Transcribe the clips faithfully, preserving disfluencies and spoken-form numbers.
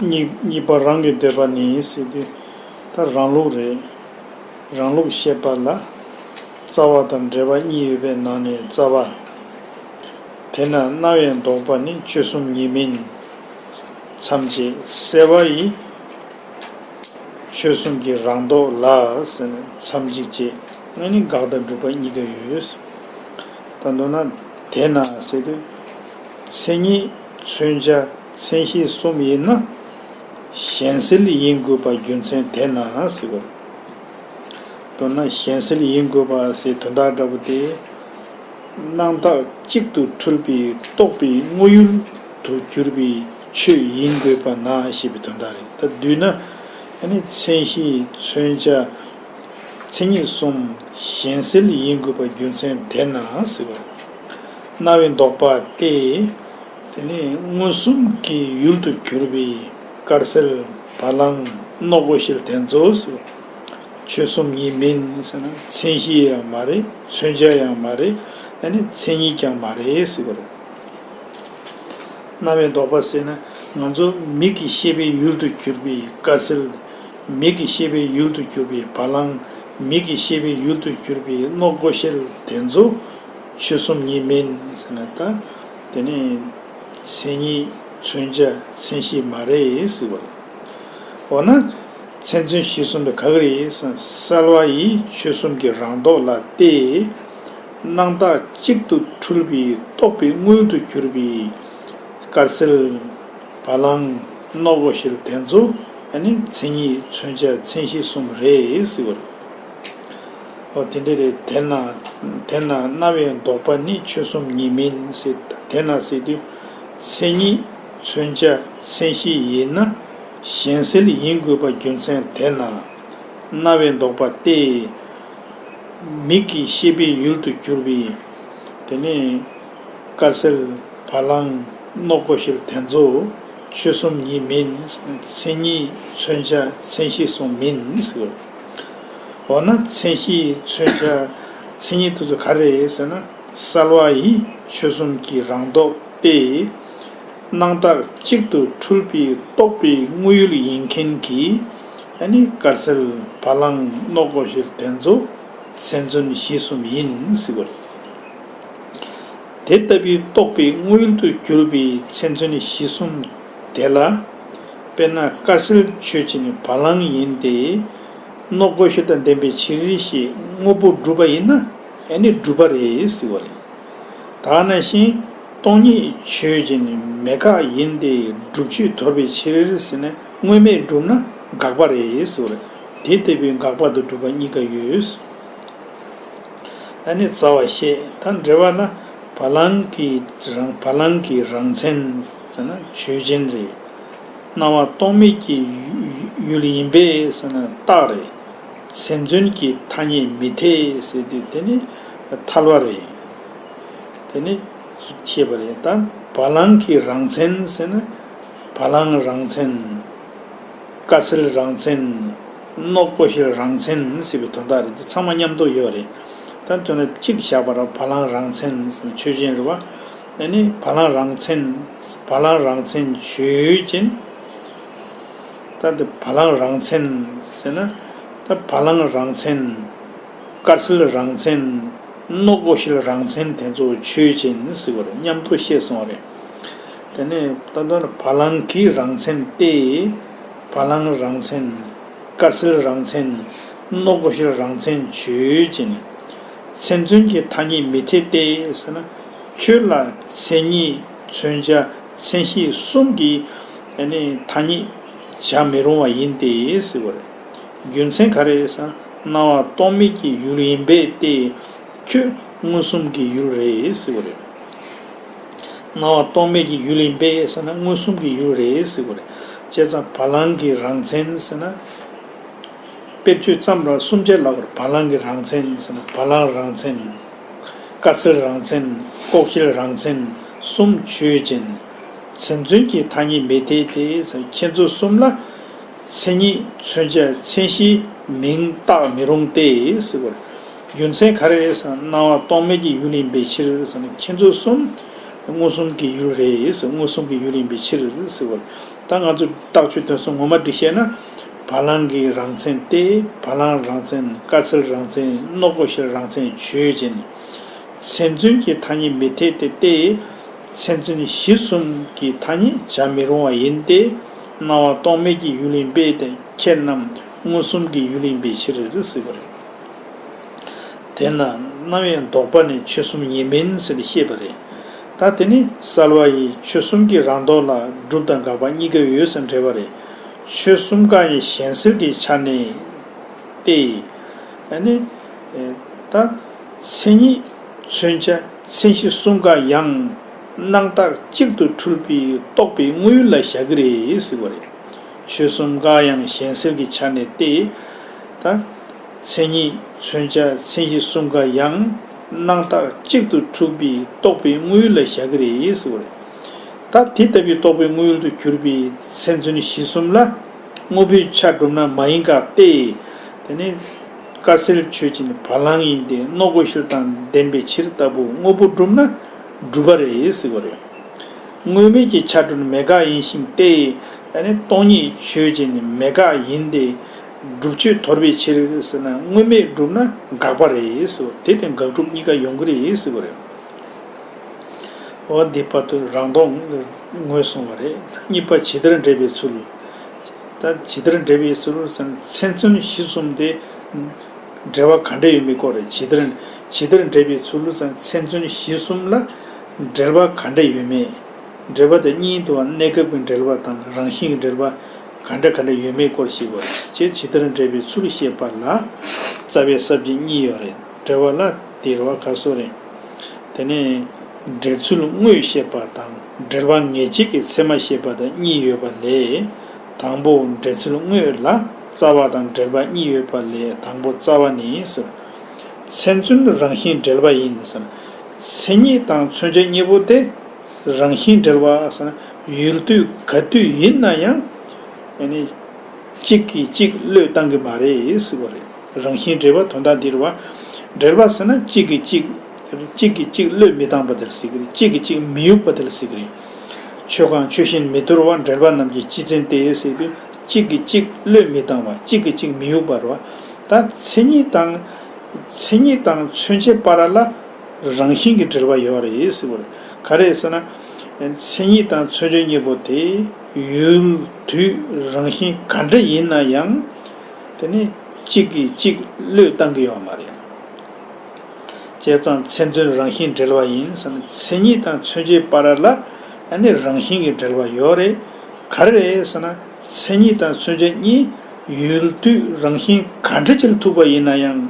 གཉིས་གཉིས་པ་རང་གི་འདོད་པ་ནི་ཟེར་དུས་ད་རང་ལུགས་རེད། རང་ལུགས་བཤད་པ་ལ་རྩ་བ་དང་འབྲེལ་བ་གཉིས་ཡོད་པའི་ནང་ནས་རྩ་བ། དེས་ན་རྣ་བའི་ལྡོག་པ་ནི་ཆོས་གསུམ་ཉིད་མིན། མཚམས་བཅད་སེལ་བ་ཡི། ཆོས་གསུམ་གྱི་རང་ལྡོག་ལ་ཟེར་ནས་མཚམས་གཅིག་བཅད་ཨ་ནི་དགག་དང་སྒྲུབ་པ་གཉིས་ཀ་ཡོད། ད་མདོར་ན་དེས་ན་ཟེར་དུས་མཚན་ཉིད་མཚོན་བྱ་མཚན་གཞི་གསུམ་ཡིན་ན་གཞན་སེལ་ཡིན་དགོས་པ་རྒྱུ་མཚན་དེས་ན་ཟེར་བ། མདོར་ན་གཞན་སེལ་ཡིན་དགོས་པ་ཟེར་དོན་དག་འདྲ་པོ་དེ། སྣང་བཏགས་གཅིག་ཏུ་འཁྲུལ་པའི་རྟོག་པའི་དངོས་ཡུལ་དུ་གྱུར་པའི་ཆོས་ཡིན་དགོས་པ་ན་ཞེས་པའི་དོན་དག་རེད། ད་བསྡུས་ན་ཨ་ནི་མཚན་གཞི་མཚོན་བྱ་མཚན་ཉིད་གསུམ་གཞན་སེལ་ཡིན་དགོས་པ་རྒྱུ་མཚན་དེས་ན་ཟེར་བ། རྣ་བའི་ལྡོག་པ་སྟེ། དེ་ནས་མངོན་སུམ་གྱི་ཡུལ་དུ་གྱུར་པའི་དཀར་སེལ་བ་ལང་རྣོ་ཀོ་ཤལ་དེ་ཚོ་ཟེར། ཆོས་གསུམ་ཉིད་མིན་ཟེར་ན་མཚན་གཞི་ཡང་མ་རེད། མཚོན་བྱ་ཡང་མ་རེད། ཨ་ནི་མཚན་ཉིད་ཀྱང་མ་རེད་ཟེར་བ་རེད། རྣ་བའི་ལྡོག་པ་ཟེར་ན་ང་ཚོ་མིག་གི་ཤེས་པའི་ཡུལ་དུ་གྱུར་པའི་དཀར་སེལ། མིག་གི་ཤེས་པའི་ཡུལ་དུ་གྱུར་པའི་བ་ལང་། མིག་གི་ཤེས་པའི་ཡུལ་དུ་གྱུར་པའི་རྣོ་ཀོ་ཤལ་དེ་ཚོ་ཆོས་གསུམ་ཉིད་མིན་ཟེར་ན་ད། དེ་ནི་མཚན་ཉིད་མཚོན་བྱ་མཚན་གཞི་མ་རེད་ཟེར་བ་རེད། འོ་ན་མཚན་མཚོན་གཞི་གསུམ་དེ་ག་གི་རེད་ཟེར་ན་སེལ་བ་ཡི་ཆོས་གསུམ་གྱི་རང་ལྡོག་ལ་སྟེ། སྣང་བཏགས་གཅིག་ཏུ་འཁྲུལ་པའི་རྟོག་པའི་དངོས་དུ་གྱུར་པའི་དཀར་སེལ་བ་ལང་རྣོ་ཀོ་ཤལ་དེ་ཚོ་ཨ་ནི་མཚན་ཉིད་མཚོན་བྱ་མཚན་གཞི་གསུམ་རེད་ཟེར་བ་རེད། འོ་དེ་འདྲ་རེད། དེས་ན་དེས་ན་རྣ་བའི་ལྡོག་པ་ནི་ཆོས་གསུམ་ཉིད་མིན་ཟེར། དེས་ན་ཟེར་དུས་མཚན་ཉིད་མཚོན་བྱ་མཚན་གཞི་ཡིན་ན་གཞན་སེལ་ཡིན་དགོས་པ་རྒྱུ་མཚན་དེས་ན། རྣ་བའི་ལྡོག་པ་སྟེ། མིག་གི་ཤེས་པའི་ཡུལ་དུ་གྱུར་པའི། དེ་ནས་དཀར་སེལ་བ་ལང་རྣོ་ཀོ་ཤལ་དེ་ཚོ་ཆོས་གསུམ་ཉིད་མིན། མཚན་ཉིད་མཚོན་བྱ་མཚན་གཞི་གསུམ་མིན་ཟེར། འོ་ན་མཚན་གཞི་མཚོན་བྱ་མཚན་ཉིད་དེ་ཚོ་ག་རེ་རེད་ཟེར་ན་སེལ་བ་ཡི་ཆོས་གསུམ་གྱི་རང་ལྡོག་སྟེ། སྣང་བཏགས་གཅིག་ཏུ་འཁྲུལ་པའི་རྟོག་པའི་དངོས་ཡུལ་ཡིན་མཁན་གྱི་ཨ་ནི་དཀར་སེལ་བ་ལང་རྣོ་ཀོ་ཤལ་དེ་ཚོ་མཚན་མཚོན་གཞི་གསུམ་ཡིན་ཟེར་བ་རེད། དེ་ལྟ་བུའི་རྟོག་པའི་དངོས་ཡུལ་དུ་གྱུར་པའི་མཚན་མཚོན་གཞི་གསུམ་དེ་ལ། དཔེར་ན་དཀར་སེལ་ཆོས་ཅན་བ་ལང་ཡིན་ཏེ། རྣོ་ཀོ་ཤལ་དང་ལྡན་པའི་ཕྱིར་ཞེས་དངོས་པོ་སྒྲུབ་པ་ཡིན་ན་ཨ་ནི་སྒྲུབ་པ་རེད་ཟེར་བ་རེད། ད་ནང་བཞིན་སྟོང་ཉིད་ཆོས་ཅན་མེད་དགག་ཡིན་ཏེ་སྒྲུབ་ཆོས་དོར་བའི་ཕྱིར་ཟེར་ནས་དངོས་མེད་སྒྲུབ་ན་དགག་པ་རེད་ཟེར་བ་རེད། དེ་ལྟ་བུའི་དགག་པ་དང་སྒྲུབ་པ་གཉིས་ཀ་ཡོད། ཨ་ནི་རྩ་བ་བཤད། ད་འགྲེལ་བ་ན་བ་ལང་གི་རང་བ་ལང་གི་རང་མཚན་ཟེར་ན་ཆོས་ཅན་རེད། སྣང་བ་སྟོང་མེད་ཀྱི་ཡུལ་ཡིན་པས་ཟེར་ན་རྟགས་རེད། མཚན་མཚོན་གྱི་ཐ་སྙད་མི་འཐད་ཟེར་དུས་དེ་ནི་ཐལ་བ་རེད། དེ་ནི་ཤེས་པ་རེད། ད་བ་ལང་གི་རང་མཚན་ཟེར་ན་བ་ལང་རང་མཚན། དཀར་སེལ་རང་མཚན། རྣོ་ཀོ་ཤལ་རང་མཚན་ཟེར་བའི་དོན་དག་རེད། དེ་ཚང་མ་མཉམ་དུ་ཡོད་རེད། ད་དོན་ན་གཅིག་བཞག་པ་ར་བ་ལང་རང་མཚན་ཆོས་ཅན་རེད་བ། ཨ་ནི་བ་ལང་རང་མཚན། བ་ལང་རང་མཚན་ཆོས་ཅན། ད་དེ་བ་ལང་རང་མཚན་ཟེར་ན་ད་བ་ལང་རང་མཚན། དཀར་སེལ་རང་མཚན། རྣོ་ཀོ་ཤལ་རང་མཚན་དེ་ཚོ་ཆོས་ཅན་ཟེར་བ་རེད། མཉམ་དུ་བཤད་སོང་བ་རེད། དེ་ནས་ད་ལྟ་བ་ལང་གི་རང་མཚན་ཏེ། བ་ལང་རང་མཚན། དཀར་སེལ་རང་མཚན། རྣོ་ཀོ་ཤལ་རང་མཚན་ཆོས་ཅན། མཚན་མཚོན་གྱི་ཐ་སྙད་མི་འཐད་དེ་ཟེར་ན། ཁྱོད་ལ་མཚན་ཉིད་མཚོན་བྱ་མཚན་གཞི་གསུམ་གྱི་ཐ་སྙད་བྱ་མི་རུང་བ་ཡིན་ཏེ་ཟེར་བ་རེད། རྒྱུ་མཚན་ག་རེ་ཟེར་ན་སྣང་བ་སྟོང་མེད་ཀྱི་ཡུལ་ཡིན་པས་ཏེ། ཁྱོད་མངོན་སུམ་གྱི་ཡུལ་རེད་ཟེར་བ་རེད། སྣང་བ་སྟོང་མེད་ཀྱི་ཡུལ་ཡིན་པས་ཟེར་ན་མངོན་སུམ་གྱི་ཡུལ་རེད་ཟེར་བ་རེད། བྱས་ཙང་བ་ལང་གི་རང་མཚན་ཟེར་ན། དཔེར་བརྗོད་ཙམ་ར་གསུམ་ཆར་ལབ་པར་བ་ལང་གི་རང་མཚན་ཟེར་ན་བ་ལང་རང་མཚན། དཀར་སེལ་རང་མཚན། ཀོ་ཤལ་རང་མཚན། གསུམ་ཆོས་ཅན། མཚན་མཚོན་གྱི་ཐ་སྙད་མི་འཐད་དེ་ཟེར་ཁྱེད་ཚོ་གསུམ་ལ། མཚན་ཉིད་མཚོན་བྱ་མཚན་གཞིའི་མིང་བཏགས་མི་རུང་སྟེ་ཟེར་བར། རྒྱུ་མཚན་ག་རེ་རེད་ཟེར་ན་སྣང་བ་སྟོང་མེད་ཀྱི་ཡུལ་ཡིན་པའི་ཕྱིར་ཟེར་ན་ཁྱེད་ཚོ་གསུམ་མངོན་སུམ་གྱི་ཡུལ་རེད་ཟེར། མངོན་སུམ་གྱི་ཡུལ་ཡིན་པའི་ཕྱིར་ཟེར་བར། ད་ང་ཚོ་རྟགས་ཆོས་དོན་གསུམ་ངོ་མ་སྒྲིག་ཤེས་ན། བ་ལང་གི་རང་མཚན་ཏེ། བ་ལང་རང་མཚན། དཀར་སེར་རང་མཚན། སྣ་སྒོ་ཤེལ་རང་མཚན་ཆོས་ཅན། མཚན་མཚོན་གྱི་ཐ་སྙད་མི་འཐད་དེ་སྟེ། མཚན་མཚོན་གཞི་གསུམ་གྱི་ཐ་སྙད་བྱ་མི་རུང་བ་ཡིན་ཏེ། སྣང་བ་རྟོག་མེད་ཀྱི་ཡུལ་ཡིན་པས་ཏེ། ཁྱད་རྣམས་མངོན་སུམ་གྱི་ཡུལ་ཡིན་པའི་ཕྱིར་ཟེར་བ་རེད། དེས་ན་རྣམ་དབྱེ་ལྡོག་པ་ནི་ཆོས་གསུམ་ཉིད་མིན་ཟེར་ནས་བཤད་པ་རེད། ད་དེ་ནི་གསལ་བ་ཡིས་ཆོས་གསུམ་གྱི་རང་ལྡོག་ལ་སྒྲུབ་དང་དགག་པ་གཉིས་ཀ་ཡོད་ཟེར་འགྲེལ་བ་རེད། ཆོས་གསུམ་ཀ་ཡང་གཞན་སེལ་གྱི་ཆ་ནས་ཏེ། ཨ་ནི། ད་མཚན་ཉིད་མཚོན་བྱ་མཚན་གཞི་གསུམ་ཀ་ཡང་སྣང་བཏགས་གཅིག་ཏུ་འཁྲུལ་པའི་རྟོག་པའི་དངོས་ཡུལ་ལ་བཞག་གི་རེད་ཟེར་བ་རེད། ཆོས་གསུམ་ཀ་ཡང་གཞན་སེལ་གྱི་ཆ་ནས་ཏེ། ད་མཚན་ཉིད་མཚོན་བྱ་མཚན་གཞི་གསུམ་ཀ་ཡང་སྣང་བཏགས་གཅིག་ཏུ་འཁྲུལ་པའི་རྟོག་པའི་དངོས་ཡུལ་ལ་བཞག་གི་རེད་ཟེར་བ་རེད། ད་དེ་ལྟ་བུའི་རྟོག་པའི་དངོས་ཡུལ་དུ་གྱུར་པའི་མཚན་མཚོན་གཞི་གསུམ་ལ་དངོས་པོའི་ཆ་གྲུབ་ན་མ་ཡིན་དཀའ་སྟེ། དེ་ནི་དཀར་སེར་ཆོས་ཅན་བ་ལང་ཡིན་ཏེ། སྣ་སྒོ་ཤེལ་དང་ལྡན་པའི་ཕྱིར་ལྟ་བུ་དངོས་པོ་གྲུབ་ན་གྲུབ་པ་རེད་ཟེར་བ་རེད། དངོས་མེད་ཀྱི་ཆ་གྲུབ་ན་མེད་དཀའ་ཡིན་ཞིང་སྟེ། ཨ་ནི་སྟོང་ཉིད་ཆོས་ཅན་མེད་དཀའ་ཡིན་ཏེ། སྒྲུབ་ཆོས་དོར་བའི་ཕྱིར་ཟེར་ན་དངོས་མེད་གྲུབ་ན་དགག་པ་རེད་ཟེར་བ་དེ་དང་དགག་སྒྲུབ་གཉིས་ཀ་ཡོང་གི་རེད་ཟེར་བ་རེད། འོ་འདི་བར་དུ་རང་ལྡོག་ངོས་བཟུང་བ་རེད། གཉིས་པ་ཇི་ལྟར་འགྲེལ་པའི་ཚུལ། ད་ཇི་ལྟར་འགྲེལ་པའི་ཚུལ་ཟེར་ན་མཚན་མཚོན་གཞི་གསུམ་དེ་འགྲེལ་བ་ག་འདྲ་ཡོད་མེད་སྐོར་རེད། ཇི་ལྟར་ཇི་ལྟར་འགྲེལ་པའི་ཚུལ་ཟེར་ན་མཚན་མཚོན་གཞི་གསུམ་ལ་འགྲེལ་བ་ག་འདྲ་ཡོད་མེད། འགྲེལ་པ་དེ་གཉིས་འདུ་བ་གནས་སྐབས་ཀྱི་འགྲེལ་པ་དང་རང་བཞིན་གྱི་འགྲེལ་པ་ག་འདྲ་ག་འདྲ་ཡོད་མེད་སྐོར་ཞིག་བར་ཅེས་ཇི་ལྟར་འགྲེལ་པའི་ཚུལ་བཤད་པ་ལ་རྩ་བའི་ས་བཅད་གཉིས་ཡོད་རེད། འགྲེལ་པ་ལ་དེ་རེད་བ་ག་སོ་རེད། དེ་ནས་འགྲེལ་ཚུལ་དངོས་བཤད་པ་དང་འགྲེལ་པ་ངེས་བྱེད་ཀྱི་ཚད་མ་བཤད་པ་དང་གཉིས་ཡོད་པ་ལས། དང་པོ་འགྲེལ་ཚུལ་དངོས་ལ་རྩ་བ་དང་འགྲེལ་པ་གཉིས་ཡོད་པ་ལས་དང་པོ་རྩ་བ་ནི་ཟེར། མཚན་མཚོན་རང་བཞིན་འགྲེལ་པ་ཡིན་ཟེར། མཚན་ཉིད་དང་མཚོན་བྱ་གཉིས་པོ་དེ་རང་བཞིན་འགྲེལ་པ་ཟེར་ན་ཡུལ་དུས་ག་དུས་ཡིན་ན་ཡང་ཡང་ནི་གཅིག་གིས་གཅིག་བློས་བཏང་གི་མ་རེད་ཟེར་བ་རེད། རང་བཞིན་འགྲེལ་པ་དོན་དག་འདི་རེད་བ། འགྲེལ་པ་ཟེར་ན་གཅིག་གིས་གཅིག་གཅིག་གིས་གཅིག་བློས་མི་བཏང་བ་དེ་ལ་ཟེར་གི་རེད། གཅིག་གིས་གཅིག་མི་གཡུག་པ་དེ་ལ་ཟེར་གི་རེད། ཆོས་གང་ཆོས་བཞིན་མི་དོར་བ་འགྲེལ་པ་རྣམས་ཀྱི་སྤྱི་མཚན་ཏེ་ཟེར་དུས་གཅིག་གིས་གཅིག་བློས་མི་བཏང་བ་གཅིག་གིས་གཅིག་མི་གཡུག་པ་རེད་བ། ད་མཚན་ཉིད་དང་མཚན་ཉིད་དང་མཚོན་བྱའི་བར་ལ་རང་བཞིན་གྱི་འབྲེལ་བ་ཡོད་རེད་ཟེར་བ་རེད། ག་རེ་ཟེར་ན། མཚན་ཉིད་དང་མཚོན་བྱ་གཉིས་པོ་དེ་ཡུལ་དུས་རང་བཞིན་ག་འདྲ་ཡིན་ན་ཡང་དེ་ནི་གཅིག་གིས་གཅིག་བློས་བཏང་གི་ཡོད་མ་རེད། བྱས་ཙང་མཚན་མཚོན་རང་བཞིན་འབྲེལ་བ་ཡིན་ཟེར་ན་མཚན་ཉིད་དང་མཚོན་བྱའི་བར་ལ་ཨ་ནི་རང་བཞིན་གྱི་འབྲེལ་བ་ཡོད་རེད། ག་རེ་རེད་ཟེར་ན་མཚན་ཉིད་དང་མཚོན་བྱ་གཉིས་ཡུལ་དུས་རང་བཞིན་ག་འདྲ་ཅིག་ལ་ཐུག་པ་ཡིན་ན་ཡང་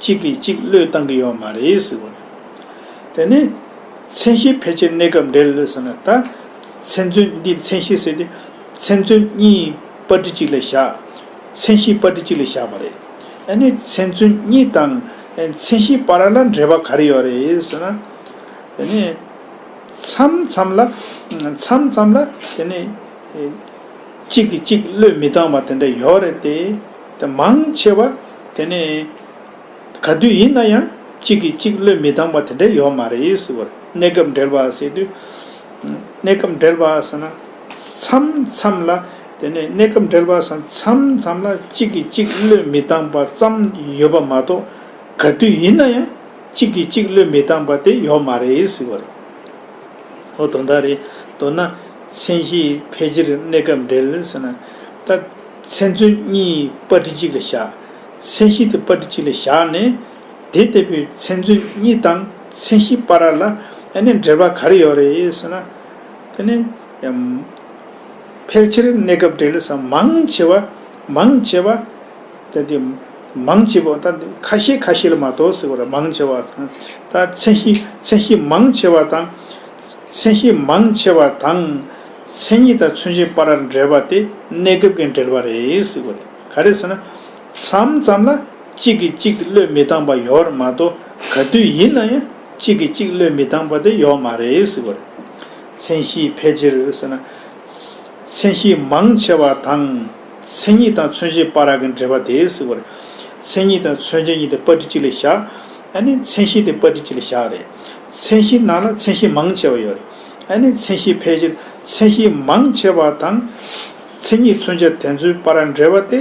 གཅིག་གིས་གཅིག་བློས་བཏང་གི་ཡོད་མ་རེད་ཟེར་བ་རེད། དེ་ནི་མཚན་གཞི་ཕལ་ཆེར་གནས་སྐབས་འབྲེལ་ཟེར་ན་ད་མཚན་མཚོན་འདི་མཚན་གཞི་ཟེར་ཏེ་མཚན་མཚོན་གཉིས་པར་སྒྲིག་གཅིག་ལ་བཞག་མཚན་གཞི་པར་སྒྲིག་གཅིག་ལ་བཞག་པ་རེད། ཨ་ནི་མཚན་མཚོན་གཉིས་དང་མཚན་གཞི་བར་ལ་འབྲེལ་བ་ག་རེ་ཡོད་རེད་ཟེར་ན། དེ་ནི་མཚམས་མཚམས་ལ་མཚམས་མཚམས་ལ་དེ་ནི་གཅིག་གིས་གཅིག་བློས་མི་བཏང་བ་དེ་འདྲ་ཡོད་རེད་དེ། དེ་མང་ཆེ་བ་དེ་ནི་ག་དུས་ཡིན་ན་ཡང་གཅིག་གིས་གཅིག་བློས་མི་བཏང་བ་དེ་འདྲ་ཡོད་མ་རེད་ཟེར་བ་རེད། གནས་སྐབས་འབྲེལ་བ་ཟེར་དུས། གནས་སྐབས་འབྲེལ་བ་ཟེར་ན། མཚམས་མཚམས་ལ། དེ་ནས་གནས་སྐབས་འབྲེལ་བ་ཟེར་ན་མཚམས་མཚམས་ལ་གཅིག་གིས་གཅིག་བློས་མི་བཏང་བ་ཙམ་ཡོད་པ་མ་གཏོགས་ག་དུས་ཡིན་ན་ཡང་གཅིག་གིས་གཅིག་བློས་མི་བཏང་བ་དེ་ཡོད་མ་རེད་ཟེར་བ་རེད། འོ་དོན་དག་རེད། མདོར་ན་མཚན་གཞི་ཕལ་ཆེར་གནས་སྐབས་འབྲེལ་ཟེར་ན། ད་མཚན་མཚོན་གཉིས་པར་སྒྲིག་གཅིག་ལ་བཞག་མཚན་གཞི་དེ་པར་སྒྲིག་གཅིག་ལ་བཞག་ནས། དེ་ལྟ་བུའི་མཚན་མཚོན་གཉིས་དང་མཚན་གཞི་བར་ལ་ཨ་ནི་འབྲེལ་བ་ག་རེ་ཡོད་རེད་ཟེར་ན། དེ་ནི་ཡང་ཕལ་ཆེར་གནས་སྐབས་འབྲེལ་ས་མང་ཆེ་བ་མང་ཆེ་བ་དེ་དེ་མང་ཆེ་བ་ད་ཁ་ཤས་ཁ་ཤས་ལ་མ་གཏོགས་ཟེར་བ་རེད། མང་ཆེ་བ་དང་ད་མཚན་གཞི་མཚན་གཞི་མང་ཆེ་བ་དང་མཚན་གཞི་མང་ཆེ་བ་དང་མཚན་ཉིད་དང་མཚོན་བྱེད་བར་འབྲེལ་བ་དེ་གནས་སྐབས་ཀྱི་འབྲེལ་བ་རེད་ཟེར་བ་རེད། ག་རེ་ཟེར་ན། མཚམས་མཚམས་ལ་གཅིག་གིས་གཅིག་བློས་མི་བཏང་བ་ཡོད་རེད་མ་གཏོགས་ག་དུས་ཡིན་ན་ཡང་གཅིག་གིས་གཅིག་བློས་མི་བཏང་བ་དེ་ཡོད་མ་རེད་ཟེར་བ་རེད། མཚན་གཞི་ཕལ་ཆེར་ཟེར་ན། མཚན་གཞི་མང་ཆེ་བ་དང་མཚན་ཉིད་དང་མཚོན་བྱེད་བར་གྱི་འབྲེལ་བ་དེ་ཟེར་བ་རེད། མཚན་ཉིད་དང་མཚོན་བྱེད་གཉིས་དེ་པར་སྒྲིག་གཅིག་ལ་བཞག་ཨ་ནི་མཚན་གཞི་དེ་པར་སྒྲིག་གཅིག་ལ་བཞག་རེད། མཚན་གཞི་ནང་ལ་མཚན་གཞི་མང་ཆེ་བ་ཡོད་རེད། ཨ་ནི་མཚན་གཞི་ཕལ་ཆེར་ མཚན་གཞི་མང་ཆེ་བ་དང་མཚན་ཉིད་མཚོན་བྱ་དེ་ཚོའི་བར་འབྲེལ་བ་དེ་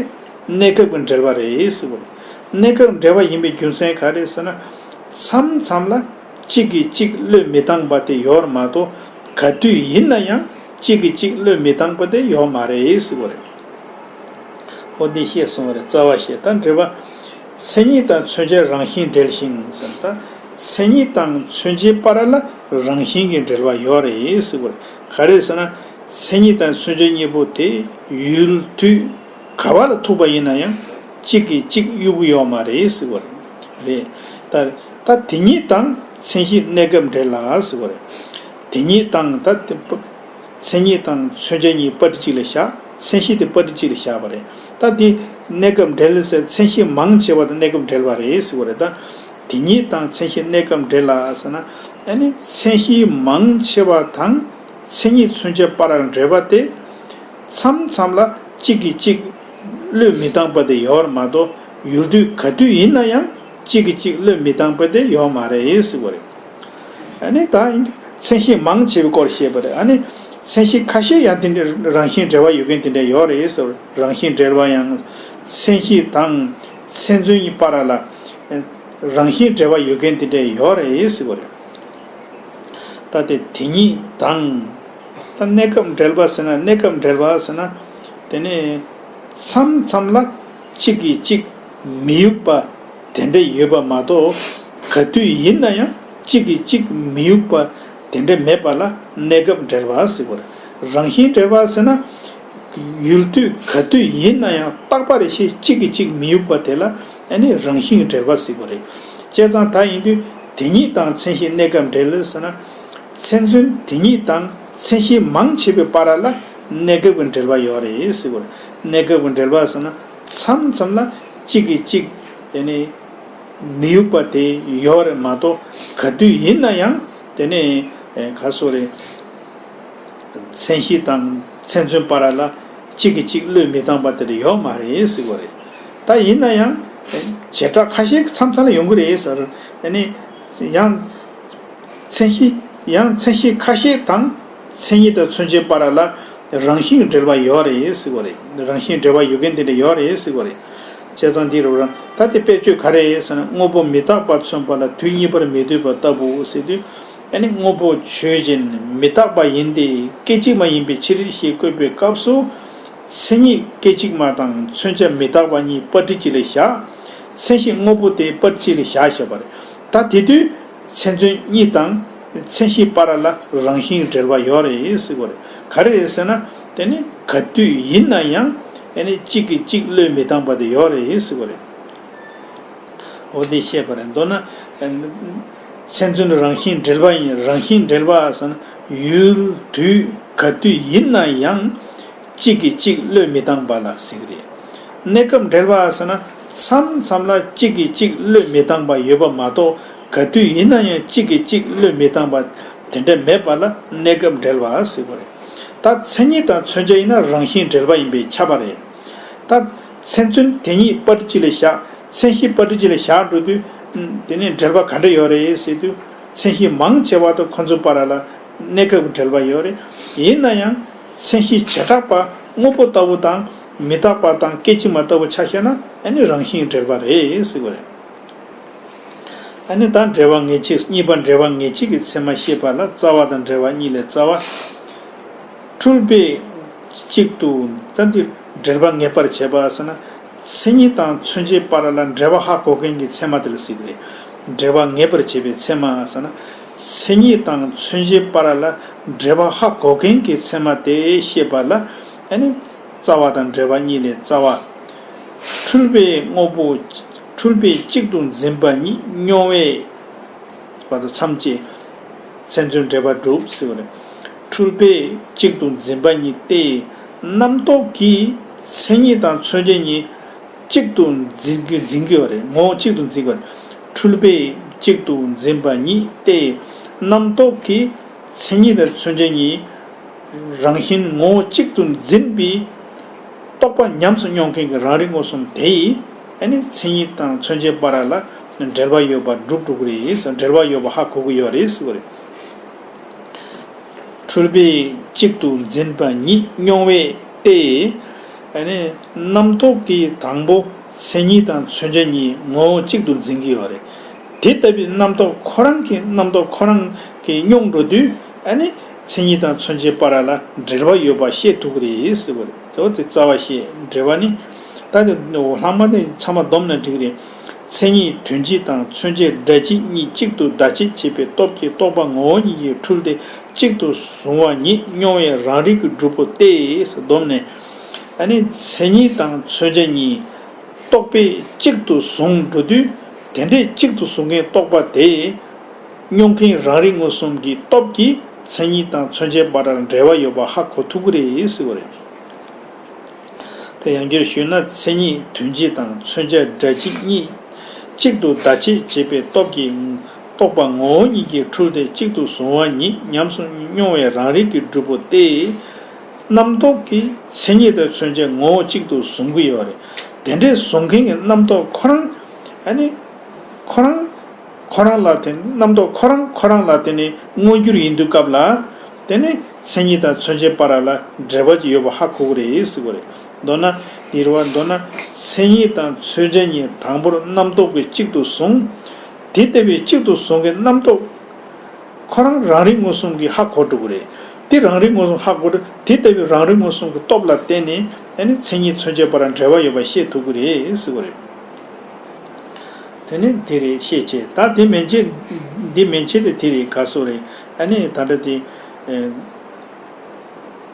གནས་སྐབས་ཀྱི་འབྲེལ་བ་རེད་ཟེར་བ་རེད། གནས་སྐབས་འབྲེལ་བ་ཡིན་པའི་རྒྱུ་མཚན་ག་རེ་ཟེར་ན། མཚམས་མཚམས་ལ་གཅིག་གིས་གཅིག་བློས་མི་བཏང་པ་དེ་ཡོད་མ་གཏོགས། ག་དུས་ཡིན་ན་ཡང་གཅིག་གིས་གཅིག་བློས་མི་བཏང་པ་དེ་ཡོད་མ་རེད་ཟེར་བ་རེད། འོ་འདི་ཤེས་སོང་བ་རེད། རྩ་བ་ཤེས། ད་འབྲེལ་བ། མཚན་ཉིད་དང་མཚོན་བྱའི་རང་བཞིན་འབྲེལ་ཞིང་ཟེར། ད་མཚན་ཉིད་དང་མཚོན་བྱའི་བར་ལ་རང་བཞིན་གྱི་འབྲེལ་བ་ཡོད་རེད་ཟེར་བ་རེད། ག་རེ་ཟེར་ན། མཚན་ཉིད་དང་མཚོན་བྱ་གཉིས་པོ་དེ་ཡུལ་དུས་ག་བ་ལ་ཐུག་པ་ཡིན་ན་ཡང་གཅིག་གིས་གཅིག་གཡུག་གི་ཡོད་མ་རེད་ཟེར་བ་རེད། རེད། ད་ད་དེ་ཉིད་དང་མཚན་གཞི་གནས་སྐབས་འབྲེལ་ལ་ཟེར་བ་རེད། དེ་ཉིད་དང་ད་དེ། མཚན་ཉིད་དང་མཚོན་བྱ་གཉིས་པར་གཅིག་ལ་བཞག་མཚན་གཞི་དེ་པར་གཅིག་ལ་བཞག་པ་རེད། ད་དེ་གནས་སྐབས་འབྲེལ་ཟེར། མཚན་གཞི་མང་ཆེ་བ་དང་གནས་སྐབས་འབྲེལ་བ་རེད་ཟེར་བ་རེད། ད་དེ་ཉིད་དང་མཚན་གཞི་གནས་སྐབས་འབྲེལ་ལ་ཟེར་ན། ཨ་ནི་མཚན་གཞི་མང་ཆེ་བ་དང་མཚན་ཉིད་མཚོན་བྱ་བར་འབྲེལ་བ་དེ། མཚམས་མཚམས་ལ་གཅིག་གིས་གཅིག་བློས་མི་བཏང་པ་དེ་ཡོད་མ་གཏོགས། ཡུལ་དུས་ག་དུས་ཡིན་ན་ཡང་གཅིག་གིས་གཅིག་བློས་མི་བཏང་པ་དེ་ཡོད་མ་རེད་ཟེར་བ་རེད། ཨ་ནི་ད་ཡིན་དུས་མཚན་གཞི་མང་ཆེ་བའི་སྐོར་བཤད་པ་རེད། ཨ་ནི་མཚན་གཞི་ཁ་ཤས་ཡང་དེ་འདྲའི་རང་བཞིན་འབྲེལ་བ་ཡོད་མཁན་དེ་འདྲ་ཡོད་རེད་ཟེར། རང་བཞིན་འབྲེལ་བ་ཡང་མཚན་གཞི་དང་མཚན་མཚོན་གཉིས་བར་ལ་རང་བཞིན་འབྲེལ་བ་ཡོད་མཁན་དེ་འདྲ་ཡོད་རེད་ཟེར་བ་རེད། ད་དེ་དེ་ཉིད་དང་། ད་གནས་སྐབས་འབྲེལ་བ་ཟེར་ན། གནས་སྐབས་འབྲེལ་བ་ཟེར་ན། དེ་ནི་མཚམས་མཚམས་ལ་གཅིག་གིས་གཅིག་མི་གཡུག་པ་དེ་འདྲ་ཡོད་པ་མ་གཏོགས། ག་དུས་ཡིན་ན་ཡང་གཅིག་གིས་གཅིག་མི་གཡུག་པ་དེ་འདྲ་མེད་པ་ལ་གནས་སྐབས་འབྲེལ་བ་ཟེར་བ་རེད། རང་བཞིན་འབྲེལ་བ་ཟེར་ན། ཡུལ་དུས་ག་དུས་ཡིན་ན་ཡང་རྟག་པ་རེ་བཞིན་གཅིག་གིས་གཅིག་མི་གཡུག་པ་དེ་ལ་ཨ་ནི་རང་བཞིན་འབྲེལ་བ་ཟེར་བ་རེད། བྱས་ཙང་ད་ཡིན་དུས་དེ་ཉིད་དང་མཚན་གཞི་གནས་སྐབས་འབྲེལ་ཟེར་ན། མཚན་མཚོན་དེ་ཉིད་དང་མཚན་གཞི་མང་ཆེ་བའི་བར་ལ་གནས་སྐབས་ཀྱི་འབྲེལ་བ་ཡོད་རེད་ཟེར་བ་རེད། གནས་སྐབས་ཀྱི་འབྲེལ་བ་ཟེར་ན། མཚམས་མཚམས་ལ་གཅིག་གིས་གཅིག་དེ་ནི་མི་གཡུག་པ་དེ་ཡོད་རེད་མ་གཏོགས། ག་དུས་ཡིན་ན་ཡང་དེ་ནི་ག་སོ་རེད། མཚན་གཞི་དང་མཚན་མཚོན་བར་ལ་གཅིག་གིས་གཅིག་བློས་མི་བཏང་པ་དེ་འདྲ་ཡོད་མ་རེད་ཟེར་བ་རེད། ད་ཡིན་ན་ཡང་བྱེ་བྲག་ཁ་ཤས་མཚམས་མཚམས་ལ་ཡོང་གི་རེད་ཟེར། ཨ་ནི་ཡང་མཚན་གཞི། ཡང་མཚན་གཞི་ཁ་ཤས་དང་མཚན་ཉིད་དང་མཚོན་བྱེད་བར་ལ་རང་བཞིན་འབྲེལ་བ་ཡོད་རེད་ཟེར་བ་རེད། རང་བཞིན་འབྲེལ་བ་ཡོད་མཁན་དེ་འདྲ་ཡོད་རེད་ཟེར་བ་རེད། བྱས་ཙང་འདི་རུ་རང་ད་དེ་དཔེ་བརྗོད་ག་རེ་ཟེར་ན། དངོས་པོ་མི་རྟག་པ་མཚོན་པ་ལ་དུས་གཉིས་པར་མི་འདོད་པ་ལྟ་བུ་ཟེར་དུས། ཨ་ནི་དངོས་པོ་ཆོས་ཅན་མི་རྟག་པ་ཡིན་ཏེ་སྐད་ཅིག་མ་ཡིན་པའི་ཕྱིར་ཞེས་བཀོད་པའི་སྐབས་སུ། མཚན་ཉིད་སྐད་ཅིག་མ་དང་མཚོན་བྱ་མི་རྟག་པ་གཉིས་པར་ཊི་གཅིག་ལ་བཞག་མཚན་གཞི་དངོས་པོ་དེ་པར་ཊི་གཅིག་ལ་བཞག་བཞག་པ་རེད། ད་དེ་དུས་མཚན་མཚོན་གཉིས་དང་མཚན་གཞི་བར་ལ་རང་བཞིན་འབྲེལ་བ་ཡོད་རེད་ཟེར་བ་རེད། ག་རེ་རེད་ཟེར་ན། དེ་ནི་ག་དུས་ཡིན་ན་ཡང་ཨ་ནི་གཅིག་གིས་གཅིག་བློས་མི་བཏང་པ་དེ་ཡོད་རེད་ཟེར་བ་རེད། འོ་དེ་བཤད་པ་རེད། མདོར་ན། མཚན་མཚོན་རང་བཞིན་འབྲེལ་བ་ཡིན། རང་བཞིན་འབྲེལ་བ་ཟེར་ན་ཡུལ་དུས་ག་དུས་ཡིན་ན་ཡང་གཅིག་གིས་གཅིག་བློས་མི་བཏང་པ་ལ་ཟེར་གི་རེད། གནས་སྐབས་འབྲེལ་བ་ཟེར་ན་མཚམས་མཚམས་ལ་གཅིག་གིས་གཅིག་བློས་མི་བཏང་པ་ཡོད་པ་མ་གཏོགས། ག་དུས་ཡིན་ན་ཡང་གཅིག་གིས་གཅིག་བློས་མི་བཏང་པ་དེ་འདྲ་མེད་པ་ལ་གནས་སྐབས་འབྲེལ་བ་ཟེར་བ་རེད། ད་མཚན་ཉིད་དང་མཚོན་བྱ་ཡིན་ན་རང་བཞིན་འབྲེལ་བ་ཡིན་པས་ཁྱབ་པ་རེད། ད་མཚན་མཚོན་དེ་ཉིད་པར་ཊི་གཅིག་ལ་བཞག་མཚན་གཞི་པར་ཊི་གཅིག་ལ་བཞག་འགྲོ་དུས། ཨ། དེ་ནས་འབྲེལ་བ་ག་འདྲ་ཡོད་རེད་ཟེར་དུས། མཚན་གཞི་མང་ཆེ་བ་དང་ཁོ་ཚོ་བར་ལ་གནས་སྐབས་འབྲེལ་བ་ཡོད་རེད། ཡིན་ན་ཡང་མཚན་གཞི་བྱེ་བྲག་པ་དངོས་པོ་ལྟ་བུ་དང་མི་རྟག་པ་དང་སྐད་ཅིག་མ་ལྟ་བུ་ཆ་བཞག་ན་ཨ་ནི་རང་བཞིན་འབྲེལ་བ་རེད་ཟེར་བ་རེད། ཨ་ནི་ད་འབྲེལ་བ་ངེས་བྱེད། གཉིས་པ་འབྲེལ་བ་ངེས་བྱེད་ཀྱི་ཚད་མ་བཤད་པ་ལ་རྩ་བ་དང་འབྲེལ་བ་གཉིས་ལས་རྩ་བ། འཁྲུལ་པས་གཅིག་ཏུ་ཙམ་གྱིས་འབྲེལ་བ་ངེས་པར་བྱེད་པ་ཟེར་ན། མཚན་ཉིད་དང་མཚོན་བྱེད་བར་ལ་འབྲེལ་བ་ཧ་གོ་མཁན་གྱི་ཚད་མ་དེ་ལ་ཟེར་གྱི་རེད། འབྲེལ་བ་ངེས་པར་བྱེད་པའི་ཚད་མ་ཟེར་ན། མཚན་ཉིད་དང་མཚོན་བྱེད་བར་ལ་འབྲེལ་བ་ཧ་གོ་མཁན་གྱི་ཚད་མ་དེ་བཤད་པ་ལ། ཨ་ནི་རྩ་བ་དང་འབྲེལ་བ་གཉིས་ལས་རྩ་བ། འཁྲུལ་པས་དངོས་པོ། འཁྲུལ་པས་གཅིག་ཏུ་འཛིན་པ་ཉིད་མྱོང་བས། བར་དུ་མཚམས་བཅད། མཚན་མཚོན་འབྲེལ་པ་གྲུབ་ཟེར་བ་རེད། འཁྲུལ་པས་གཅིག་ཏུ་འཛིན་པ་ཉིད་དེ། རྣམ་རྟོག་གིས་མཚན་ཉིད་དང་མཚོན་བྱེད་གཉིས་གཅིག་ཏུ་འཛིན་གྱི་འཛིན་གྱི་བ་རེད། ངོ་བོ་གཅིག་ཏུ་འཛིན་གྱི་བ་རེད། འཁྲུལ་པས་གཅིག་ཏུ་འཛིན་པ་ཉིད་དེ། རྣམ་རྟོག་གིས་མཚན་ཉིད་དང་མཚོན་བྱེད་གཉིས། རང་བཞིན་ངོ་བོ་གཅིག་ཏུ་འཛིན་པའི་རྟོག་པ་ཉམས་སུ་མྱོང་མཁན་གྱི་རང་རིག་མངོན་སུམ་དེ་ཡིས། ཨ་ནི་མཚན་ཉིད་དང་མཚོན་བྱེད་བར་ལ་འབྲེལ་བ་ཡོད་པ་སྒྲུབ་ཐུབ་ཀྱི་རེད། འབྲེལ་བ་ཡོད་པ་ཧ་གོ་གི་ཡོད་རེད་ཟེར་བ་རེད། འཁྲུལ་པས་གཅིག་ཏུ་འཛིན་པ་ཉིད་མྱོང་བས་ཏེ། ཨ་ནི་རྣམ་རྟོག་གི་དང་པོ་མཚན་ཉིད་དང་མཚོན་བྱ་གཉིས་ངོ་བོ་གཅིག་ཏུ་འཛིན་གྱི་ཡོད་རེད། དེ་ལྟ་བུའི་རྣམ་རྟོག་ཁོ་རང་གི་རྣམ་རྟོག་ཁོ་རང་གིས་མྱོང་འགྲོ་དུས། ཨ་ནི་མཚན་ཉིད་དང་མཚོན་བྱའི་བར་ལ་འབྲེལ་བ་ཡོད་པ་ཤེས་ཐུབ་ཀྱི་རེད་ཟེར་བ་རེད། དེ་འོ་དེ་རྩ་བ་ཤེས་འབྲེལ་བ་ནི། ད་དེ་ལྷག་མ་དེ་ཚང་མ་བསྡོམས་ན་འགྲིག་གི་རེད། མཚན་ཉིད་དོན་སྤྱི་དང་མཚོན་བྱའི་སྒྲ་སྤྱི་གཉིས་གཅིག་ཏུ་བརྡ་ཆད་བྱེད་པའི་སྟོབས་ཀྱིས་རྟོག་པ་ངོ་བོ་ཉིད་ཀྱིས་འཁྲུལ་ཏེ་གཅིག་ཏུ་བཟུང་བ་ཉིད་མྱོང་བའི་རང་རིག་གི་སྒྲུབ་པོ་སྟེ་ཟེར་བསྡོམས་ནས། ཨ་ནི་མཚན་ཉིད་དང་མཚོན་བྱ་གཉིས་རྟོག་པས་གཅིག་ཏུ་བཟུང་འགྲོ་དུས། དེ་འདྲའི་གཅིག་ཏུ་བཟུང་མཁན་རྟོག་པ་དེ། མྱོང་མཁན་རང་རིག་མངོན་སུམ་གྱི་སྟོབས་ཀྱིས་མཚན་ཉིད་དང་མཚོན་བྱའི་བར་ལ་འབྲེལ་བ་ཡོད་པ་ཧ་གོ་ཐུབ་ཀྱི་རེད་ཟེར་བ་རེད། དེ་ཡང་བསྐྱར་ཞུས་ན། མཚན་ཉིད་དོན་སྤྱི་དང་མཚོན་བྱ་སྒྲ་སྤྱི་གཉིས་གཅིག་ཏུ་བརྡ་ཆད་བྱེད་པའི་སྟོབས་ཀྱིས་རྟོག་པ་ངོ་བོ་ཉིད་ཀྱིས་འཁྲུལ་ཏེ་གཅིག་ཏུ་བཟུང་བ་ཉིད་ཉམས་སུ་མྱོང་བའི་རང་རིག་གི་སྒྲུབ་པོ་སྟེ། རྣམ་རྟོག་གིས་མཚན་ཉིད་དང་མཚོན་བྱ་ངོ་བོ་གཅིག་ཏུ་བཟུང་གི་ཡོད་རེད། དེ་འདྲའི་བཟུང་མཁན་གྱི་རྣམ་རྟོག་ཁོ་རང་། ཨ་ནི། ཁོ་རང་། ཁོ་རང་ལ་དེ་རྣམ་རྟོག་ཁོ་རང་ཁོ་རང་ལ་དེ་ནི་མངོན་གྱུར་ཡིན་དུས་སྐབས་ལ། དེ་ནི་མཚན་ཉིད་དང་མཚོན་བྱའི་བར་ལ་འབྲེལ་བ་ཅིག་ཡོད་པ་ཧ་གོ་གི་རེད་ཟེར་གི་རེད། མདོར་ན་འདིར་བ་མདོར་ན་མཚན་ཉིད་དང་མཚོན་བྱ་གཉིས་དང་པོར་རྣམ་རྟོག་གིས་གཅིག་ཏུ་བཟུང་། དེ་ལྟ་བུའི་གཅིག་ཏུ་བཟུང་གི་རྣམ་རྟོག་ཁོ་རང་རང་རིག་མངོན་སུམ་གྱིས་ཧ་གོ་འགྲོ་གི་རེད། དེ་རང་རིག་མངོན་སུམ་ཧ་གོ་འགྲོ། དེ་ལྟ་བུའི་རང་རིག་མངོན་སུམ་གྱི་སྟོབས་ལ་བརྟེན་ནས་ཨ་ནི་མཚན་ཉིད་མཚོན་བྱའི་བར་འབྲེལ་བ་ཡོད་པ་ཤེས་ཐུབ་ཀྱི་རེད་ཟེར་གི་རེད། དེ་ནི་དེ་རེད་ཤེས་བྱས། ད་དེ་མན་ཆད། འདི་མན་ཆད་དེ་དེ་རེད་ག་སོ་རེད། ཨ་ནི་ད་ལྟ་དེ། ཨེ།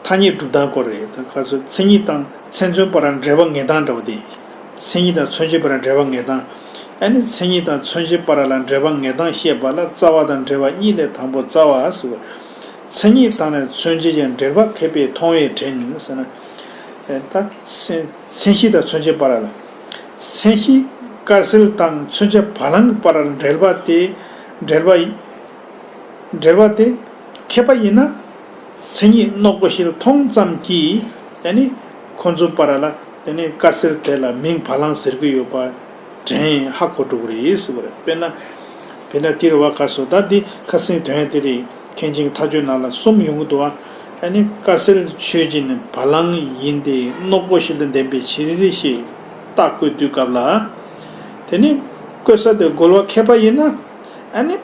ཐ་སྙད་སྒྲུབ་སྟངས་སྐོར་རེད། ད་ག་ཚོད་མཚན་ཉིད་དང་མཚན་མཚོན་བར་འབྲེལ་བ་ངེས་སྟངས་འདྲ་བོ་དེ། མཚན་ཉིད་དང་མཚོན་བྱེད་བར་འབྲེལ་བ་ངེས་སྟངས། ཨ་ནི་མཚན་ཉིད་དང་མཚོན་བྱེད་བར་ལ་འབྲེལ་བ་ངེས་སྟངས་བཤད་པ་ལ་རྩ་བ་དང་འབྲེལ་བ་གཉིས་ལས་དང་པོ་རྩ་བ་ཟེར་བ། མཚན་ཉིད་དང་ནི་མཚོན་བྱེད་ཀྱི་འབྲེལ་བ་མཁས་པས་མཐོང་བས་དྲན་ཟེར་ན། ཨེ་ད་མཚན་མཚན་གཞི་དང་མཚོན་བྱེད་བར་ལ། མཚན་གཞི་དཀར་གསལ་དང་མཚོན་བྱ་བ་ལང་གི་བར་ལ་འབྲེལ་བ་དེ། འབྲེལ་བ། འབྲེལ་བ་དེ་མཁས་པ་ཡིན་ན། མཚན་ཉིད་རྣོག་པོ་ཤེལ་མཐོང་ཙམ་གྱིས་ཨ་ནི་ཁོ་ཚོའི་བར་ལ་དེ་ནས་དཀར་གསལ་དེ་ལ་མིང་བ་ལང་ཟེར་གྱི་ཡོད་པ་དྲན་ཧ་གོ་འགྲོ་གི་རེད་ཟེར་བ་རེད། དཔེར་ན། དཔེར་ན་དེ་རེད་བ་ག་སོ། ད་འདི་ཁ་སང་དོན་དེ་རེད། མཁན་ཆེན་མཐའ་དཔྱོད་ནང་ལ་གསུམ་ཡོང་གི་འདུག་བ། ཨ་ནི་དཀར་གསལ་ཆོས་ཅན་བ་ལང་ཡིན་ཏེ་རྣོག་པོ་ཤེལ་དང་ལྡན་པའི་ཕྱིར་ཞེས་རྟགས་བཀོད་དུས་སྐབས་ལ། དེ་ནི་བཀོད་ས་དེ་རྒོལ་བ་མཁས་པ་ཡིན་ན། ཨ་ནི།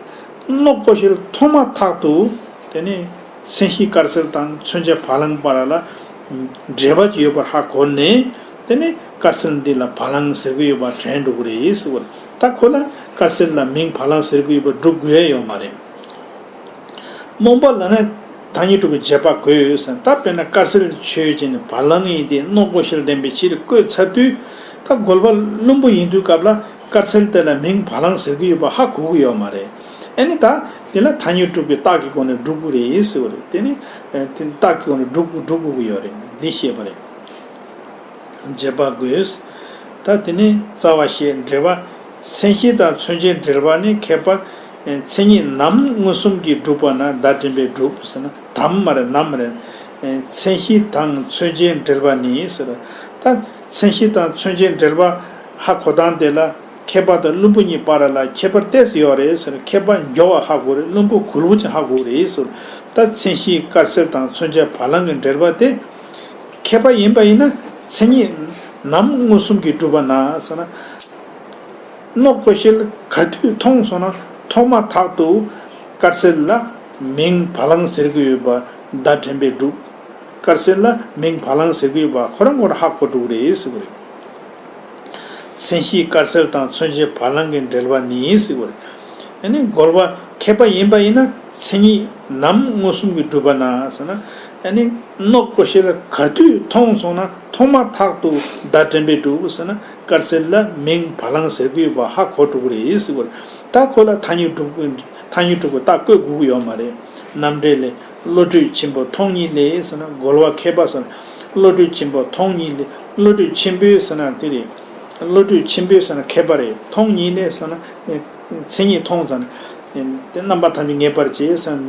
རྣོག་པོ་ཤེལ་མཐོང་མ་ཐག་ཏུ། དེ་ནི་མཚན་གཞི་དཀར་གསལ་དང་མཚོན་བྱ་བ་ལང་བར་ལ་འབྲེལ་བ་ཅིག་ཡོད་པར་ཧ་གོ་ནས། དེ་ནི་དཀར་གསལ་འདི་ལ་བ་ལང་ཟེར་གྱི་ཡོད་པ་དྲན་འགྲོ་གི་རེད་ཟེར་བ་རེད། ད་ཁོ་ལ་དཀར་གསལ་ལ་མིང་བ་ལང་ཟེར་གྱི་ཡོད་པ་སྒྲུབ་དགོས་ཡ་ཡོད་མ་རེད། རྨོངས་པ་ལ་ནི་ཐ་སྙད་གྲུབ་པའི་རྗེས་དཔག་དགོས་ཟེར། ད་དཔེར་ན་དཀར་གསལ་ཆོས་ཅན་བ་ལང་ཡིན་ཏེ་རྣོག་པོ་ཤེལ་ལྡན་པའི་ཕྱིར་བཀོད་ཚར་དུས། ད་རྒོལ་བ་བླུན་པོ་ཡིན་དུས་སྐབས་ལ། དཀར་གསལ་དེ་ལ་མིང་བ་ལང་ཟེར་གྱི་ཡོད་པ་ཧ་གོ་གི་ཡོད་མ་རེད། ཨ་ནི་ད་དེ་ལ་ཐ་སྙད་གྲུབ་པའི་རྟགས་ཀྱི་སྒོ་ནས་སྒྲུབ་དགོས་རེད་ཟེར་བ་རེད། དེ་ནི་ཨ་དེ་རྟགས་ཀྱི་སྒོ་ནས་སྒྲུབ་སྒྲུབ་དགོས་ཀྱི་ཡོད་རེད། འདི་ཤེས་པ་རེད། རྗེས་དཔག་དགོས། ད་དེ་ནི་རྩ་བ་ཤེས་འབྲེལ་བ། མཚན་གཞི་དང་མཚོན་བྱའི་འབྲེལ་བ་ནི་མཁས་པ། ཨ་མཚན་ཉིད་ནམ་མངོན་སུམ་གྱིས་གྲུབ་པ་ན་བརྡ་དྲན་པས་གྲུབ་ཟེར་ན། དམ་མ་རེད་ནམ་རེད། ཨ་མཚན་གཞི་དང་མཚོན་བྱའི་འབྲེལ་བ་ནི་ཟེར། ད་མཚན་གཞི་དང་མཚོན་བྱའི་འབྲེལ་བ་ཧ་གོ་སྟངས་དེ་ལ། མཁས་པ་དང་བླུན་པོ་གཉིས་བར་ལ་ཁྱད་པར་ཏོག་ཙམ་ཡོད་རེད་ཟེར། མཁས་པ་མགྱོགས་པ་ཧ་གོ་རེད། བླུན་པོ་གུལ་པོ་ཅིག་ཧ་གོ་རེད་ཟེར། ད་མཚན་གཞི་དཀར་གསལ་དང་མཚོན་བྱ་བ་ལང་གི་འབྲེལ་བ་དེ། མཁས་པ་ཡིན་པ་ཡིན་ན་མཚན་ཉིད་ནམ་མངོན་སུམ་གྱིས་གྲུབ་པ་ན་ཟེར་ན། རྣོག་པོ་ཤེལ་ག་དུས་མཐོང་སོང་ན་མཐོང་མ་ཐག་ཏུ་དཀར་གསལ་ལ་མིང་བ་ལང་ཟེར་གྱི་ཡོད་པ་བརྡ་དྲན་པས་གྲུབ། དཀར་གསལ་ལ་མིང་བ་ལང་ཟེར་གྱི་ཡོད་པ་ཁོ་རང་ཁོ་རང་ཧ་གོ་འགྲོ་གི་རེད་ཟེར་གྱི་རེད། མཚན་གཞི་དཀར་གསལ་དང་མཚོན་བྱེད་བ་ལང་གི་འབྲེལ་བ་ནི་ཟེར་གྱི་རེད། ཨ་ནི་རྒོལ་བ་མཁས་པ་ཡིན་པ་ཡིན་ན་མཚན་ཉིད་ནམ་མངོན་སུམ་གྱིས་གྲུབ་པ་ན་ཟེར་ན། ཨ་ནི་རྣོག་པོ་ཤེལ་ག་དུས་མཐོང་སོང་ན་མཐོང་མ་ཐག་ཏུ་བརྡ་དྲན་པས་གྲུབ་ཟེར་ན། དཀར་གསལ་ལ་མིང་བ་ལང་ཟེར་གྱི་ཡོད་པ་ཧ་གོ་འགྲོ་གི་རེད་ཟེར་གྱི་རེད། ད་ཁོ་ལ་ཐ་སྙད་གྲུབ་ཐ་སྙད་གྲུབ་པའི་རྟགས་བཀོད་དགོས་ཀྱི་ཡོད་མ་རེད། རྣམ་འགྲེལ་ལས། བློ་གྲོས་ཆེན་པོ་མཐོང་ཉིད་ལས་ཟེར་ན་རྒོལ་བ་མཁས་པ་ཟེར་ན། བློ་གྲོས་ཆེན་པོ་མཐོང་ཉིད་ལས། བློ་གྲོས་ཆེན་པོས་ཟེར་ན་དེ་རེད། བློ་གྲོས་ཆེན་པོས་ཟེར་ན་མཁས་པ་རེད། མཐོང་ཉིད་ལས་ཟེར་ན་མཚན་ཉིད་མཐོང་ཟེར་ན། དེ་རྣམ་པ་ཐམས་ཅད་ངེས་པར་བྱེད་ཟེར་ན་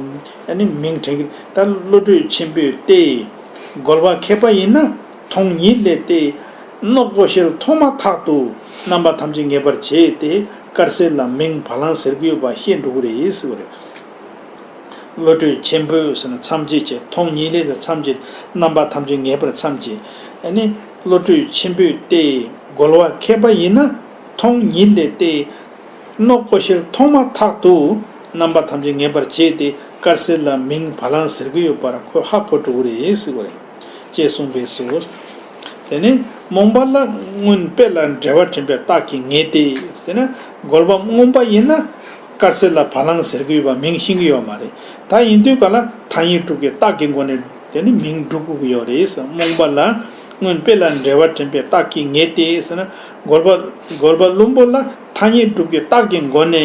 ཨ་ནི་མིང་དྲན་གྱི། ད་བློ་གྲོས་ཆེན་པོས་ཏེ། རྒོལ་བ་མཁས་པ་ཡིན་ན་མཐོང་ཉིད་ལས་ཏེ། རྣོག་པོ་ཤེལ་མཐོང་མ་ཐག་ཏུ་རྣམ་པ་ཐམས་ཅད་ངེས་པར་བྱེད་དེ། དཀར་གསལ་ལ་མིང་བ་ལང་ཟེར་གྱི་ཡོད་པ་ཤེས་འགྲོ་གི་རེད་ཟེར་བ་རེད། བློ་གྲོས་ཆེན་པོས་ཟེར་ན་མཚམས་བཅད་བྱས། མཐོང་ཉིད་ལས་ཟེར་མཚམས་བཅད། རྣམ་པ་ཐམས་ཅད་ངེས་པར་མཚམས་བཅད། ཨ་ནི་བློ་གྲོས་ཆེན་པོས་ཏེ། རྒོལ་བ་མཁས་པ་ཡིན་ན། མཐོང་ཉིད་ལས་ཏེ། ནོག་ཀོ་ཤེལ་མཐོང་མ་ཐག་ཏུ་རྣམ་པ་ཐམས་ཅད་ངེས་པར་བྱས་ཏེ། དཀར་གསལ་ལ་མིང་བ་ལང་ཟེར་གྱི་ཡོད་པར་ཁོས་ཧ་གོ་འགྲོ་གི་རེད་ཟེར་བ་རེད། ཅེས་གསུངས་པས་སོ། དེ་ནས་རྨོངས་པ་ལ་སྔོན་དཔེ་ལ་འགྲེལ་པ་དྲན་པའི་རྟགས་ཀྱིས་ངེས་ཏེ་ཟེར་ན། རྒོལ་བ་རྨོངས་པ་ཡིན་ན་དཀར་གསལ་ལ་བ་ལང་ཟེར་གྱི་ཡོད་པ་མིང་ཤེས་ཀྱི་ཡོད་མ་རེད། ད་ཡིན་དུས་ག་ལ་ཐ་སྙད་སྒྲུབ་ཀྱི་རྟགས་ཀྱི་སྒོ་ནས་དེ་ནི་མིང་སྒྲུབ་དགོས་ཀྱི་ཡོད་རེད་ཟེར། རྨོངས་པ་ལ་སྔོན་དཔེ་ལ་འགྲེལ་པ་དྲན་པའི་རྟགས་ཀྱིས་ངེས་ཏེ་ཟེར་ན། རྒོལ་བ་རྒོལ་བ་བླུན་པོ་ལ་ཐ་སྙད་སྒྲུབ་ཀྱི་རྟགས་ཀྱི་སྒོ་ནས་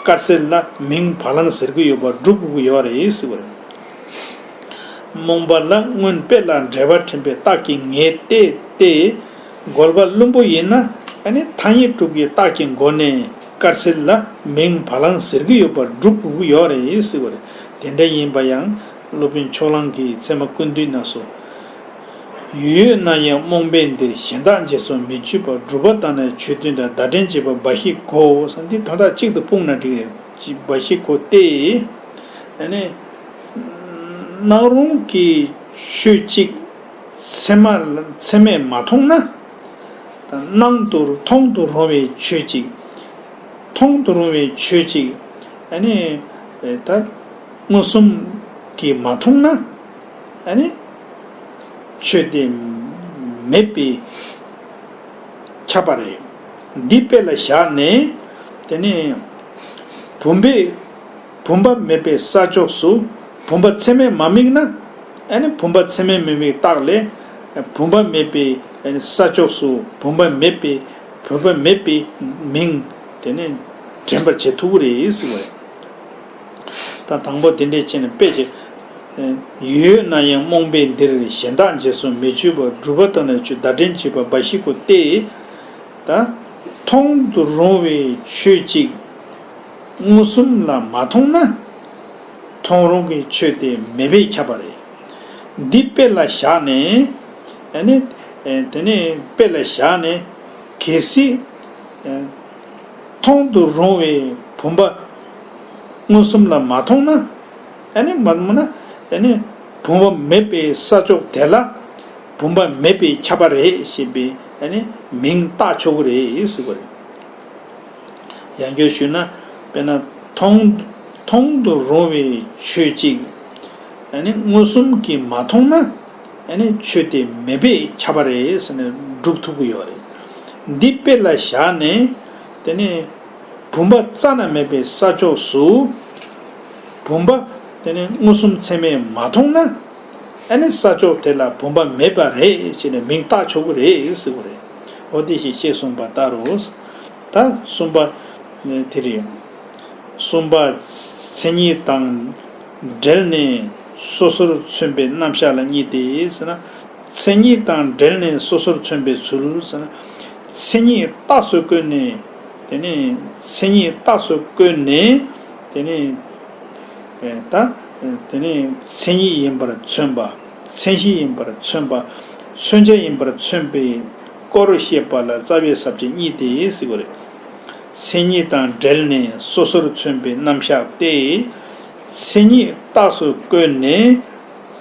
དཀར་གསལ་ལ་མིང་བ་ལང་ཟེར་གྱི་ཡོད་པ་སྒྲུབ་དགོས་ཀྱི་ཡོད་རེད་ཟེར་བ་རེད། རྨོངས་པ་ལ་སྔོན་དཔེ་ལ་འགྲེལ་པ་དྲན་པའི་རྟགས་ཀྱིས་ངེས་ཏེ་སྟེ། རྒོལ་བ་བླུན་པོ་ཡིན་ན་ཨ་ནི་ཐ་སྙད་སྒྲུབ་ཀྱི་རྟགས་ཀྱི་སྒོ་ནས་དཀར་གསལ་ལ་མིང་བ་ལང་ཟེར་གྱི་ཡོད་པར་སྒྲུབ་དགོས་ཀྱི་ཡོད་རེད་ཟེར་བ་རེད། དེ་འདྲ་ཡིན་པ་ཡང་སློབ་དཔོན་ཕྱོགས་གླང་གིས་ཚད་མ་ཀུན་བཏུས་ན་སོ། ཡོད་ཡོད་ན་ཡང་རྨོངས་པས་འདིར། གཞན་དག་རྗེས་སུ་མི་བརྗོད་པར། སྒྲུབ་པ་ལྟར་ན་ཆོས་སྟོན་དང་། བརྡ་དྲན་བྱེད་པ་འབའ་ཞིག་གོ། འདི་དོན་དག་གཅིག་ཏུ་སྤུངས་ན་འགྲིག་རེད། འབའ་ཞིག་གོ་སྟེ། ཨ་ནི། སྣང་རུང་གི་ཆོས་གཅིག་ཚད་མ་ཚད་མས་མ་མཐོང་ན། ད་སྣང་དུ་མཐོང་དུ་རུང་བའི་ཆོས་གཅིག་མཐོང་དུ་རུང་བའི་ཆོས་གཅིག་ཨ་ནི། ད་མངོན་སུམ་གྱིས་མ་མཐོང་ན། ཨ་ནི། ཆོས་དེ་མེད་པས་ཁྱབ་པ་རེད། འདི་དཔེ་ལ་བཞག་ནས། དེ་ནི་བུམ་པས་བུམ་པ་མེད་པའི་ས་ཕྱོགས་སུ་བུམ་པ་ཚད་མས་མ་དམིགས་ན། ཨ་ནི་བུམ་པ་ཚད་མས་མི་དམིགས་རྟགས་ལས། བུམ་པ་མེད་པའི་ས་ཕྱོགས་སུ་བུམ་པ་མེད་པའི་བུམ་པ་མེད་པའི་མིང་དེ་ནི་དྲན་པར་བྱེད་ཐུབ་ཀྱི་རེད་ཟེར་བ་རེད། ད་དང་པོ་དེ་འདྲས་བྱས་ནས་དཔེ་ཅིག་ཡོད་ན་ཡང་རྨོངས་པས་འདིར། གཞན་དག་རྗེས་སུ་མི་བརྗོད་པར། སྒྲུབ་པ་ལྟར་ན་ཆོས་བརྡ་དྲན་བྱེད་པ་འབའ་ཞིག་གོ་སྟེ། ད་མཐོང་དུ་རུང་བའི་ཆོས་གཅིག་མངོན་སུམ་ལ་མ་མཐོང་ན། མཐོང་རུང་གི་ཆོས་དེ་མེད་པས་ཁྱབ་པ་རེད། འདི་དཔེ་ལ་བཞག་ནས། ཨ་ནི། དེ་ནས་དཔེ་ལ་བཞག་ནས། གལ་སྲིད། མཐོང་དུ་རུང་བའི་བུམ་པ་མངོན་སུམ་ལ་མ་མཐོང་ན། ཨ་ནི་མ་མཐོང་ན། ཨ་ནི་བུམ་པ་མེད་པའི་ས་ཕྱོགས་དེ་ལ་བུམ་པ་མེད་པས་ཁྱབ་པ་རེད་ཞེས་པའི་ཨ་ནི་མིང་བཏགས་ཆོག་གི་རེད་ཟེར་བ་རེད། ཡང་བསྐྱར་ཞུས་ན། དཔེར་ན་མཐོང་མཐོང་དུ་རུང་བའི་ཆོས་གཅིག་ཨ་ནི་མངོན་སུམ་གྱིས་མ་མཐོང་ན། ཨ་ནི་ཆོས་དེ་མེད་པས་ཁྱབ་པ་རེད་ཟེར་ནས་སྒྲུབ་ཐུབ་ཀྱི་ཡོད་རེད། འདི་དཔེ་ལ་བཞག་ནས། དེ་ནས་བུམ་པ་རྩ་ན་མེད་པའི་ས་ཕྱོགས་སུ། བུམ་པ་དེ་ནས་མངོན་སུམ་ཚད་མས་མ་མཐོང་ན། ཨ་ནི་ས་ཕྱོགས་དེ་ལ་བུམ་པ་མེད་པ་རེད་ཅེས་ནས་མིང་བཏགས་ཆོག་གི་རེད་ཟེར་བ་རེད། འོ་དེ་བཞིན་ཞེས་གསུངས་པ་ལྟར་རོ། ད་གསུམ་པ་དེ་རེད། གསུམ་པ། མཚན་ཉིད་དང་འབྲེལ་ནས་སོ་སོར་མཚོན་པའི་རྣམ་གཞག་ལ་གཉིས་ཏེ་ཟེར་ན། མཚན་ཉིད་དང་འབྲེལ་ནས་སོ་སོར་མཚོན་པའི་ཚུལ་ཟེར་ན། མཚན་ཉིད་རྟགས་སུ་བཀོད་ནས། དེ་ནས་མཚན་ཉིད་རྟགས་སུ་བཀོད་ནས། དེ་ནས་ད་དེ་ནས་མཚན་ཉིད་ཡིན་པར་མཚོན་པ། མཚན་གཞི་ཡིན་པར་མཚོན་པ། མཚོན་བྱ་ཡིན་པར་མཚོན་པའི་སྐོར་བཤད་པ་ལ་རྩ་བའི་ས་བཅད་གཉིས་ཏེ་ཟེར་བ་རེད། མཚན་ཉིད་དང་འབྲེལ་ནས་སོ་སོར་མཚོན་པའི་རྣམ་གཞག་སྟེ། མཚན་ཉིད་རྟགས་སུ་བཀོད་ནས།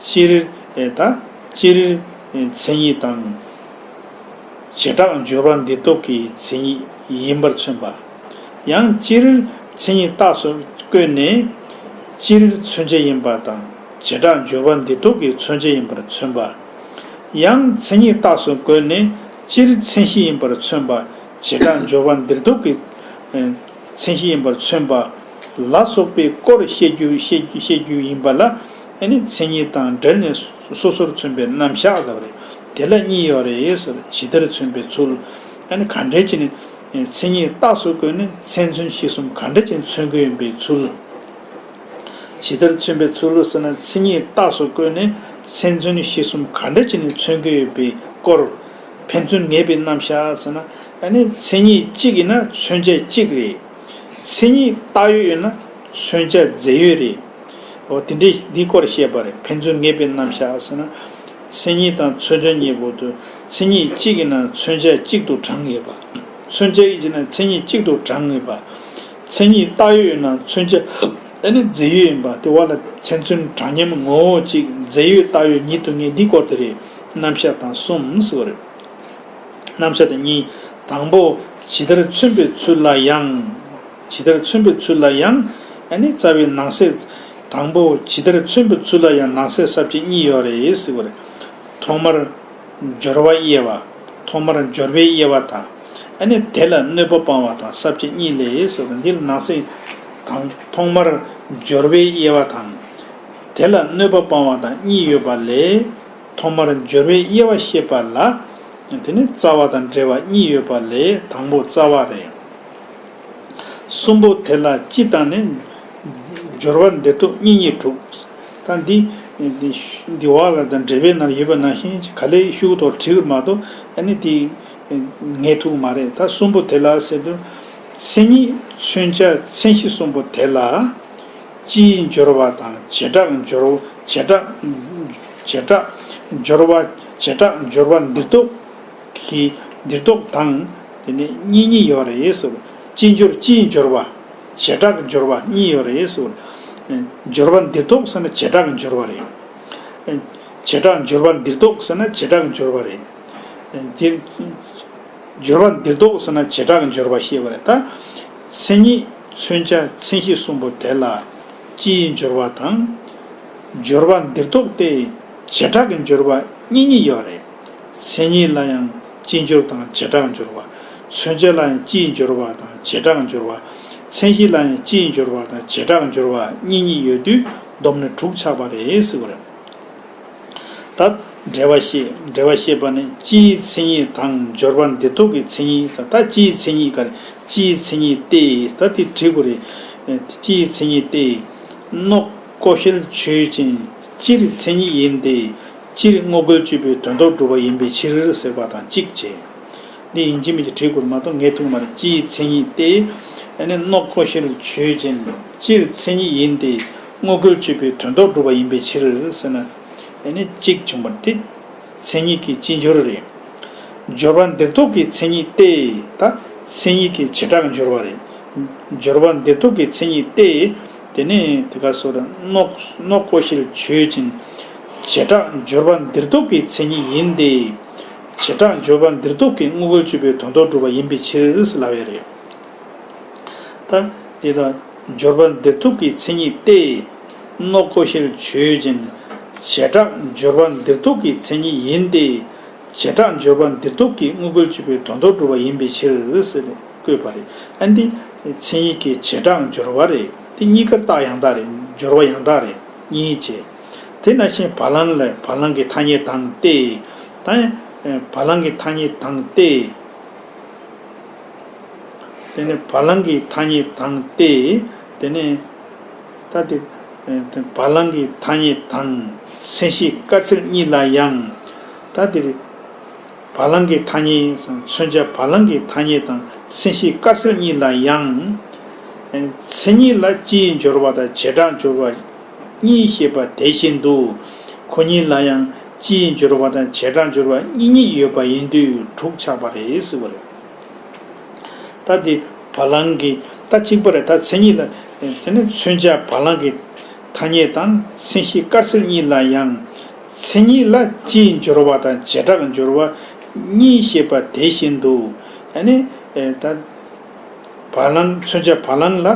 སྤྱིར། ད་སྤྱིར་མཚན་ཉིད་དང་། བྱེ་བྲག་སྦྱོར་བ་འདི་སྟོབས་ཀྱི་མཚན་ཉིད་ཡིན་པར་མཚོན་པ། ཡང་སྤྱིར་མཚན་ཉིད་རྟགས་སུ་བཀོད་ནས། སྤྱིར་མཚོན་བྱ་ཡིན་པ་དང་། བྱེ་བྲག་སྦྱོར་བ་འདི་སྟོབས་ཀྱི་མཚོན་བྱ་ཡིན་པར་མཚོན་པ། ཡང་མཚན་ཉིད་རྟགས་སུ་བཀོད་ནས། སྤྱིར་མཚན་གཞི་ཡིན་པར་མཚོན་པ། བྱེ་བྲག་སྦྱོར་བ་འདིར་སྟོབས་ཀྱི་མཚན་གཞི་ཡིན་པར་མཚོན་པ་ལ་སོགས་པའི་སྐོར་བཤད་རྒྱུ་བཤད་རྒྱུ་བཤད་རྒྱུ་ཡིན་པ་ལ། ཨ་ནི་མཚན་ཉིད་དང་འབྲེལ་ནས་སོ་སོར་མཚོན་པའི་རྣམ་གཞག་ལབ་རེད། དེ་ལ་གཉིས་ཡོད་རེད་ཟེར། ཇི་ལྟར་མཚོན་པའི་ཚུལ། ཨ་ནི་ག་འདྲས་བྱས་ནས་མཚན་ཉིད་རྟགས་སུ་བཀོད་ནས་མཚན་མཚོན་གཞི་གསུམ་ག་འདྲས་བྱས་ནས་མཚོན་གྱི་ཡོད་པའི་ཚུལ། ཇི་ལྟར་མཚོན་པའི་ཚུལ་ཟེར་ན། མཚན་ཉིད་རྟགས་སུ་བཀོད་ནས་མཚན་མཚོན་གཞི་གསུམ་ག་འདྲ་བྱས་ནས་མཚོན་གྱི་ཡོད་པའི་སྐོར། ཕན་ཚུན་ངེས་པའི་རྣམ་གཞག་ཟེར་ན། ཨ་ནི་མཚན་ཉིད་གཅིག་ཡིན་ན་མཚོན་བྱ་གཅིག་རེད། མཚན་ཉིད་བཏགས་ཡོད་ཡིན་ན་མཚོན་བྱ་རྫས་ཡོད་རེད། འོ་དེ་འདྲའི་འདིའི་སྐོར་བཤད་པ་རེད། ཕན་ཚུན་ངེས་པའི་རྣམ་གཞག་ཟེར་ན། མཚན་ཉིད་དང་མཚོན་བྱ་གཉིས་པོ་དུ། མཚན་ཉིད་གཅིག་ཡིན་ན་མཚོན་བྱ་གཅིག་ཏུ་གྲངས་ངེས་པ། མཚོན་བྱ་ཡིན་ན་མཚན་ཉིད་གཅིག་ཏུ་གྲངས་ངེས་པ། མཚན་ཉིད་བཏགས་ཡོད་ཡིན་ན་མཚོན་བྱ་ ཨ་ནི་རྫས་ཡོད་ཡིན་པ་དེ་བ་ལ་མཚན་མཚོན་གྲངས་མཉམ་ངོ་བོ་གཅིག་རྫས་ཡོད་བཏགས་ཡོད་ཉིད་དུ་ངེས་འདིའི་སྐོར་དེ་རེད། རྣམ་གཞག་དང་གསུམ་ཟེར་བ་རེད། རྣམ་གཞག་དང་གཉིས། དང་པོ་ཇི་ལྟར་མཚོན་པའི་ཚུལ་ལ་ཡང་། ཇི་ལྟར་མཚོན་པའི་ཚུལ་ལ་ཡང་། ཨ་ནི་རྩ་བའི་ནང་གསེས། དང་པོ་ཇི་ལྟར་མཚོན་པའི་ཚུལ་ལ་ཡང་ནང་གསེས་ས་བཅད་གཉིས་ཡོད་རེད་ཟེར་བ་རེད། ཐོག་མར་སྦྱོར་བ་དབྱེ་བ། ཐོག་མར་སྦྱོར་བའི་དབྱེ་བ་དང་། ཨ་ནི་དེ་ལ་གནོད་པ་སྤང་བ་དང་ས་བཅད་གཉིས་ལས་ཟེར་བ་འདིར་ནང་གསེས་དང་ཐོག་མར་སྦྱོར་བའི་དབྱེ་བ་དང་། དེ་ལ་གནོད་པ་སྤང་བ་དང་གཉིས་ཡོད་པ་ལས། ཐོག་མར་སྦྱོར་བའི་དབྱེ་བ་བཤད་པ་ལ། དེ་ནི་རྩ་བ་དང་འབྲེལ་བ་གཉིས་ཡོད་པ་ལས་དང་པོ་རྩ་བ་རེད། གསུམ་པོ་དེ་ལ་སྤྱི་དང་ནི། སྦྱོར་བ་འདིར་གཏོགས་གཉིས་གཉིས་དྲུག་ད་འདི། འདི་འདི་བ་ལ་དང་འབྲེལ་བའི་ནང་ཡོད་པ་ནང་བཞིན་ག་ལེ་ཤུགས་ཐོག་བྲིས་པར་མ་གཏོགས་ཨ་ནི་དེ་ངེས་ཐུག་མ་རེད། ད་གསུམ་པོ་དེ་ལ་ཟེར་དུས། མཚན་ཉིད་མཚོན་བྱ་མཚན་གཞི་གསུམ་པོ་དེ་ལ། སྤྱིའི་སྦྱོར་བ་དང་བྱེ་བྲག་སྦྱོར་བྱེ་བྲག་བྱེ་བྲག་སྦྱོར་བ་བྱེ་བྲག་སྦྱོར་བ་འདིར་གཏོགས་ཀྱི་འདིར་གཏོགས་དང་དེ་ནས་གཉིས་གཉིས་ཡོད་རེད་ཟེར། སྤྱིའི་སྦྱོར་སྤྱིའི་སྦྱོར་བ་བྱེ་བྲག་སྦྱོར་བ་གཉིས་ཡོད་རེད་ཟེར། སྦྱོར་བ་འདིར་གཏོགས་ཟེར་ན་བྱེ་བྲག་སྦྱོར་བ་རེད། བྱེ་བྲག་སྦྱོར་བ་འདིར་གཏོགས་ཟེར་ན་བྱེ་བྲག་སྦྱོར་བ་རེད། འདིར། སྦྱོར་བ་འདིར་གཏོགས་ཟེར་ན་བྱེ་བྲག་གི་སྦྱོར་བ་ཞེས་པ་རེད་ད། མཚན་ཉིད་མཚོན་བྱ་མཚན་གཞི་གསུམ་པོ་དེ་ལ་སྤྱིའི་སྦྱོར་བ་དང་། སྦྱོར་བ་འདིར་གཏོགས་ཏེ་བྱེ་བྲག་གི་སྦྱོར་བ་གཉིས་གཉིས་ཡོད་རེད། མཚན་ཉིད་ལ་ཡང་སྤྱིའི་སྦྱོར་དང་བྱེ་བྲག་གི་སྦྱོར་བ། མཚོན་བྱ་ལ་ཡང་སྤྱིའི་སྦྱོར་བ་དང་བྱེ་བྲག་གི་སྦྱོར་བ། མཚན་གཞི་ལ་ཡང་སྤྱིའི་སྦྱོར་བ་དང་བྱེ་བྲག་གི་སྦྱོར་བ་གཉིས་གཉིས་ཡོད་དུས་བསྡོམས་ནས་དྲུག་ཆགས་པ་རེད་ཟེར་བ་རེད། ད་འགྲེལ་བ་བཤད། འགྲེལ་བ་བཤད་པ་ནི་སྤྱིའི་མཚན་ཉིད་དང་སྦྱོར་བ་འདིར་གཏོགས་ཀྱི་མཚན་ཉིད་ཟེར། ད་སྤྱིའི་མཚན་ཉིད་ག་རེ། སྤྱིའི་མཚན་ཉིད་ཏེ། ད་དེ་བྲིས་དགོས་རེད། སྤྱིའི་མཚན་ཉིད་ཏེ། སྣོག་ཀོ་ཤལ་ཆོས་ཅན། སྤྱིར་མཚན་ཉིད་ཡིན་ཏེ། སྤྱིར་དངོས་འགལ་གཅོད་པའི་དོན་ལྡོག་སྒྲུབ་པ་ཡིན་པའི་ཕྱིར་ཟེར་བ་དང་གཅིག་བྱས། འདི་ཡིན་གཅིག་མིན་གཅིག་བྲིས་དགོས་མ་གཏོགས་ངས་ཐུག་མ་རེད། སྤྱིའི་མཚན་ཉིད་ཏེ། ཨ་ནི་སྣོག་ཀོ་ཤལ་ཆོས་ཅན། སྤྱིར་མཚན་ཉིད་ཡིན་ཏེ། དངོས་འགལ་གཅོད་པའི་དོན་ལྡོག་སྒྲུབ་པ་ཡིན་པའི་ཕྱིར་ཟེར་ན། ཨ་ནི་གཅིག་བྱུང་བ་དེ། མཚན་ཉིད་ཀྱི་སྤྱིའི་སྦྱོར་རེད། སྦྱོར་བ་འདིར་གཏོགས་ཀྱི་མཚན་ཉིད་ཏེ། ད་མཚན་ཉིད་ཀྱི་བྱེ་བྲག་སྦྱོར་བ་རེད། སྦྱོར་བ་འདིར་གཏོགས་ཀྱི་མཚན་ཉིད་ཏེ། དེ་ནས་དེ་ག་སོགས་སྣོག་སྣོག་ཀོ་ཤལ་ཆོས་ཅན། བྱེ་བྲག་སྦྱོར་བ་འདིར་གཏོགས་ཀྱི་མཚན་ཉིད་ཡིན་ཏེ། བྱེ་བྲག་སྦྱོར་བ་འདིར་གཏོགས་ཀྱི་དངོས་འགལ་གཅོད་པའི་དོན་ལྡོག་སྒྲུབ་པ་ཡིན་པའི་ཕྱིར་ལབ་ཡ་རེད། ད་དེ་ལ་སྦྱོར་བ་འདིར་གཏོགས་ཀྱི་མཚན་ཉིད་ཏེ། སྣོག་ཀོ་ཤལ་ཆོས་ཅན། བྱེ་བྲག་སྦྱོར་བ་འདིར་གཏོགས་ཀྱི་མཚན་ཉིད་ཡིན་ཏེ། བྱེ་བྲག་སྦྱོར་བ་འདིར་གཏོགས་ཀྱི་དངོས་འགལ་གཅོད་པའི་དོན་ལྡོག་སྒྲུབ་པ་ཡིན་པའི་ཕྱིར་ཟེར་ནས་བཀོད་པ་རེད། ཨ་འདི་མཚན་ཉིད་ཀྱི་བྱེ་བྲག་སྦྱོར་བ་རེད། དེ་གཉིས་ཀར་རྟགས་ཡང་དག་རེད། སྦྱོར་བ་ཡང་དག་རེད། གཉིས་བྱས། དེ་ནང་བཞིན་བ་ལང་ལ་བ་ལང་གི་ཐ་སྙད་དང་སྟེ། ད་ཡང་བ་ལང་གི་ཐ་སྙད་དང་སྟེ། དེ་ནས་བ་ལང་གི་ཐ་སྙད་དང་སྟེ། དེ་ནས་ད་དེ་བ་ལང་གི་ཐ་སྙད་དང་མཚན་གཞི་དཀར་ཚིལ་གཉིས་ལ་ཡང་། ད་དེ་བ་ལང་གི་ཐ་སྙད་མཚོན་བྱ་བ་ལང་གི་ཐ་སྙད་དང་མཚན་གཞི་དཀར་ཚིལ་གཉིས་ལ་ཡང་། མཚན་ཉིད་ལ་སྤྱིའི་སྦྱོར་བ་དང་བྱེ་བྲག་སྦྱོར་བ་གཉིས་བཤད་པ་དེ་བཞིན་དུ། ཁོ་གཉིས་ལ་ཡང་སྤྱིའི་སྦྱོར་བ་དང་བྱེ་བྲག་སྦྱོར་བ་གཉིས་གཉིས་ཡོད་པ་ཡིན་དུས་དྲུག་ཆགས་པ་རེད་ཟེར་བ་རེད། ད་དེ་བ་ལང་གི་ད་གཅིག་པ་རེད། ད་མཚན་ཉིད་ལ་དེ་ནི་མཚོན་བྱ་བ་ལང་གི་ཐ་སྙད་དང་མཚན་གཞི་དཀར་ཚིལ་གཉིས་ལ་ཡང་། མཚན་ཉིད་ལ་སྤྱིའི་སྦྱོར་བ་དང་བྱེ་བྲག་སྦྱོར་བ་གཉིས་བཤད་པ་དེ་བཞིན་དུ། ཨ་ནི་ད་བ་ལང་མཚོན་བྱ་བ་ལང་ལ་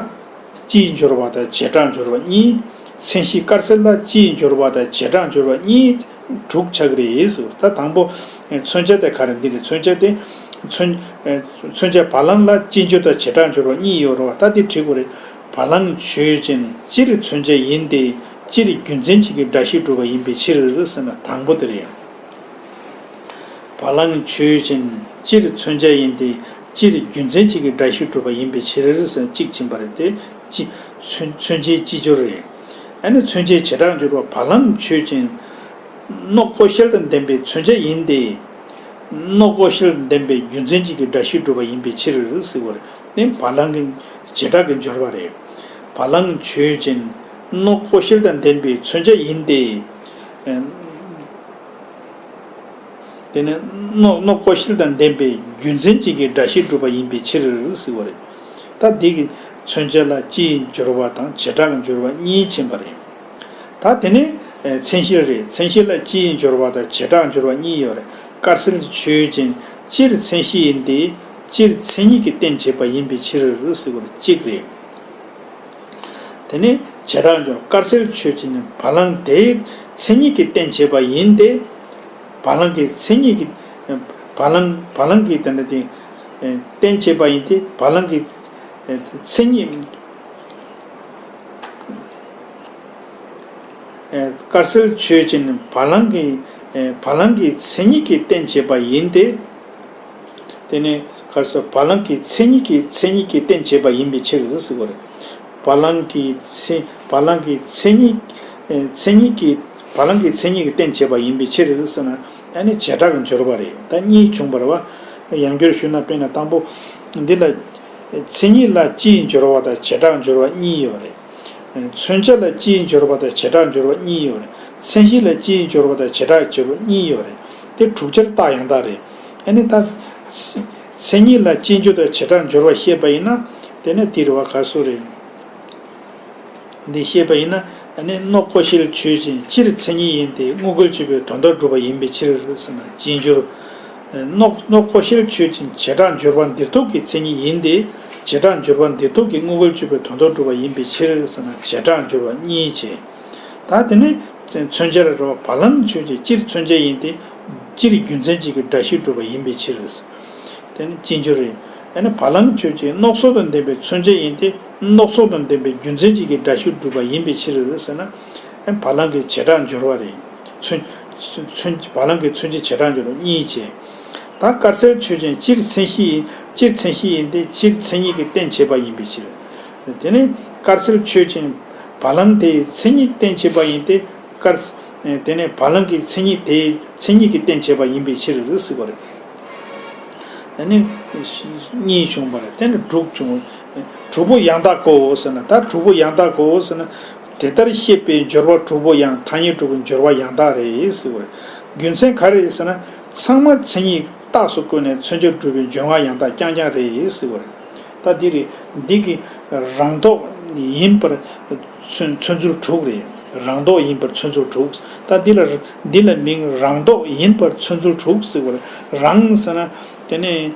སྤྱིའི་སྦྱོར་བ་དང་བྱེ་བྲག་སྦྱོར་བ་གཉིས། མཚན་གཞི་དཀར་ཚིལ་ལ་སྤྱིའི་སྦྱོར་བ་དང་བྱེ་བྲག་སྦྱོར་བ་གཉིས་དྲུག་ཆགས་ཀྱི་རེད་ཟེར། ད་དང་པོ་མཚོན་བྱ་དེ་ག་རེ་འདི་རེད། མཚོན་བྱ་དེ་མཚོན་མཚོན་བྱ་བ་ལང་ལ་སྤྱིའི་སྦྱོར་དང་བྱེ་བྲག་སྦྱོར་བ་གཉིས་ཡོད་རེད་བ། ད་འདི་བྲིས་དགོས་རེད། བ་ལང་ཆོས་ཅན། སྤྱིར་མཚོན་བྱ་ཡིན་ཏེ། སྤྱིར་རྒྱུ་མཚན་གཅིག་གི་སྒྲ་གཞི་སྒྲུབ་པ་ཡིན་པའི་ཕྱིར་ཟེར་ན་དང་པོ་དེ་རེད། བ་ལང་ཆོས་ཅན། སྤྱིར་མཚོན་བྱ་ཡིན་ཏེ། སྤྱིར་རྒྱུ་མཚན་གཅིག་གི་སྒྲ་གཞི་སྒྲུབ་པ་ཡིན་པའི་ཕྱིར་ཟེར་གཅིག་ཕྱིན་པ་རེད་དེ། སྤྱི་མཚོན་མཚོན་བྱའི་སྤྱིའི་སྦྱོར་རེད། ཨ་ནི་མཚོན་བྱའི་བྱེ་བྲག་སྦྱོར་བ་བ་ལང་ཆོས་ཅན། སྣོག་ཀོ་ཤལ་དང་ལྡན་པའི་མཚོན་བྱ་ཡིན་ཏེ། སྣོག་ཀོ་ཤལ་དང་ལྡན་པའི་རྒྱུ་མཚན་གཅིག་གི་སྒྲ་གཞི་སྒྲུབ་པ་ཡིན་པའི་ཕྱིར་ཟེར་བ་རེད། ནི་བ་ལང་གི་བྱེ་བྲག་གི་སྦྱོར་བ་རེད། བ་ལང་ཆོས་ཅན། སྣོག་ཀོ་ཤལ་དང་ལྡན་པའི་མཚོན་བྱ་ཡིན་ཏེ། དེ་ནས་སྣོག་སྣོག་ཀོ་ཤལ་དང་ལྡན་པའི་རྒྱུ་མཚན་གཅིག་གི་སྒྲ་གཞི་སྒྲུབ་པ་ཡིན་པའི་ཕྱིར་ཟེར་བ་རེད། ད་འདི་གི་ མཚོན་བྱ་ལ་སྤྱིའི་སྦྱོར་བ་དང་བྱེ་བྲག་སྦྱོར་བ་གཉིས་ཕྱིན་པ་རེད། ད་དེ་ནས་མཚན་གཞི་རེད། མཚན་གཞི་ལ་སྤྱིའི་སྦྱོར་བ་དང་བྱེ་བྲག་སྦྱོར་བ་གཉིས་ཡོད་རེད། དཀར་གསལ་ཆོས་ཅན། སྤྱིར་མཚན་གཞི་ཡིན་ཏེ། སྤྱིར་མཚན་ཉིད་ཀྱི་རྟེན་བྱེད་པ་ཡིན་པའི་ཕྱིར་ཟེར་བ་གཅིག་རེད། དེ་ནས་བྱེ་བྲག་སྦྱོར། དཀར་གསལ་ཆོས་ཅན། བ་ལང་དེའི་མཚན་ཉིད་ཀྱི་རྟེན་བྱེད་པ་ཡིན་ཏེ། བ་ལང་གི་མཚན་ཉིད་ཀྱི། བ་ལང་བ་ལང་གི་དེ་འདྲ་དེ། རྟེན་བྱེད་པ་ཡིན་ཏེ། བ་ལང་གི་མཚན་ཉིད། དཀར་གསལ་ཆོས་ཅན། བ་ལང་གི། བ་ལང་གི་མཚན་ཉིད་ཀྱི་རྟེན་བྱེད་པ་ཡིན་ཏེ། དེ་ནི་ག་རེ་ཟེར། བ་ལང་གི་མཚན་ཉིད་ཀྱི། མཚན་ཉིད་ཀྱི་རྟེན་བྱེད་པ་ཡིན་པའི་ཕྱིར་ཟེར་བ་རེད། བ་ལང་གི་མཚན། བ་ལང་གི་མཚན་ཉིད། ཨེ། མཚན་ཉིད་ཀྱི། བ་ལང་གི་མཚན་ཉིད་ཀྱི་རྟེན་བྱེད་པ་ཡིན་པའི་ཕྱིར་ཟེར་ན། ཨ་ནི་བྱེ་བྲག་གི་སྦྱོར་བ་རེད། ད་གཉིས་བྱུང་བ་རེད་བ། ཡང་བསྐྱར་ཞུས་ན། དཔེར་ན་དང་པོ་འདི་ལ། མཚན་ཉིད་ལ་སྤྱིའི་སྦྱོར་བ་དང་བྱེ་བྲག་སྦྱོར་བ་གཉིས་ཡོད་རེད། མཚོན་བྱ་ལ་སྤྱིའི་སྦྱོར་བ་དང་བྱེ་བྲག་སྦྱོར་བ་གཉིས་ཡོད་རེད། མཚན་གཞི་ལ་སྤྱིའི་སྦྱོར་བ་དང་བྱེ་བྲག་སྦྱོར་བ་གཉིས་ཡོད་རེད། དེ་དྲུག་ཆར་རྟགས་ཡང་དག་རེད། ཨ་ནི་ད། མཚན་ཉིད་ལ་སྤྱིའི་སྦྱོར་དང་བྱེ་བྲག་སྦྱོར་བ་བཤད་པ་ཡིན་ན། དེ་ནི་དེ་རེད་བ། ག་སོ་རེད། འདི་བཤད་པ་ཡིན་ན། ཨ་ནི་སྣོད་ཀོ་ཤལ་ཆོས་ཅན། སྤྱིར་མཚན་ཉིད་ཡིན་ཏེ། དངོས་འགལ་གཅོད་པའི་དོན་དམ་སྒྲུབ་པ་ཡིན་པའི་ཕྱིར་ཟེར་ན་སྤྱིའི་སྦྱོར། སྣོད། སྣོད་ཀོ་ཤལ་ཆོས་ཅན། བྱེ་བྲག་སྦྱོར་བ་འདིར་གཏོགས་ཀྱི་མཚན་ཉིད་ཡིན་ཏེ། བྱེ་བྲག་སྦྱོར་བ་འདིར་གཏོགས་ཀྱི་དངོས་འགལ་གཅོད་པའི་དོན་དམ་སྒྲུབ་པ་ཡིན་པའི་ཕྱིར་ཟེར་ན་བྱེ་བྲག་སྦྱོར་བ་གཉིས་བྱས། ད་དེ་ནས་མཚོན་བྱ་ལ་རེད་བ། བ་ལང་ཆོས་ཅན། སྤྱིར་མཚོན་བྱ་ཡིན་ཏེ། སྤྱིར་རྒྱུ་མཚན་གཅིག་གི་སྒྲ་གཞི་སྒྲུབ་པ་ཡིན་པའི་ཕྱིར། དེ་ནི་སྤྱིའི་སྦྱོར་རེད། ཨ་ནི་བ་ལང་ཆོས་ཅན། སྣོད་གསུམ་དང་ལྡན་པའི་མཚོན་བྱ་ཡིན་ཏེ། སྣོད་གསུམ་དང་ལྡན་པའི་རྒྱུ་མཚན་གཅིག་གི་སྒྲ་གཞི་སྒྲུབ་པ་ཡིན་པའི་ཕྱིར་ཟེར་ན། ཨ་ནི་བ་ལང་གི་བྱེ་བྲག་སྦྱོར་བ་རེད། མཚོན། མཚོན། བ་ལང་གི་མཚོན་བྱ་བྱེ་བྲག་སྦྱོར་བ་གཉིས་བྱས། ད་དཀར་གསལ་ཆོས་ཅན། སྤྱིར་མཚན་གཞི་ཡིན། སྤྱིར་མཚན་གཞི་ཡིན་ཏེ། སྤྱིར་མཚན་ཉིད་ཀྱི་རྟེན་བྱེད་པ་ཡིན་པའི་ཕྱིར། དེ་ནི་དཀར་གསལ་ཆོས་ཅན། བ་ལང་དེའི་མཚན་ཉིད་རྟེན་བྱེད་པ་ཡིན་ཏེ། དཀར། དེ་ནས་བ་ལང་གི་མཚན་ཉིད་དེའི་མཚན་ཉིད་ཀྱི་རྟེན་བྱེད་པ་ཡིན་པའི་ཕྱིར་ཟེར་བ་རེད། ཨ་ནི་གཉིས་བྱུང་བ་རེད། དེ་ནས་དྲུག་བྱུང་། དྲུག་པོ་ཡང་དག་གོ་ཟེར་ན། ད་དྲུག་པོ་ཡང་དག་གོ་ཟེར་ན། དེ་ལྟར་བཤད་པའི་སྦྱོར་བ་དྲུག་པོ་ཡང་། ཐ་སྙད་གྲུབ་པའི་སྦྱོར་བ་ཡང་དག་རེད་ཟེར་བ་རེད། རྒྱུ་མཚན་ག་རེ་རེད་ཟེར་ན། ཚང་མ་མཚན་ཉིད་རྟགས་སུ་བཀོད་ནས་མཚོན་བྱ་སྒྲུབ་པའི་སྦྱོར་ངག་ཡང་དག་རྐྱང་རྐྱང་རེད་ཟེར་བ་རེད། ད་འདི་རེད། འདི་གི་རང་ལྡོག་ཡིན་པར་མཚོན། མཚོན་ཚུལ་དྲུག་རེད། རང་ལྡོག་ཡིན་པར་མཚོན་ཚུལ་དྲུག། ད་འདི་ལ། འདི་ལ་མིང་རང་ལྡོག་ཡིན་པར་མཚོན་ཚུལ་དྲུག་ཟེར་བ་རེད། རང་ཟེར་ན། དེ་ནས་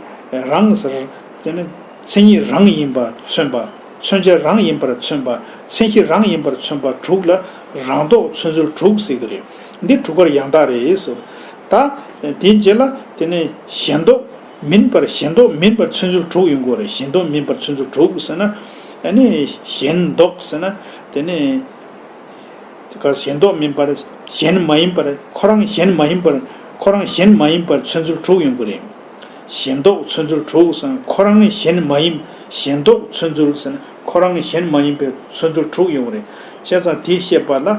རང་ཟེར། དེ་ནས་མཚན་ཉིད་རང་ཡིན་པ་མཚོན་པ། མཚོན་བྱ་རང་ཡིན་པར་མཚོན་པ། མཚན་གཞི་རང་ཡིན་པར་མཚོན་པ་དྲུག་ལ་རང་ལྡོག་མཚོན་ཚུལ་དྲུག་ཟེར་གི་རེད། འདི་དྲུག་ཀར་ཡང་དག་རེད་ཟེར། ད་དེའི་རྗེས་ལ་དེ་ནས་ཞེན་ལྡོག་མིན་པར། ཞེན་ལྡོག་མིན་པར་མཚོན་ཚུལ་དྲུག་ཡོང་གི་རེད། ཞེན་ལྡོག་མིན་པར་མཚོན་ཚུལ་དྲུག་ཟེར་ན། ཨ་ནི་ཞེན་ལྡོག་ཟེར་ན། དེ་ནས་དེ་ག་ཞེན་ལྡོག་མིན་པར། གཞན་མ་ཡིན་པར། ཁོ་རང་གཞན་མ་ཡིན་པར། ཁོ་རང་གཞན་མ་ཡིན་པར་མཚོན་ཚུལ་དྲུག་ཡོང་གི་རེད། ཞེན་ལྡོག་མཚོན་ཚུལ་དྲུག་ཟེར་ན། ཁོ་རང་གཞན་མ་ཡིན། ཞེན་ལྡོག་མཚོན་ཚུལ་ཟེར་ན། ཁོ་རང་གཞན་མ་ཡིན་པའི་མཚོན་ཚུལ་དྲུག་ཡོང་གི་རེད། བྱས་ཙང་དེ་བཤད་པ་ལ།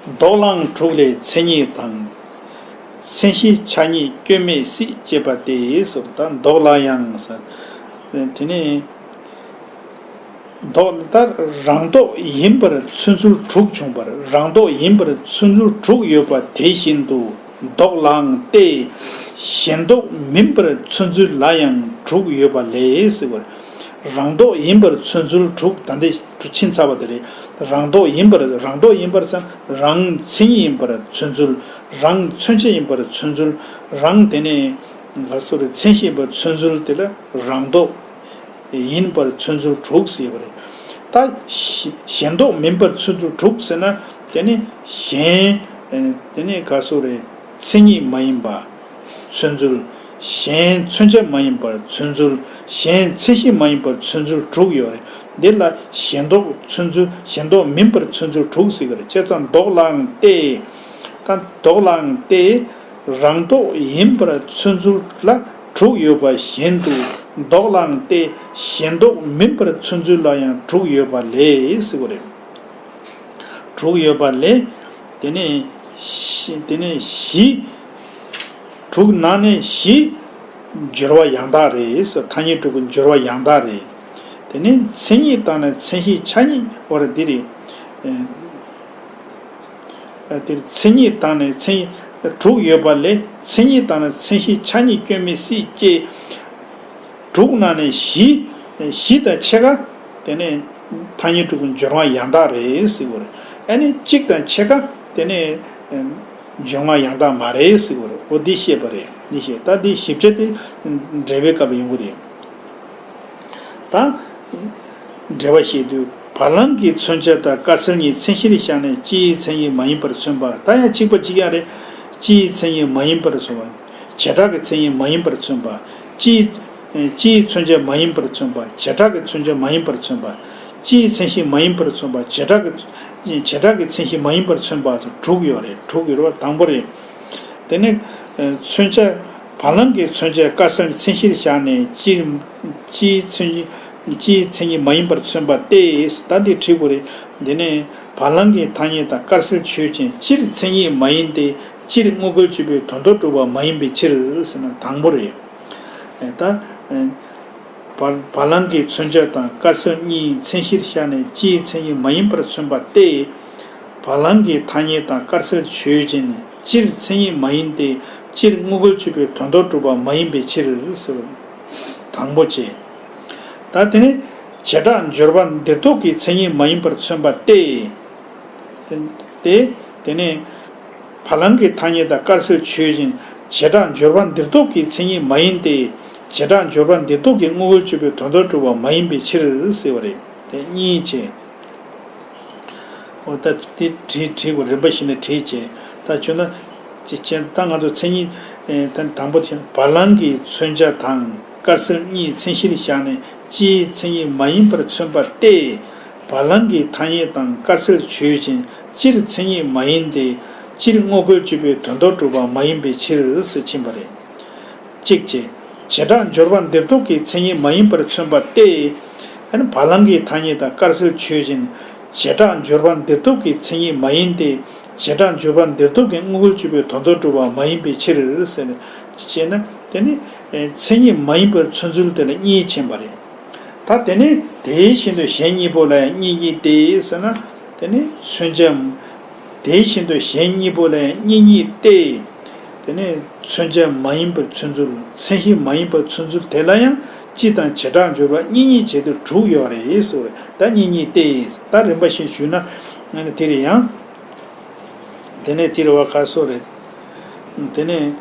ལྡོག་ལའང་དྲུག་ལས་མཚན་ཉིད་དང་། མཚན་གཞི་ཆ་གཉིས་སྐྱོན་མེད་སྲིད་ཅེས་པ་སྟེ་ཟེར། ད་ལྡོག་ལའང་ཟེར། དེ་ནས་ལྡོག། ད་རང་ལྡོག་ཡིན་པར་མཚོན་ཚུལ་དྲུག་བྱུང་བར། རང་ལྡོག་ཡིན་པར་མཚོན་ཚུལ་དྲུག་ཡོད་པ་དེ་བཞིན་དུ་ལྡོག་ལའང་སྟེ། ཞེན་ལྡོག་མིན་པར་མཚོན་ཚུལ་ལ་ཡང་དྲུག་ཡོད་པ་ལས་ཟེར་བར། རང་ལྡོག་ཡིན་པར་མཚོན་ཚུལ་དྲུག། ད་འདི་ཕྱིན་ཚར་བ་དེ་རེད། རང་ལྡོག་ཡིན་པར། རང་ལྡོག་ཡིན་པར་ཟེར་ན། རང་མཚན་ཉིད་ཡིན་པར་མཚོན་ཚུལ། རང་མཚོན་བྱ་ཡིན་པར་མཚོན་ཚུལ། རང་དེ་ནས་ག་སོ་རེ་མཚན་གཞི་ཡིན་པར་མཚོན་ཚུལ་དེ་ལ་རང་ལྡོག་ཡིན་པར་མཚོན་ཚུལ་དྲུག་ཟེར་བ་རེད། ད་ཞེ། ཞེན་ལྡོག་མིན་པར་མཚོན་ཚུལ་དྲུག་ཟེར་ན། དེ་ནི་གཞན། དེ་ནི་ག་སོ་རེ་མཚན་ཉིད་མ་ཡིན་པ། མཚོན་ཚུལ། གཞན་མཚོན་བྱ་མ་ཡིན་པར་མཚོན་ཚུལ། གཞན་མཚན་གཞི་མ་ཡིན་པར་མཚོན་ཚུལ་དྲུག་ཡོད་རེད། འདི་ལ་ཞེན་ལྡོག་མཚོན་ཚུལ། ཞེན་ལྡོག་མིན་པར་མཚོན་ཚུལ་དྲུག་ཟེར་གི་རེད། བྱས་ཙང་ལྡོག་ལའང་སྟེ། ད་ལྡོག་ལའང་སྟེ། རང་ལྡོག་ཡིན་པར་མཚོན་ཚུལ་ལ་དྲུག་ཡོད་པ་བཞིན་དུ། ལྡོག་ལའང་སྟེ། ཞེན་ལྡོག་མིན་པར་མཚོན་ཚུལ་ལ་ཡང་དྲུག་ཡོད་པ་ལས་ཟེར་གི་རེད། དྲུག་ཡོད་པ་ལས། དེ་ནས་བཞི། དེ་ནས་བཞི། དྲུག་ནང་ནས་བཞི། སྦྱོར་བ་ཡང་དག་རེད་ཟེར། ཐ་སྙད་གྲུབ་པའི་སྦྱོར་བ་ཡང་དག་རེད། དེ་ནས་མཚན་ཉིད་དང་ནི་མཚན་གཞི་ཆ་གཉིས་བར་འདི་རེད། ཨ། དེར་མཚན་ཉིད་དང་ནི་མཚན་གཞི་དྲུག་ཡོད་པ་ལས། མཚན་ཉིད་དང་ནི་མཚན་གཞི་ཆ་གཉིས་སྐྱོན་མེད་སྲིད་ཅེས། དྲུག་ནང་ནས་བཞི། བཞི་དང་ཕྱེད་ཀ་དེ་ནས་ཐ་སྙད་དྲུག་གི་སྦྱོར་དབང་ཡང་དག་རེད་ཟེར་གྱི་ཡོད་རེད། ཨ་ནི་གཅིག་དང་ཕྱེད་ཀ་དེ་ནས་སྦྱོར་དབང་ཡང་དག་མ་རེད་ཟེར་གྱི་ཡོད་རེད། འོ་འདི་བཤད་པ་རེད། འདི་བཤད། ད་འདི་ཞིབ་ཆ་དེ་འགྲེལ་པའི་སྐབས་ལ་ཡོང་གི་རེད། ད། འགྲེལ་པ་བཤད་དུས་བ་ལང་གི་མཚོན་བྱ་དང་དཀར་གསལ་གཉིས་མཚན་གཞིར་བཞག་ནས་སྤྱིའི་མཚན་ཉིད་མ་ཡིན་པར་མཚོན་པ། ད་ཡང་གཅིག་པ་གཅིག་རྐྱང་རེད། སྤྱིའི་མཚན་ཉིད་མ་ཡིན་པར་མཚོན་པ། བྱེ་བྲག་གི་མཚན་ཉིད་མ་ཡིན་པར་མཚོན་པ། སྤྱིའི་སྤྱིའི་མཚོན་བྱ་མ་ཡིན་པར་མཚོན་པ། བྱེ་བྲག་གི་མཚོན་བྱ་མ་ཡིན་པར་མཚོན་པ། སྤྱིའི་མཚན་གཞི་མ་ཡིན་པར་མཚོན་པ། བྱེ་བྲག་གི་བྱེ་བྲག་གི་མཚན་གཞི་མ་ཡིན་པར་མཚོན་པ་སོགས་དྲུག་ཡོད་རེད། དྲུག་ཡོད་རེད་པ། དང་པོ་རེད། དེ་ནས་མཚོན་བྱ། བ་ལང་གི་མཚོན་བྱ་དཀར་གསལ་མཚན་གཞིར་བཞག་ནས་སྤྱིར་སྤྱིའི་མཚན་ཉིད་སྤྱིའི་མཚན་ཉིད་མ་ཡིན་པར་མཚོན་པ་སྟེ། ད་འདི་བྲིས་དགོས་རེད། འདི་ནས་བ་ལང་གི་ཐ་སྙད་དང་དཀར་གསལ་ཆོས་ཅན། སྤྱིར་མཚན་ཉིད་མ་ཡིན་ཏེ། སྤྱིར་དངོས་འགལ་བརྗོད་པའི་དོན་ལྡོག་གྲུབ་པ་མ་ཡིན་པའི་ཕྱིར་ཟེར་ན་དང་པོ་རེད། ད། བ་བ་ལང་གི་མཚོན་བྱ་དང་དཀར་གསལ་གཉིས་མཚན་གཞིར་བཞག་ནས་སྤྱིའི་མཚན་ཉིད་མ་ཡིན་པར་མཚོན་པ་སྟེ། བ་ལང་གི་ཐ་སྙད་དང་དཀར་གསལ་ཆོས་ཅན། སྤྱིར་མཚན་ཉིད་མ་ཡིན་ཏེ། སྤྱིར་དངོས་འགལ་བརྗོད་པའི་དོན་ལྡོག་གྲུབ་པ་མ་ཡིན་པའི་ཕྱིར་ཟེར། དང་པོ་བྱས། ད་དེ་ནས་བྱེ་བྲག་སྦྱོར་བ་འདིར་གཏོགས་ཀྱི་མཚན་ཉིད་མ་ཡིན་པར་མཚོན་པ་སྟེ། དེ་དེ་དེ་ནས་བ་ལང་གི་ཐ་སྙད་དང་དཀར་གསལ་ཆོས་ཅན། བྱེ་བྲག་སྦྱོར་བ་འདིར་གཏོགས་ཀྱི་མཚན་ཉིད་མ་ཡིན་ཏེ། བྱེ་བྲག་སྦྱོར་བ་འདིར་གཏོགས་ཀྱི་དངོས་འགལ་བརྗོད་པའི་དོན་ལྡོག་གྲུབ་པ་མ་ཡིན་པའི་ཕྱིར་ཟེར་བ་རེད། དེ་གཉིས་བྱས། འོ་ད་དེ་བྲིས་བྲིས་དགོས། རིམ་པ་བཞིན་དུ་བྲིས་བྱས། ད་བྱུང་ན། ཅེས་ཅེས་ད་ང་ཚོ་མཚན་ཉིད་ཨེ་ད་དང་པོ་དེ་བ་ལང་གི་མཚོན་བྱ་དང་དཀར་གསལ་གཉིས་མཚན་གཞིར་བཞག་ནས་སྤྱིའི་མཚན་ཉིད་མ་ཡིན་པར་མཚོན་པ་སྟེ། བ་ལང་གི་ཐ་སྙད་དང་དཀར་གསལ་ཆོས་ཅན། སྤྱིར་མཚན་ཉིད་མ་ཡིན་ཏེ། སྤྱིར་དངོས་འགལ་བརྗོད་པའི་དོན་ལྡོག་གྲུབ་པ་མ་ཡིན་པའི་ཕྱིར་ཟེར་ཕྱིན་པ་རེད། གཅིག་བྱས། བྱེ་བྲག་སྦྱོར་བ་འདིར་གཏོགས་ཀྱི་མཚན་ཉིད་མ་ཡིན་པར་མཚོན་པ་སྟེ། ཨ་ནི་བ་ལང་གི་ཐ་སྙད་དང་དཀར་གསལ་ཆོས་ཅན། བྱེ་བྲག་སྦྱོར་བ་འདིར་གཏོགས་ཀྱི་མཚན་ཉིད་མ་ཡིན་ཏེ། བྱེ་བྲག་སྦྱོར་བ་འདིར་གཏོགས་ཀྱི་དངོས་འགལ་བརྗོད་པའི་དོན་ལྡོག་གྲུབ་པ་མ་ཡིན་པའི་ཕྱིར་ཟེར་ནས། བྱས་ན་དེ་ནི་མཚན་ཉིད་མ་ཡིན་པར་མཚོན་ཚུལ་དེ་ལ་གཉིས་ཕྱིན་པ་རེད། ད་དེ་ནི་དེ་བཞིན་དུ་གཞན་གཉིས་པོ་ལ་ཡང་གཉིས་གཉིས་ཏེ་ཟེར་ན། དེ་ནི་མཚོན་བྱ། དེ་བཞིན་དུ་གཞན་གཉིས་པོ་ལ་ཡང་གཉིས་གཉིས་ཏེ། དེ་ནི་མཚོན་བྱ་མ་ཡིན་པར་མཚོན་ཚུལ། མཚན་གཞི་མ་ཡིན་པར་མཚོན་ཚུལ་དེ་ལ་ཡང་སྤྱི་དང་བྱེ་བྲག་སྦྱོར་བ་གཉིས་གཉིས་བྱས་ཏེ་དྲུག་ཡོད་རེད་ཟེར་བ་རེད། ད་གཉིས་གཉིས་ཏེ། ད་རིམ་པ་བཞིན་ཞུས་ན། དེ་རེད་ཡང་། དེ་ནས་དེ་རེད་བ། ཁ་སོ་རེད། དེ་ནས་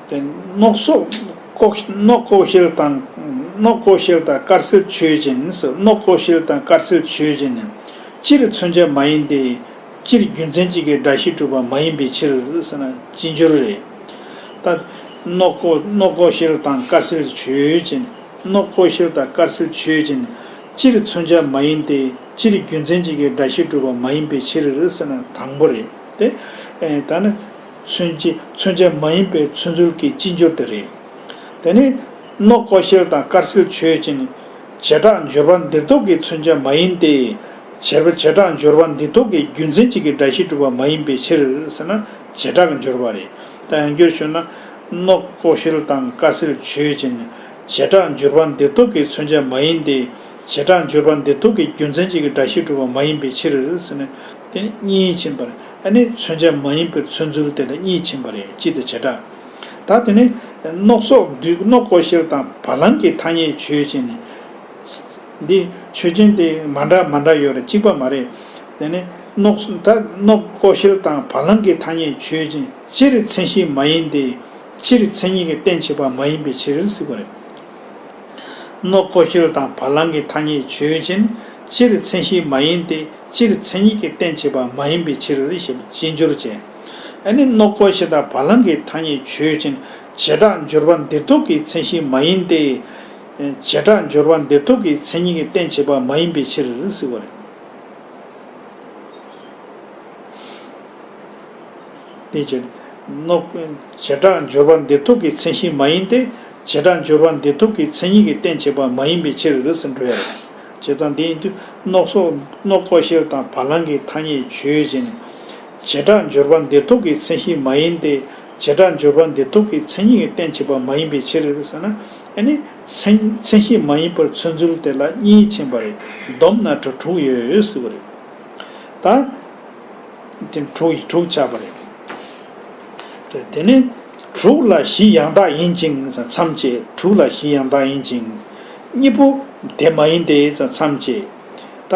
དེ་ནོག་སོགས་ཀོ་ནོག་ཀོ་ཤལ་དང་། ནོག་ཀོ་ཤལ་དང་དཀར་གསལ་ཆོས་ཅན། ནོག་ཀོ་ཤལ་དང་དཀར་གསལ་ཆོས་ཅན། སྤྱིར་མཚོན་བྱ་མ་ཡིན་ཏེ། སྤྱིར་རྒྱུ་མཚན་གཅིག་གིས་སྒྲ་གཞི་གྲུབ་པ་མ་ཡིན་པའི་ཕྱིར་ཟེར་ན་ཅི་འགྱུར་རེད། ད་ནོག་ཀོ་ནོག་ཀོ་ཤལ་དང་དཀར་གསལ་ཆོས་ཅན། ནོག་ཀོ་ཤལ་དང་དཀར་གསལ་ཆོས་ཅན། སྤྱིར་མཚོན་བྱ་མ་ཡིན་ཏེ། སྤྱིར་རྒྱུ་མཚན་གཅིག་གིས་སྒྲ་གཞི་གྲུབ་པ་མ་ཡིན་པའི་ཕྱིར་ཟེར་ན་དང་པོ་རེད་དེ། ཨེ་ད་ནི་མཚོན་བྱེད་མཚོན་བྱ་མ་ཡིན་པའི་མཚོན་ཚུལ་གྱི་སྤྱི་འགྱུར་དེ་རེད། དེ་ནི་ནོག་ཀོ་ཤལ་དང་དཀར་གསལ་ཆོས་ཅན། བྱེ་བྲག་སྦྱོར་བ་འདིར་གཏོགས་ཀྱི་མཚོན་བྱ་མ་ཡིན་ཏེ། བྱེ་བྲག་བྱེ་བྲག་སྦྱོར་བ་འདིར་གཏོགས་ཀྱི་རྒྱུ་མཚན་གཅིག་གིས་སྒྲ་གཞི་གྲུབ་པ་མ་ཡིན་པའི་ཕྱིར་ཟེར་ན་བྱེ་བྲག་གི་སྦྱོར་བ་རེད། ད་ཡང་བསྐྱར་ཞུས་ན། ནོག་ཀོ་ཤལ་དང་དཀར་གསལ་ཆོས་ཅན། བྱེ་བྲག་སྦྱོར་བ་འདིར་གཏོགས་ཀྱི་མཚོན་བྱ་མ་ཡིན་ཏེ། བྱེ་བྲག་སྦྱོར་བ་འདིར་གཏོགས་ཀྱི་རྒྱུ་མཚན་གཅིག་གིས་སྒྲ་གཞི་གྲུབ་པ་མ་ཡིན་པའི་ཕྱིར་ཟེར་ན། དེ་ནི་གཉིས་ཕྱིན་པ་རེད། ཨ་ནི་མཚོན་བྱ་མ་ཡིན་པའི་མཚོན་ཚུལ་དེ་ལ་གཉིས་ཕྱིན་པ་རེད། སྤྱི་དང་བྱེ་བྲག་ད་དེ་ནི་ནོག་སོགས་འདུས། ནོག་ཀོ་ཤལ་དང་བ་ལང་གི་ཐ་སྙད་ཆོས་ཅན། འདི་ཆོས་ཅན་དེ་མ་འདྲ་མ་འདྲ་ཡོད་རེད། གཅིག་པ་མ་རེད། དེ་ནི་ནོག་ད་ནོག་ཀོ་ཤལ་དང་བ་ལང་གི་ཐ་སྙད་ཆོས་ཅན། སྤྱིར་མཚན་གཞི་མ་ཡིན་ཏེ། སྤྱིར་མཚན་ཉིད་ཀྱི་རྟེན་བྱེད་པ་མ་ཡིན་པའི་ཕྱིར་ཟེར་བ་རེད། ནོག་ཀོ་ཤལ་དང་བ་ལང་གི་ཐ་སྙད་ཆོས་ཅན། སྤྱིར་མཚན་གཞི་མ་ཡིན་ཏེ། སྤྱིར་མཚན་ཉིད་ཀྱི་རྟེན་བྱེད་པ་མ་ཡིན་པའི་ཕྱིར་ཞེས་པའི་སྤྱི་འགྱུར་བྱས། ཨ་ནི་ནོག་ཀོ་ཤལ་དང་བ་ལང་གི་ཐ་སྙད་ཆོས་ཅན། བྱེ་བྲག་སྦྱོར་བ་འདིར་གཏོགས་ཀྱི་མཚན་གཞི་མ་ཡིན་ཏེ། བྱེ་བྲག་སྦྱོར་བ་འདིར་གཏོགས་ཀྱི་མཚན་ཉིད་ཀྱི་རྟེན་བྱེད་པ་མ་ཡིན་པའི་ཕྱིར་ཟེར་བ་རེད། དེ་ཕྱིར་ནོག་བྱེ་བྲག་སྦྱོར་བ་འདིར་གཏོགས་ཀྱི་མཚན་གཞི་མ་ཡིན་ཏེ། བྱེ་བྲག་སྦྱོར་བ་འདིར་གཏོགས་ཀྱི་མཚན་ཉིད་ཀྱི་རྟེན་བྱེད་པ་མ་ཡིན་པའི་ཕྱིར་ཟེར་འགྲོ་ཡ་རེད། བྱས་ཙང་འདི་ཡིན་དུས་ནོག་སོགས་ནོག་ཀོ་ཤལ་དང་བ་ལང་གི་ཐ་སྙད་ཆོས་ཅན། བྱེ་བྲག་སྦྱོར་བ་འདིར་གཏོགས་ཀྱི་མཚན་གཞི་མ་ཡིན་ཏེ། བྱེ་བྲག་སྦྱོར་བ་འདིར་གཏོགས་ཀྱི་མཚན་ཉིད་ཀྱི་རྟེན་བྱེད་པ་མ་ཡིན་པའི་ཕྱིར་ཟེར་ན། ཨ་ནི་མཚན་མཚན་གཞི་མ་ཡིན་པར་མཚོན་ཚུལ་དེ་ལ་གཉིས་ཕྱིན་པ་རེད། བསྡོམས་ན་དྲུག་དྲུག་ཡོད་ཟེར་བ་རེད། ད། དེ་དྲུག་དྲུག་ཆགས་པ་རེད། དེ་ནི་དྲུག་ལ་བཞི་ཡང་དག་ཡིན་ཅིང་། མཚམས་བཅད། དྲུག་ལ་བཞི་ཡང་དག་ཡིན་ཅིང་། གཉིས་པོ་དེ་མ་ཡིན་ཏེ་ཙམ་མཚམས་བཅད། ད་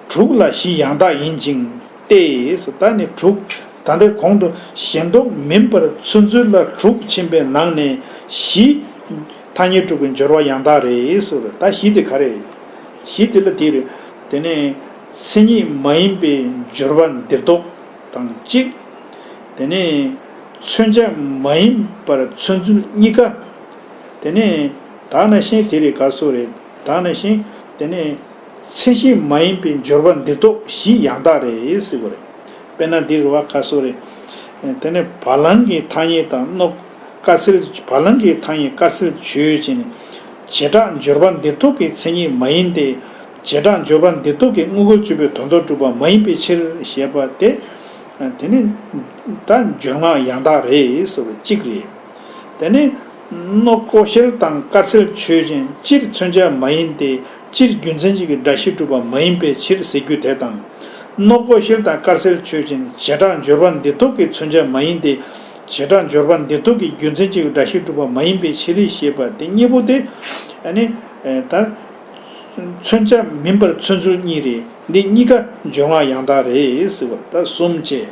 དྲུག་ལ་བཞི་ཡང་དག་ཡིན་ཅིང་སྟེ། ད་ནི་དྲུག་ད་ལྟའི་གོང་དུ་གཞན་ལྡོག་མིན་པར་མཚོན་ཚུལ་ལ་དྲུག་ཕྱིན་པའི་ནང་ནས་བཞི་ཐ་སྙད་སྒྲུབ་པའི་སྦྱོར་བ་ཡང་དག་རེད་ཟེར་བ་རེད། ད་བཞི་དེ་ག་རེ། བཞི་དེ་ལ་དེ་རེད། དེ་ནས་མཚན་ཉིད་མ་ཡིན་པའི་སྦྱོར་བ་འདིར་ལྡོག་དང་གཅིག་དེ་ནས་མཚོན་བྱ་མ་ཡིན་པར་མཚོན་ཚུལ་གཉིས་ཀ་དེ་ནས་ད་ནང་བཞིན་དེ་རེད། ག་སོ་རེད། ད་ནང་བཞིན་དེ་ནས་མཚན་གཞི་མ་ཡིན་པའི་སྦྱོར་བ་འདིར་ལྡོག་བཞི་ཡང་དག་རེད་ཟེར་བ་རེད། དཔེར་ན་འདིར་བ་ག་སོ་རེད། དེ་ནས་བ་ལང་གི་ཐ་སྙད་དང་ནོག་དཀར་གསལ། བ་ལང་གི་ཐ་སྙད་དཀར་གསལ་ཆོས་ཅན། བྱེ་བྲག་སྦྱོར་བ་འདིར་ལྡོག་གི་མཚན་ཉིད་མ་ཡིན་ཏེ། བྱེ་བྲག་སྦྱོར་བ་འདིར་ལྡོག་གི་དངོས་འགལ་གཅོད་པའི་དོན་ལྡོག་གྲུབ་པ་མ་ཡིན་པའི་ཕྱིར་ཞེས་པ་སྟེ། དེ་ནི་ད་སྦྱོར་སྔགས་ཡང་དག་རེད་ཟེར་བ་གཅིག་རེད། དེ་ནི་ནོག་ཀོ་ཤལ་དང་དཀར་གསལ་ཆོས་ཅན། སྤྱིར་མཚོན་བྱ་མ་ཡིན་ཏེ། སྤྱིར་རྒྱུ་མཚན་གཅིག་གི་སྒྲ་གཞི་གྲུབ་པ་མ་ཡིན་པའི་ཕྱིར་ཟེར་རྒྱུ་དེ་དང་། ནོག་ཀོ་ཤལ་དང་དཀར་གསལ་ཆོས་ཅན། བྱེ་བྲག་སྦྱོར་བ་འདིར་ལྡོག་གི་མཚོན་བྱ་མ་ཡིན་ཏེ། བྱེ་བྲག་སྦྱོར་བ་འདིར་ལྡོག་གི་རྒྱུ་མཚན་གཅིག་གི་སྒྲ་གཞི་གྲུབ་པ་མ་ཡིན་པའི་ཕྱིར་ཞེས་པ་དེ་གཉིས་པོ་དེ། ཨ་ནི། ད་མཚོན་བྱ་མིན་པར་མཚོན་ཚུལ་གཉིས་རེད། འདི་གཉིས་ཀ་སྦྱོར་སྔགས་ཡང་དག་རེད་ཟེར་བ་ད་གསུམ་བཅས།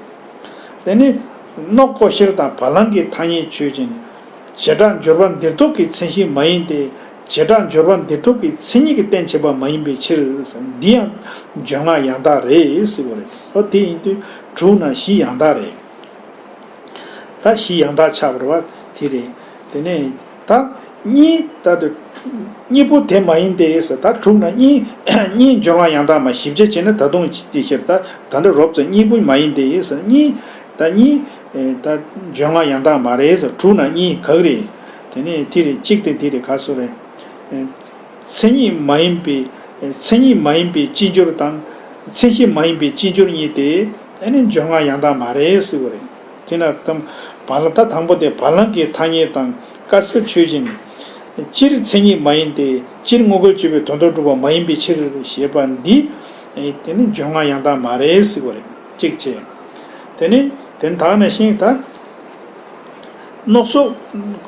དེ་ནི་ནོག་ཀོ་ཤལ་དང་བ་ལང་གི་ཐ་སྙད་ཆོས་ཅན། བྱེ་བྲག་སྦྱོར་བ་འདིར་ལྡོག་གི་མཚན་གཞི་མ་ཡིན་ཏེ། བྱེ་བྲག་སྦྱོར་བ་འདིར་ལྡོག་གི་མཚན་ཉིད་ཀྱི་རྟེན་བྱེད་པ་མ་ཡིན་པའི་ཕྱིར། འདི་ཡང་སྦྱོར་སྔགས་ཡང་དག་རེད་ཟེར་བ་རེད། འོ་དེ་ཡིན་དུས་དྲུག་ན་བཞི་ཡང་དག་རེད། ད་བཞི་ཡང་དག་ཆགས་པ་རེད་བ། དེ་རེད། དེ་ནས་ད་གཉིས་ད་དུ་གཉིས་པོ་དེ་མ་ཡིན་ཏེ་ཟེར། ད་དྲུག་ན་གཉིས་གཉིས་སྦྱོར་སྔགས་ཡང་དག་མ་ཞིབ་དཔྱད་བྱས་ན་ད་དུང་དེ་ཕྱིར་ད་ད་འདྲ་རོབ་ཙམ་གཉིས་པོ་མ་ཡིན་ཏེ་ཟེར། གཉིས་ད་གཉིས་ད་སྦྱོར་སྔགས་ཡང་དག་མ་རེད་ཟེར། དྲུག་ན་གཉིས་ག་གི་རེད། དེ་ནས་དེ་རེད། གཅིག་དེ་དེ་རེད། ག་སོ་རེད། མཚན་ཉིད་མ་ཡིན་པའི་མཚན་ཉིད་མ་ཡིན་པའི་སྤྱི་སྦྱོར་དང་། མཚན་གཞི་མ་ཡིན་པའི་སྤྱི་སྦྱོར་གཉིས་ཏེ། ཨ་ནི་སྦྱོར་སྔགས་ཡང་དག་མ་རེད་ཟེར་བ་རེད། དེ་ན་དམ་བ་ལ་ད་དང་པོ་དེ་བ་ལང་གི་ཐ་སྙད་དང་དཀར་གསལ་ཆོས་ཅན། སྤྱིར་མཚན་ཉིད་མ་ཡིན་ཏེ། སྤྱིར་དངོས་འགལ་གཅོད་པའི་དོན་ལྡོག་གྲུབ་པ་མ་ཡིན་པའི་ཕྱིར་ཞེས་པ་འདི། དེ་ནི་སྦྱོར་སྔགས་ཡང་དག་མ་རེད་ཟེར་བ་རེད། གཅིག་བྱས། དེ་ནི་དེ་ནི་ད་ནང་བཞིན་ད། ནོག་སོགས།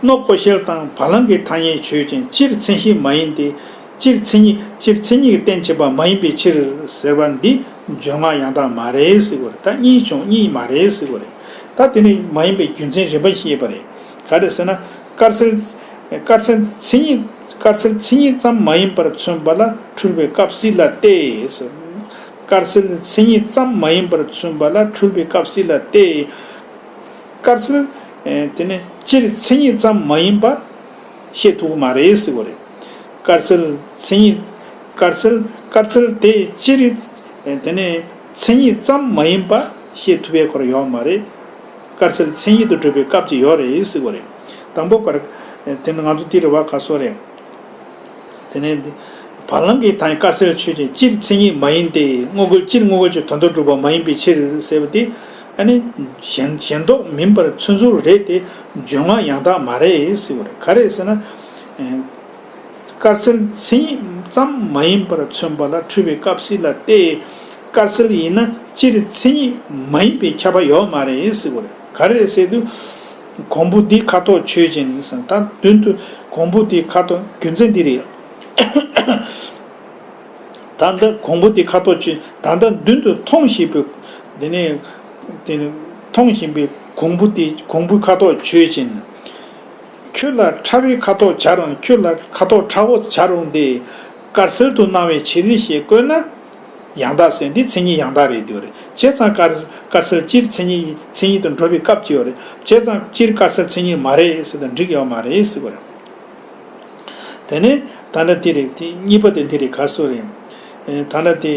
ནོག་ཀོ་ཤལ་དང་བ་ལང་གི་ཐ་སྙད་ཆོས་ཅན། སྤྱིར་མཚན་གཞི་མ་ཡིན་ཏེ། སྤྱིར་མཚན་ཉིད་སྤྱིར་མཚན་ཉིད་ཀྱི་རྟེན་བྱེད་པ་མ་ཡིན་པའི་ཕྱིར་ཟེར་བ་འདི་སྦྱོར་སྔགས་ཡང་དག་མ་རེད་ཟེར་བ་རེད། ད་གཉིས་བྱུང་གཉིས་མ་རེད་ཟེར་བ་རེད། ད་དེ་ནི་མ་ཡིན་པའི་རྒྱུ་མཚན་རིམ་པ་བཤད་པ་རེད། ག་རེ་ཟེར་ན། དཀར་གསལ། དཀར་གསལ་མཚན་ཉིད། དཀར་གསལ་མཚན་ཉིད་ཙམ་མ་ཡིན་པར་མཚོན་པ་ལ་འཁྲུལ་པའི་སྐབས་སྲིད་ལ་སྟེ། དཀར་གསལ་མཚན་ཉིད་ཙམ་མ་ཡིན་པར་མཚོན་པ་ལ་འཁྲུལ་པའི་སྐབས་སྲིད་ལ་སྟེ། དཀར་གསལ། དེ་ནི་སྤྱིར་མཚན་ཉིད་ཙམ་མ་ཡིན་པ་བཤད་ཐུབ་ཀྱི་མ་རེད་ཟེར་བ་རེད། དཀར་གསལ་མཚན་ཉིད། དཀར་གསལ་དཀར་གསལ་དེ་སྤྱིར། དེ་ནི་མཚན་ཉིད་ཙམ་མ་ཡིན་པ་བཤད་ཐུབ་པའི་སྐོར་ཡོད་མ་རེད། དཀར་གསལ་མཚན་ཉིད་དུ་གྲུབ་པའི་སྐབས་ཅིག་ཡོད་རེད་ཟེར་བ་རེད། དང་པོ་ཀར། དེ་ནི་ང་ཚོ་དེ་རེད་བ་ག་སོ་རེད། དེ་ནས་འདི། བ་ལང་གི་ཐ་སྙད་དཀར་གསལ་ཆོས་ཅན། སྤྱིར་མཚན་ཉིད་མ་ཡིན་ཏེ། དངོས་འགལ་སྤྱིར་དངོས་འགལ་གྱི་དོན་ལྡོག་གྲུབ་པ་མ་ཡིན་པའི་ཕྱིར་ཟེར་བ་དེ། ཨ་ནི། གཞན་གཞན་ལྡོག་མིན་པར་མཚོན་ཚུལ་རེད་དེ། སྦྱོར་སྔགས་ཡང་དག་མ་རེད་ཟེར་བ་རེད། ག་རེ་ཟེར་ན། དཀར་གསལ་མཚན་ཉིད་ཙམ་མ་ཡིན་པར་མཚོན་པ་ལ་འཁྲུལ་པའི་སྐབས་སྲིད་ལ་སྟེ། དཀར་གསལ་ཡིན་ན་སྤྱིར་མཚན་ཉིད་མ་ཡིན་པའི་ཁྱབ་པ་ཡོད་མ་རེད་ཟེར་བ་རེད། ག་རེ་ཟེར་དུས། གོང་བུ་འདི་ཁ་དོག་ཆོས་ཅན། ད་མདུན་དུ་གོང་བུ་འདི་ཁ་དོག་རྒྱུ་མཚན་འདི་རེད། ད་ལྟ་གོང་བུ་འདི་ཁ་དོག་ཆོས། ད་ལྟ་མདུན་དུ་མཐོང་བཞིན་པའི། འདི་ནས། འདི་ནས་མཐོང་བཞིན་པའི་གོང་བུ་འདི་གོང་བུ་ཁ་དོག་ཆོས་ཅན། ཁྱོད་ལ་ཁྲ་བོའི་ཁ་དོག་བྱ་རུང་། ཁྱོད་ལ་ཁ་དོག་ཁྲ་བོ་བྱ་རུང་སྟེ། དཀར་གསལ་དུ་སྣང་བའི་ཕྱིར་ཞེས་བཀོད་ན། ཡང་དག་ཟེར་འདི་མཚན་ཉིད་ཡང་དག་རེད་འདོད་རེད། བྱས་ཙང་དཀར་དཀར་གསལ་སྤྱིར་མཚན་ཉིད་མཚན་ཉིད་དུ་འགྲོ་བའི་སྐབས་ཅིག་ཡོད་རེད། བྱས་ཙང་སྤྱིར་དཀར་གསལ་མཚན་ཉིད་མ་རེད་ཟེར་དང་འགྲིག་ཡོད་མ་རེད་ཟེར་བ་རེད། དེ་ནས་ད་ལྟ་འདི་རེད། དེ་གཉིས་པ་དེ་འདི་རེད། ག་སོ་རེད། ཨེ། ད་ལྟ་དེ་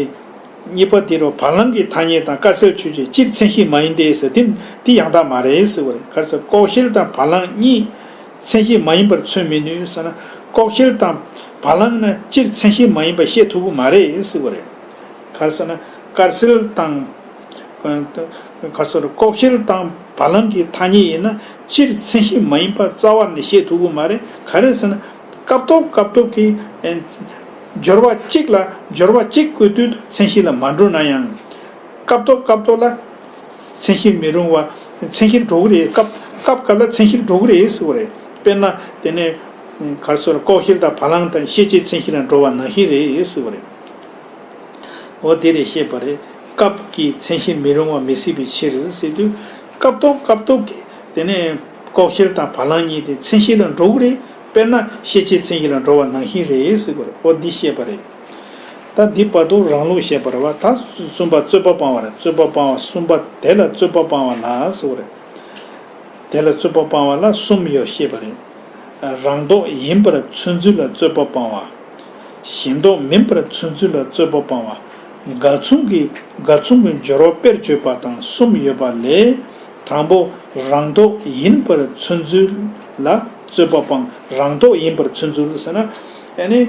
གཉིས་པ་དེ་རུ་བ་ལང་གི་ཐ་སྙད་དང་དཀར་གསལ་ཆོས་ཅན། སྤྱིར་མཚན་གཞི་མ་ཡིན་ཏེ་ཟེར་དེ་དེ་ཡང་དག་མ་རེད་ཟེར་བ་རེད། ག་རེ་ཟེར། ཀོ་ཤལ་དང་བ་ལང་གཉིས་མཚན་གཞི་མ་ཡིན་པར་མཚོན་མི་ནུས་ཟེར་ན། ཀོ་ཤལ་དང་བ་ལང་ནི་སྤྱིར་མཚན་གཞི་མ་ཡིན་པ་བཤད་ཐུབ་ཀྱི་མ་རེད་ཟེར་བ་རེད། ག་རེ་ཟེར་ན། དཀར་གསལ་དང་། ཨ། ག་སོ་རུ་ཀོ་ཤལ་དང་བ་ལང་གི་ཐ་སྙད་ཡིན་ན་སྤྱིར་མཚན་གཞི་མ་ཡིན་པ་རྩ་བ་ནས་བཤད་ཐུབ་ཀྱི་མ་རེད། ག་རེ་ཟེར་ན། སྐབས་ཐོག་སྐབས་ཐོག་གི། ཨེ། སྦྱོར་བ་གཅིག་ལ་སྦྱོར་བ་གཅིག་བཀོད་དུས་མཚན་གཞི་ལ་མ་འགྲོ་ན་ཡང་། སྐབས་ཐོག་སྐབས་ཐོག་ལ་མཚན་གཞིར་མི་རུང་བ། མཚན་གཞིར་འགྲོ་གི་རེད། སྐབས་སྐབས་སྐབས་ལ་མཚན་གཞིར་འགྲོ་གི་རེད་ཟེར་བ་རེད། དཔེར་ན་དེ་ནས། ག་རེ་ཟེར། ལྐོག་ཤལ་དང་བ་ལང་དང་ཤེས་བྱའི་མཚན་གཞི་ལ་འགྲོ་བ་ནང་བཞིན་རེད་ཟེར་བ་རེད། འོ་དེ་རེད་བཤད་པ་རེད། སྐབས་ཀྱི་མཚན་གཞི་མི་རུང་བ་མི་སྲིད་པའི་ཕྱིར་ཟེར་དུས། སྐབས་ཐོག་སྐབས་ཐོག་གི་དེ་ནས་ལྐོག་ཤལ་དང་བ་ལང་གཉིས་དེ་མཚན་གཞི་ལ་འགྲོ་གི་རེད། དཔེར་ན་ཤེས་བྱའི་མཚན་གཞི་ལ་འགྲོ་བ་ནང་བཞིན་རེད་ཟེར་བ་རེད། འོ་འདི་བཤད་པ་རེད། ད་འདི་བར་དུ་རང་ལུགས་བཤད་པ་རེད་བ། ད་གསུམ་པ་རྩོད་པ་སྤང་བ་རེད། རྩོད་པ་སྤང་བ་གསུམ་པ་དེ་ལ་རྩོད་པ་སྤང་བ་ལ་ཟེར་བ་རེད། དེ་ལ་རྩོད་པ་སྤང་བ་ལ་གསུམ་ཡོད་བཤད་པ་རེད། རང་ལྡོག་ཡིན་པར་མཚོན་ཚུལ་ལ་རྩོད་པ་སྤང་བ། གཞན་ལྡོག་མིན་པར་མཚོན་ཚུལ་ལ་རྩོད་པ་སྤང་བ། འགལ་མཚུངས་ཀྱི་འགལ་མཚུངས་ཀྱི་སྦྱོར་བ་དཔེར་བརྗོད་པ་དང་གསུམ་ཡོད་པ་ལས། དང་པོ་རང་ལྡོག་ཡིན་པར་མཚོན་ཚུལ་ལ་རྩོད་པ་སྤང་། རང་ལྡོག་ཡིན་པར་མཚོན་ཚུལ་ཟེར་ན། ཨ་ནི་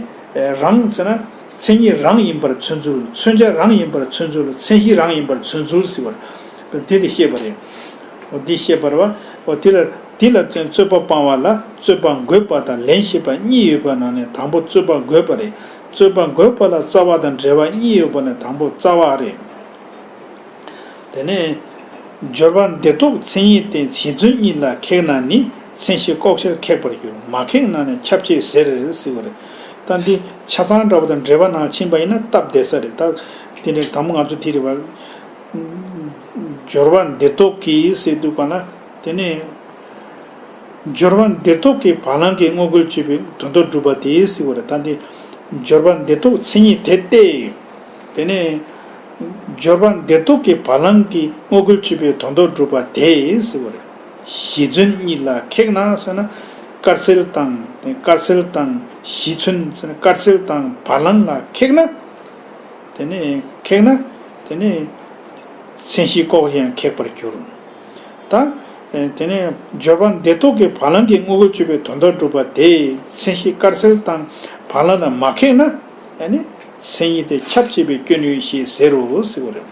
རང་ཟེར་ན་མཚན་ཉིད་རང་ཡིན་པར་མཚོན་ཚུལ། མཚོན་བྱ་རང་ཡིན་པར་མཚོན་ཚུལ། མཚན་གཞི་རང་ཡིན་པར་མཚོན་ཚུལ་ཟེར་བ་རེད། དེ་དེ་བཤད་པ་རེད། འོ་དེ་བཤད་པ་རེད་བ། འོ་དེ་ལ་དེ་ལ་བརྟེན་རྩོད་པ་སྤང་བ་ལ་རྩོད་པ་འགོད་པ་དང་ལན་བཤད་པ་གཉིས་ཡོད་པ་ནང་ནས་དང་པོ་རྩོད་པ་འགོད་པ་རེད། རྩོད་པ་འགོད་པ་ལ་རྩ་བ་དང་འབྲེལ་བ་གཉིས་ཡོད་པ་ནས་དང་པོ་རྩ་བ་རེད། དེ་ནས་སྦྱོར་བ་འདིར་གཏོགས་མཚན་ཉིད་དེ་གཞི་མཚོན་གཉིས་ལ་ཁེགས་ན་ནི་མཚན་གཞི་ལྐོག་ཤལ་ཁེགས་པར་འགྱུར། མ་ཁེགས་ན་ནི་ཁྱབ་ཆེས་ཟེར་ཟེར་བ་རེད། ད་འདི་ཆ་ཚང་འདྲ་བོ་དང་འགྲེལ་པ་ནང་ཕྱིན་པ་ཡིན་ན་སྟབས་བདེ་ས་རེད། ད་དེ་ནས་དང་པོ་ང་ཚོ་དེ་རེད་བ། སྦྱོར་བ་འདིར་གཏོགས་ཀྱི་ཟེར་དུས་ག་ལ། དེ་ནས་སྦྱོར་བ་འདིར་གཏོགས་ཀྱི་བ་ལང་གི་དངོས་འགལ་གཅོད་པའི་དོན་དུ་སྒྲུབ་པ་དེ་ཟེར་བ་རེད། ད་འདི་སྦྱོར་བ་འདིར་གཏོགས་མཚན་ཉིད་དེ་སྟེ། དེ་ནས་སྦྱོར་བ་འདིར་གཏོགས་ཀྱི་བ་ལང་གི་དངོས་འགལ་གཅོད་པའི་དོན་དུ་སྒྲུབ་པ་དེ་ཟེར་བ་རེད། གཞི་མཚོན་གཉིས་ལ་ཁེགས་ན་ཟེར་ན། དཀར་གསལ་དང་དེ་དཀར་གསལ་དང་གཞི་མཚོན་ཟེར་ན། དཀར་གསལ་དང་བ་ལང་ལ་ཁེགས་ན། དེ་ནས་ཁེགས་ན། དེ་ནས་མཚན་གཞི་ལྐོག་ཡང་ཁེགས་པར་འགྱུར། ད་དེ་ནས་སྦྱོར་བ་འདིར་གཏོགས་ཀྱི་བ་ལང་གི་དངོས་འགལ་གཅོད་པའི་དོན་དུ་སྒྲུབ་པ་དེ་མཚན་གཞི་དཀར་གསལ་དང་བ་ལང་ལ་མ་ཁེགས་ན། ཨ་ནི་མཚན་ཉིད་དེ་ཁྱབ་ཆེས་པའི་སྐྱོན་ཡོད་ཞེས་ཟེར་རོ་ཟེར་བ་རེད།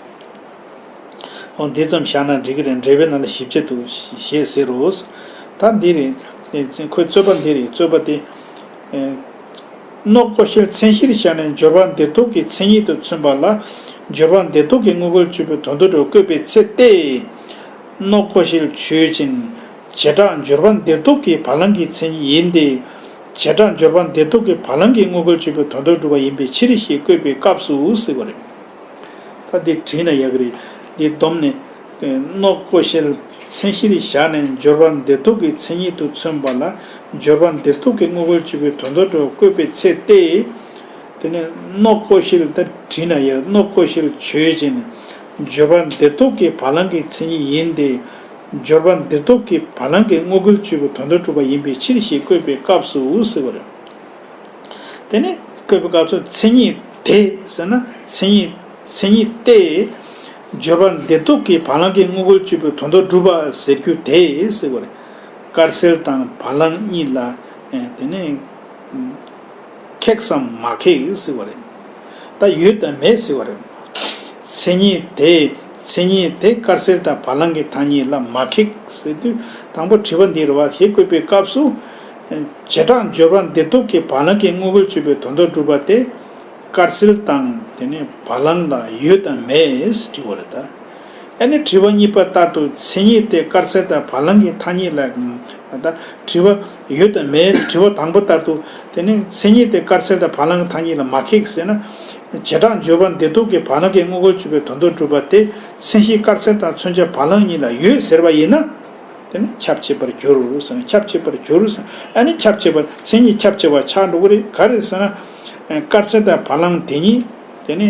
འོ་འདི་ཙམ་བཞག་ན་འགྲིག་གི་རེད། འགྲེལ་པའི་ནང་ལ་ཞིབ་ཆ་འདུག་ཞེས་ཟེར་རོ། ད་འདི་རེད། ཁོའི་རྩོད་པ་འདི་རེད། རྩོད་པ་དེ། ནོག་ལྐོག་ཤལ་མཚན་གཞིར་བཞག་ནས་སྦྱོར་བ་འདིར་གཏོགས་ཀྱི་མཚན་ཉིད་དུ་མཚོན་པ་ལ། སྦྱོར་བ་འདིར་གཏོགས་ཀྱི་དངོས་འགལ་གཅོད་པའི་དོན་དུ་བཀོད་པའི་ཚེ་སྟེ། ནོག་ལྐོག་ཤལ་ཆོས་ཅན། བྱེ་བྲག་སྦྱོར་བ་འདིར་གཏོགས་ཀྱི་བ་ལང་གི་མཚན་ཉིད་ཡིན་ཏེ། བྱེ་བྲག་སྦྱོར་བ་འདིར་གཏོགས་ཀྱི་བ་ལང་གི་དངོས་འགལ་གཅོད་པའི་དོན་དུ་སྒྲུབ་པ་ཡིན་པའི་ཕྱིར་ཞེས་བཀོད་པའི་སྐབས་སུ་ཟེར་བ་རེད། ད་འདི་བྲིས་ན་ཡག་གི་རེད། འདི་བསྡོམས་ནས། ནོག་ལྐོག་ཤལ་མཚན་གཞིར་བཞག་ནས་སྦྱོར་བ་འདིར་གཏོགས་ཀྱི་མཚན་ཉིད་དུ་མཚོན་པ་ལ། སྦྱོར་བ་འདིར་གཏོགས་ཀྱི་དངོས་འགལ་གཅོད་པའི་དོན་དུ་བཀོད་པའི་ཚེ་སྟེ། དེ་ནས་ནོག་ལྐོག་ཤལ་ད་བྲིས་ན་ཡག་ནོག་ལྐོག་ཤལ་ཆོས་ཅན། སྦྱོར་བ་འདིར་གཏོགས་ཀྱི་བ་ལང་གི་མཚན་ཉིད་ཡིན་ཏེ། སྦྱོར་བ་འདིར་གཏོགས་ཀྱི་བ་ལང་གི་དངོས་འགལ་གཅོད་པའི་དོན་དུ་གྲུབ་པ་ཡིན་པའི་ཕྱིར་ཞེས་བཀོད་པའི་སྐབས་སུ་ཟེར་བ་རེད། དེ་ནས་བཀོད་པའི་སྐབས་སུ་མཚན་ཉིད་དེ་ཟེར་ན། མཚན་ཉིད་མཚན་ཉིད་དེ། སྦྱོར་བ་འདིར་གཏོགས་ཀྱི་བ་ལང་གི་དངོས་འགལ་གཅོད་པའི་དོན་དུ་སྒྲུབ་པ་ཟེར་རྒྱུ་དེ་ཟེར་བ་རེད། དཀར་གསལ་དང་བ་ལང་གཉིས་ལ། དེ་ནས་ཁེགས་སམ་མ་ཁེགས་ཟེར་བ་རེད། ད་ཡོད་དམ་མེད་ཟེར་བ་རེད། མཚན་ཉིད་དེ། མཚན་ཉིད་དེ་དཀར་གསལ་དང་བ་ལང་གི་ཐ་སྙད་ལ་མ་ཁེགས་ཟེར་དུས། དང་པོ་དྲི་བ་འདི་རེད་བ། ཞེས་བཀོད་པའི་སྐབས་སུ། བྱེ་བྲག་སྦྱོར་བ་འདིར་གཏོགས་ཀྱི་བ་ལང་གི་དངོས་འགལ་གཅོད་པའི་དོན་དུ་སྒྲུབ་པ་དེ། དཀར་གསལ་དང་དེ་ནས་བ་ལང་ལ་ཡོད་དམ་མེད་ཟེར་དྲི་བ་རེད་ད། ཨ་ནི་དྲི་བ་གཉིས་པ་ལྟར་དུ་མཚན་ཉིད་དེ་དཀར་གསལ་དང་བ་ལང་གི་ཐ་སྙད་ལ། ད་དྲི་བ་ཡོད་དམ་མེད། དྲི་བ་དང་པོ་ལྟར་དུ། དེ་ནི་མཚན་ཉིད་དེ་དཀར་གསལ་དང་བ་ལང་གི་ཐ་སྙད་ལ་མ་ཁེགས་ཟེར་ན། བྱེ་བྲག་སྦྱོར་བ་འདིར་གཏོགས་ཀྱི་བ་ལང་གི་དངོས་འགལ་གཅོད་པའི་དོན་དུ་སྒྲུབ་པ་དེ། མཚན་གཞི་དཀར་གསལ་དང་མཚོན་བྱ་བ་ལང་གཉིས་ལ་ཡོད་ཟེར་བ་ཡིན་ན། དེ་ནི་ཁྱབ་ཆེས་པར་འགྱུར་ཟེར་ན། ཁྱབ་ཆེས་པར་འགྱུར་ཟེར། ཨ་ནི་ཁྱབ་ཆེས་པ། མཚན་ཉིད་ཁྱབ་ཆེས་པ་ཆགས་འགྲོ་གི་རེད། ག་རེ་ཟེར་ན། དཀར་གསལ་དང་བ་ལང་དེ་གཉིས། དེ་ནི།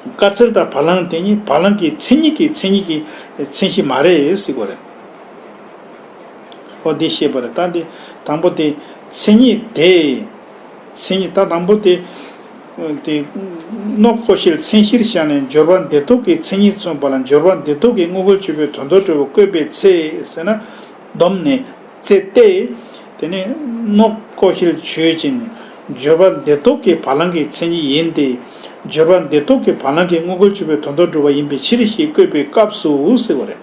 དཀར་གསལ་དང་བ་ལང་དེ་གཉིས་བ་ལང་གི་མཚན་ཉིད་ཀྱི་མཚན་ཉིད་ཀྱི་མཚན་གཞི་མ་རེད་ཟེར་བ་རེད། འོ་འདི་བཤད་པ་རེད། ད་འདི་དང་པོ་དེ་མཚན་ཉིད་དེ། མཚན་ཉིད་ད་དང་པོ་དེ། དེ། ནོག་ལྐོག་ཤལ་མཚན་གཞིར་བཞག་ནས་སྦྱོར་བ་འདིར་གཏོགས་ཀྱི་མཚན་ཉིད་མཚོན་པ་ལ་སྦྱོར་བ་འདིར་གཏོགས་ཀྱི་དངོས་འགལ་གཅོད་པའི་དོན་དུ་གྲུབ་པ་བཀོད་པའི་ཚེ་ཟེར་ན། བསྡོམས་ནས། ཚེ་སྟེ། དེ་ནས་ནོག་ལྐོག་ཤལ་ཆོས་ཅན། སྦྱོར་བ་འདིར་གཏོགས་ཀྱི་བ་ལང་གི་མཚན་ཉིད་ཡིན་ཏེ། སྦྱོར་བ་འདིར་གཏོགས་ཀྱི་བ་ལང་གི་དངོས་འགལ་གཅོད་པའི་དོན་དུ་སྒྲུབ་པ་ཡིན་པའི་ཕྱིར་ཞེས་བཀོད་པའི་སྐབས་སུ་ཟེར་བ་རེད།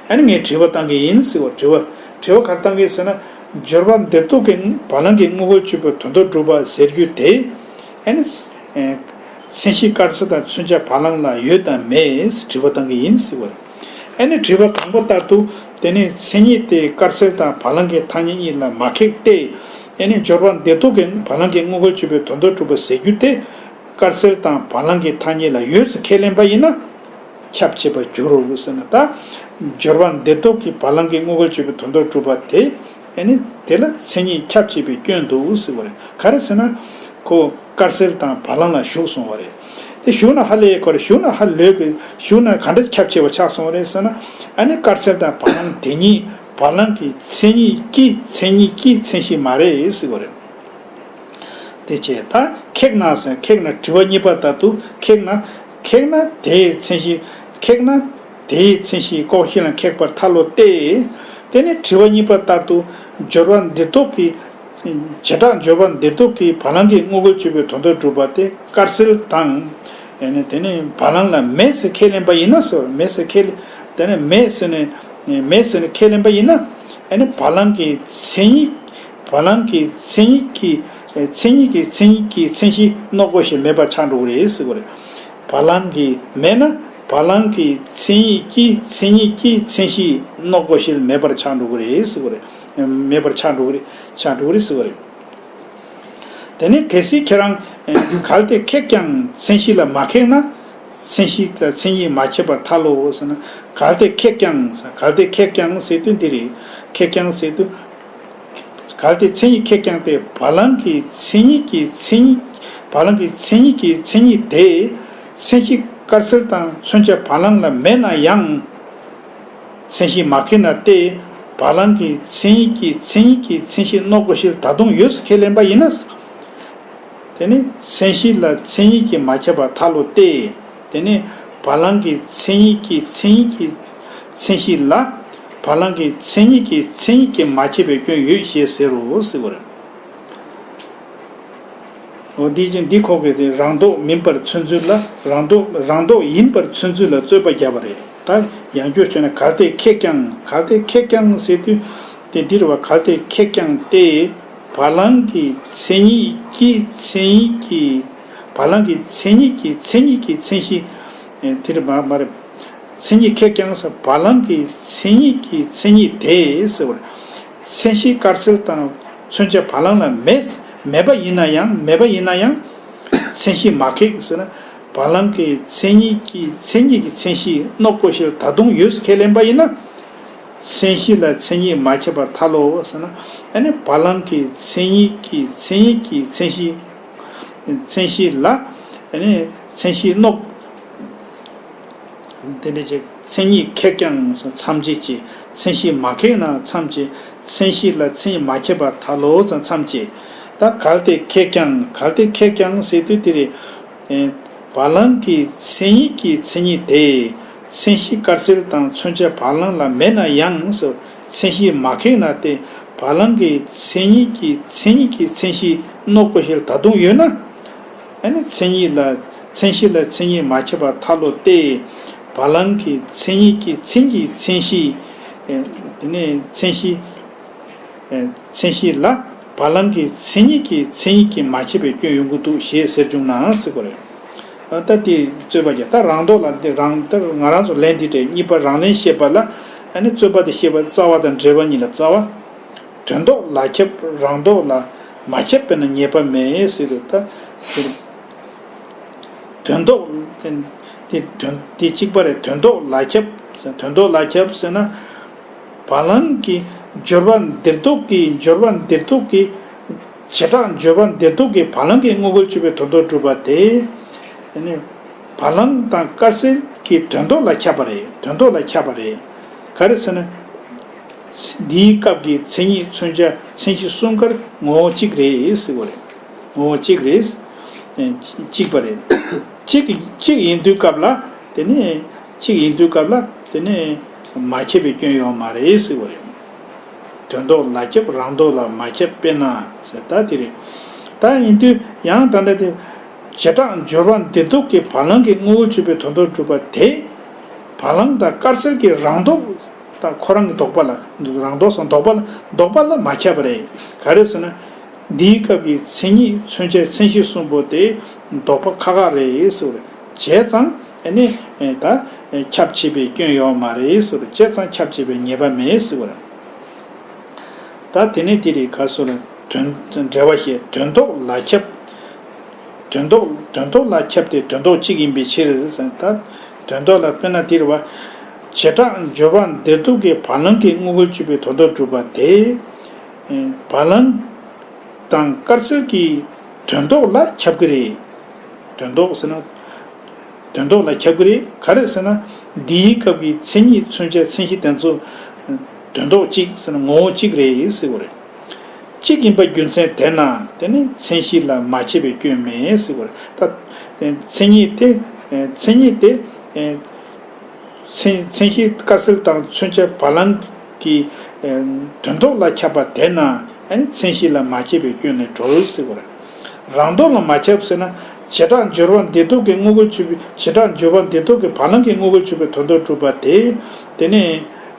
ཨ་ནི་ངས་དྲི་བ་བཏང་གི་ཡིན་ཟེར་བ། དྲི་བ། དྲི་བ་ག་རེ་བཏང་གི་ཟེར་ན། སྦྱོར་བ་འདིར་གཏོགས་ཀྱི་བ་ལང་གི་དངོས་འགལ་གཅོད་པའི་དོན་དུ་སྒྲུབ་པ་ཟེར་རྒྱུ་དེ། ཨ་ནི། མཚན་གཞི་དཀར་གསལ་དང་མཚོན་བྱ་བ་ལང་ལ་ཡོད་དམ་མེད་དྲི་བ་བཏང་གི་ཡིན་ཟེར་བ་རེད། ཨ་ནི་དྲི་བ་དང་པོ་ལྟར་དུ། དེ་ནས་མཚན་ཉིད་དེ་དཀར་གསལ་དང་བ་ལང་གི་ཐ་སྙད་གཉིས་ལ་མ་ཁེགས་ཏེ། ཨེ་ནི་སྦྱོར་བ་འདིར་གཏོགས་ཀྱི་བ་ལང་གི་དངོས་འགལ་གཅོད་པའི་དོན་དུ་གྲུབ་པ་ཟེར་རྒྱུ་དེ། དཀར་གསལ་དང་བ་ལང་གི་ཐ་སྙད་ལ་ཡོད་ཅེས་ཁས་ལེན་པ་ཡིན་ན། ཁྱབ་ཆེས་པར་འགྱུར་རོ་ཟེར་ན། ད་སྦྱོར་བ་འདིར་གཏོགས་ཀྱི་བ་ལང་གི་དངོས་འགལ་གཅོད་པའི་དོན་དུ་གྲུབ་པ་དེ། ཨེ་ནི་དེ་ལ་མཚན་ཉིད་ཁྱབ་ཆེས་པའི་སྐྱོན་འདུག་ཟེར་བ་རེད། ག་རེ་ཟེར་ན། ཁོ་དཀར་གསལ་དང་བ་ལང་ལ་ཞུགས་སོང་བ་རེད། དེ་ཞུགས་ན་ཧ་ལས་ཁོ་རེ་ཞུགས་ན་ཧ་ལས་གི་ཞུགས་ན་ག་འདྲ་ཁྱབ་ཆེ་བ་ཆགས་སོང་རེད་ཟེར་ན། ཨ་ནི་དཀར་གསལ་དང་བ་ལང་དེ་གཉིས་བ་ལང་གི་མཚན་ཉིད་ཀྱི་མཚན་ཉིད་ཀྱི་མཚན་གཞི་མ་རེད་ཟེར་བ་རེད། དེ་བྱས་ད་ཁེགས་ན་ཟེར་ཁེགས་ན་དྲི་བ་གཉིས་པ་ལྟར་དུ་ཁེགས་ན་ཁེགས་ན་དེའི་མཚན་གཞི་ཁེགས་ན་དེའི་མཚན་གཞི་ལྐོག་ཤལ་ལ་ཁེགས་པར་ཐལ་ལོ་སྟེ། དེ་ནི་དྲི་བ་གཉིས་པ་ལྟར་དུ་སྦྱོར་བ་འདིར་གཏོགས་ཀྱི་བྱེ་བྲག་སྦྱོར་བ་འདིར་གཏོགས་ཀྱི་བ་ལང་གི་དངོས་འགལ་གཅོད་པའི་དོན་དུ་གྲུབ་པ་དེ་དཀར་གསལ་དང་། ཨེ་ནི་དེ་ནི་བ་ལང་ལ་མེད་ཟེར་ཁས་ལེན་པ་ཡིན་ན་ཟེར་མེད་ཟེར་ཁས་ལེན་དེ་ནི་མེད་ཟེར་ནས་མེད་ཟེར་ནས་ཁས་ལེན་པ་ཡིན་ན། ཨེ་ནི་བ་ལང་གི་མཚན་ཉིད་བ་ལང་གི་མཚན་ཉིད་ཀྱི་མཚན་ཉིད་ཀྱི་མཚན་ཉིད་ཀྱི་མཚན་གཞི་སྣོག་ལྐོག་ཤལ་མེད་པར་ཆགས་འགྲོ་གི་རེད་ཟེར་གི་རེད། བ་ལང་གི་མེད་ན་བ་ལང་གི་མཚན་ཉིད་ཀྱི་མཚན་ཉིད་ཀྱི་མཚན་གཞི་སྣོག་ལྐོག་ཤལ་མེད་པར་ཆགས་འགྲོ་གི་རེད་ཟེར་གི་རེད། མེད་པར་ཆགས་འགྲོ་གི་རེད་ཆགས་འགྲོ་གི་རེད་ཟེར་གི་རེད། དེ་ནས་གལ་སྲིད་ཁྱེད་རང་གལ་ཏེ་ཁེགས་ཀྱང་མཚན་གཞི་ལ་མ་ཁེགས་ན། མཚན་གཞི་ལ་མཚན་ཉིད་མ་ཁྱབ་པར་ཐལ་ལོ་ཟེར་ན། གལ་ཏེ་ཁེགས་ཀྱང་གལ་ཏེ་ཁེགས་ཀྱང་ཟེར་དུས་འདི་རེད། ཁེགས་ཀྱང་ཟེར་དུས། གལ་ཏེ་མཚན་ཉིད་ཁེགས་ཀྱང་སྟེ་བ་ལང་གི་མཚན་ཉིད་ཀྱི་མཚན་ཉིད། བ་ལང་གི་མཚན་ཉིད་ཀྱི་མཚན་ཉིད་དེ། མཚན་གཞི་དཀར་གསལ་དང་མཚོན་བྱ་བ་ལང་ལ་མེད་ན་ཡང་། མཚན་གཞི་མ་ཁེགས་ན་སྟེ། བ་ལང་གི་མཚན་ཉིད་ཀྱི་མཚན་ཉིད་ཀྱི་མཚན་གཞི་སྣོག་ལྐོག་ཤལ་ད་དུང་ཡོད་ཟེར་ཁས་ལེན་པ་ཡིན་ན། དེ་ནི་མཚན་གཞི་ལ་མཚན་ཉིད་ཀྱིས་མ་ཁྱབ་པར་ཐལ་ལོ་སྟེ། དེ་ནི་བ་ལང་གི་མཚན་ཉིད་ཀྱི་མཚན་ཉིད་ཀྱི་མཚན་གཞི་ལ། བ་ལང་གི་མཚན་ཉིད་ཀྱི་མཚན་ཉིད་ཀྱིས་མ་ཁྱབ་པའི་སྐྱོན་ཡོད་ཞེས་ཟེར་རོ་ཟེར་བ་རེད། འོ་འདི་ཅན་འདི་ཁོག་གི་དེ་རང་ལྡོག་མིན་པར་མཚོན་ཚུལ་ལ། རང་ལྡོག་རང་ལྡོག་ཡིན་པར་མཚོན་ཚུལ་ལ་རྩོད་པ་བརྒྱབ་པ་རེད། ད་ཡང་བསྐྱར་བྱས་ན་གལ་ཏེ་ཁེགས་ཀྱང་གལ་ཏེ་ཁེགས་ཀྱང་ཟེར་དུས། དེ་འདིར་བ་གལ་ཏེ་ཁེགས་ཀྱང་སྟེ། བ་ལང་གི་མཚན་ཉིད་ཀྱི་མཚན་ཉིད་ཀྱི། བ་ལང་གི་མཚན་ཉིད་ཀྱི་མཚན་ཉིད་ཀྱི་མཚན་གཞི། ཨེ་དེ་རེད་མ་མ་རེད། མཚན་ཉིད་ཁེགས་ཀྱང་ཟེར་བ་ལང་གི་མཚན་ཉིད་ཀྱི་མཚན་ཉིད་དེ་ཟེར་བར། མཚན་གཞི་དཀར་གསལ་དང་མཚོན་བྱ་བ་ལང་ལ་མེད་མེད་པ་ཡིན་ན་ཡང་མེད་པ་ཡིན་ན་ཡང་། མཚན་གཞི་མ་ཁེགས་ཟེར་ན། བ་ལང་གི་མཚན་ཉིད་ཀྱི་མཚན་ཉིད་ཀྱི་མཚན་གཞི་སྣོག་ལྐོག་ཤལ་ད་དུང་ཡོད་ཟེར་ཁས་ལེན་པ་ཡིན་ན། མཚན་གཞི་ལ་མཚན་ཉིད་མ་ཁྱབ་པར་ཐལ་ལོ་ཟེར་ན། ཨ་ནི་བ་ལང་གི་མཚན་ཉིད་ཀྱི་མཚན་ཉིད་ཀྱི་མཚན་གཞི། མཚན་གཞི་ལ། ཨ་ནི་མཚན་གཞི་སྣོག་དེ་འདྲ་ཅིག་མཚན་ཉིད་ཁེགས་ཀྱང་མཚམས་བཅད་ཀྱི་མཚན་གཞི་མ་ཁེགས་ན་མཚམས་བཅད། མཚན་གཞི་ལ་མཚན་ཉིད་མ་ཁྱབ་པར་ཐལ་ལོ་ཙང་མཚམས་བཅད། ད་གལ་ཏེ་ཁེགས་ཀྱང་གལ་ཏེ་ཁེགས་ཀྱང་ཟེར་དུས་དེ་རེད། ཨེ། བ་ལང་གི་མཚན་ཉིད་ཀྱི་མཚན་ཉིད་དེ། མཚན་གཞི་དཀར་གསལ་དང་མཚོན་བྱ་བ་ལང་ལ་མེད་ན་ཡང་ཟེར། མཚན་གཞི་མ་ཁེགས་ན་སྟེ། བ་ལང་གི་མཚན་ཉིད་ཀྱི་མཚན་ཉིད་ཀྱི་མཚན་གཞི་སྣོག་ལྐོག་ཤལ་ད་དུང་ཡོད་ན། ཨ་ནི་མཚན་ཉིད་ལ་མཚན་གཞི་ལ་མཚན་ཉིད་མ་ཁྱབ་པར་ཐལ་ལོ་སྟེ། བ་ལང་གི་མཚན་ཉིད་ཀྱི་མཚན་གྱི་མཚན་གཞི། ཨེ། དེ་ནས་མཚན་གཞི། ཨེ། མཚན་གཞི་ལ་བ་ལང་གི་མཚན་ཉིད་ཀྱི་མཚན་ཉིད་ཀྱིས་མ་ཁྱབ་པའི་སྐྱོན་ཡོང་གི་འདུག་ཞེས་ཟེར་བྱུང་ན་ཟེར་གྱི་རེད། ཨ། ད་དེ་རྩོད་པ་བརྒྱབ། ད་རང་ལྡོག་ལ་འདི་རང་ལྟར་ང་རང་ཚོ་ལན་འདི་སྤྲད། གཉིས་པ་རང་ལན་བཤད་པ་ལ། ཨ་ནི་རྩོད་པ་དེ་བཤད་པ་རྩ་བ་དང་འབྲེལ་བ་གཉིས་ལ་རྩ་བ། དོན་ལྡོག་ལ་ཁྱབ་རང་ལྡོག་ལ་མ་ཁྱབ་པས་ན་ཉེས་པ་མེད་ཟེར་དུས། ད་དོན་ལྡོག་དེ་དོན་དེ་གཅིག་པ་རེད། དོན་ལྡོག་ལ་ཁྱབ་ཟེར། དོན་ལྡོག་ལ་ཁྱབ་ཟེར་ན། བ་ལང་གི་སྦྱོར་བ་འདིར་གཏོགས་ཀྱི་སྦྱོར་བ་འདིར་གཏོགས་ཀྱི་བྱེ་བྲག་སྦྱོར་བ་འདིར་གཏོགས་ཀྱི་བ་ལང་གི་དངོས་འགལ་གཅོད་པའི་དོན་ལྡོག་གྲུབ་པ་དེ། ཨ་ནི་བ་ལང་དང་དཀར་གསལ་གྱི་དོན་ལྡོག་ལ་ཁྱབ་པ་རེད། དོན་ལྡོག་ལ་ཁྱབ་པ་རེད། ག་རེ་ཟེར་ན། འདིའི་སྐབས་ཀྱི་མཚན་ཉིད་མཚོན་བྱ་མཚན་གཞི་གསུམ་ཀར་ངོ་བོ་གཅིག་རེད་ཟེར་བ་རེད། ངོ་བོ་གཅིག་རེད། ཨེ། གཅིག་པ་རེད། གཅིག་གཅིག་ཡིན་དུས་སྐབས་ལ། དེ་ནས་གཅིག་ཡིན་དུས་སྐབས་ལ་དེ་ནས་མ་ཁྱབ་པའི་སྐྱོན་ཡོད་མ་རེད་ཟེར་བ་རེད། དོན་ལྡོག་ལ་ཁྱབ་རང་ལྡོག་ལ་མ་ཁྱབ་དཔེར་ན་ཟེར། ད་དེ་རེད། ད་ཡིན་དུས་ཡང་ད་ལྟ་དེ། བྱེ་བྲག་སྦྱོར་བ་འདིར་གཏོགས་ཀྱི་བ་ལང་གི་དངོས་འགལ་གཅོད་པའི་དོན་ལྡོག་གྲུབ་པ་དེ། བ་ལང་དང་དཀར་གསལ་གྱི་རང་ལྡོག་དང་ཁོ་རང་གི་ལྡོག་པ་ལ། རང་ལྡོག་སམ་ལྡོག་པ་ལ་ལྡོག་པ་ལ་མ་ཁྱབ་པ་རེད། ག་རེ་ཟེར་ན། འདིའི་སྐབས་ཀྱི་མཚན་ཉིད་མཚོན་བྱའི་མཚན་གཞི་གསུམ་པོ་དེ་ལྡོག་པ་ཁག་ཁག་རེད་ཟེར་བ་རེད། བྱས་ཙང་ཨ་ནི་ད་ ཁྱབ་ཆེས་པའི་སྐྱོན་ཡོད་མ་རེད་ཟེར་བ། བྱས་ཙང་ཁྱབ་ཆེས་པའི་ཉེས་པ་མེད་ཟེར་བ་རེད། ད་དེ་ནས་དེ་རེད། ག་སོ་ལ་དོན་འགྲེལ་བ་བཤད། དོན་ལྡོག་ལ་ཁྱབ། དོན་ལྡོག་དོན་ལྡོག་ལ་ཁྱབ་སྟེ་དོན་ལྡོག་གཅིག་ཡིན་པའི་ཕྱིར་ཟེར། ད་དོན་ལྡོག་ལ་དཔེར་ན་དེ་རེད་བ། བྱེ་བྲག་སྦྱོར་བ་འདིར་ཐུག་གི་བ་ལང་གི་དངོས་འགལ་གཅོད་པའི་དོན་ལྡོག་གྲུབ་པ་དེ། བ་ལང་དང་དཀར་སེལ་གྱི་དོན་ལྡོག་ལ་ཁྱབ་ཀྱི་རེད། དོན་ལྡོག་ཟེར་ན། དོན་ལྡོག་ལ་ཁྱབ་ཀྱི་རེད། ག་རེ་ཟེར་ན། འདིའི་སྐབས་ཀྱི་མཚན་ཉིད་མཚོན་བྱ་མཚན་གཞི་དེ་ཚོ་དོན་ལྡོག་གཅིག་ཟེར་ན་ངོ་བོ་གཅིག་རེད་ཟེར་བ་རེད། གཅིག་ཡིན་པ་རྒྱུ་མཚན་དེས་ན་དེ་ནི་མཚན་གཞི་ལ་མ་ཁྱབ་པའི་སྐྱོན་མེད་ཟེར་བ་རེད། ད་མཚན་ཉིད་དེ། མཚན་ཉིད་དེ། མཚན་མཚན་གཞི་དཀར་སེལ་དང་མཚོན་བྱ་བ་ལང་གི་དོན་ལྡོག་ལ་ཁྱབ་པ་དེས་ན་ཨ་ནི་མཚན་གཞི་ལ་མ་ཁྱབ་པའི་སྐྱོན་ནི་གྲོལ་ཟེར་བ་རེད། རང་ལྡོག་ལ་མ་ཁྱབ་ཟེར་ན། བྱེ་བྲག་སྦྱོར་བ་འདིར་ཐུག་གི་དངོས་འགལ་གཅོད་པའི། བྱེ་བྲག་སྦྱོར་བ་འདིར་ཐུག་གི་བ་ལང་གི་དངོས་འགལ་གཅོད་པའི་དོན་ལྡོག་གྲུབ་པ་དེ། དེ་ནི་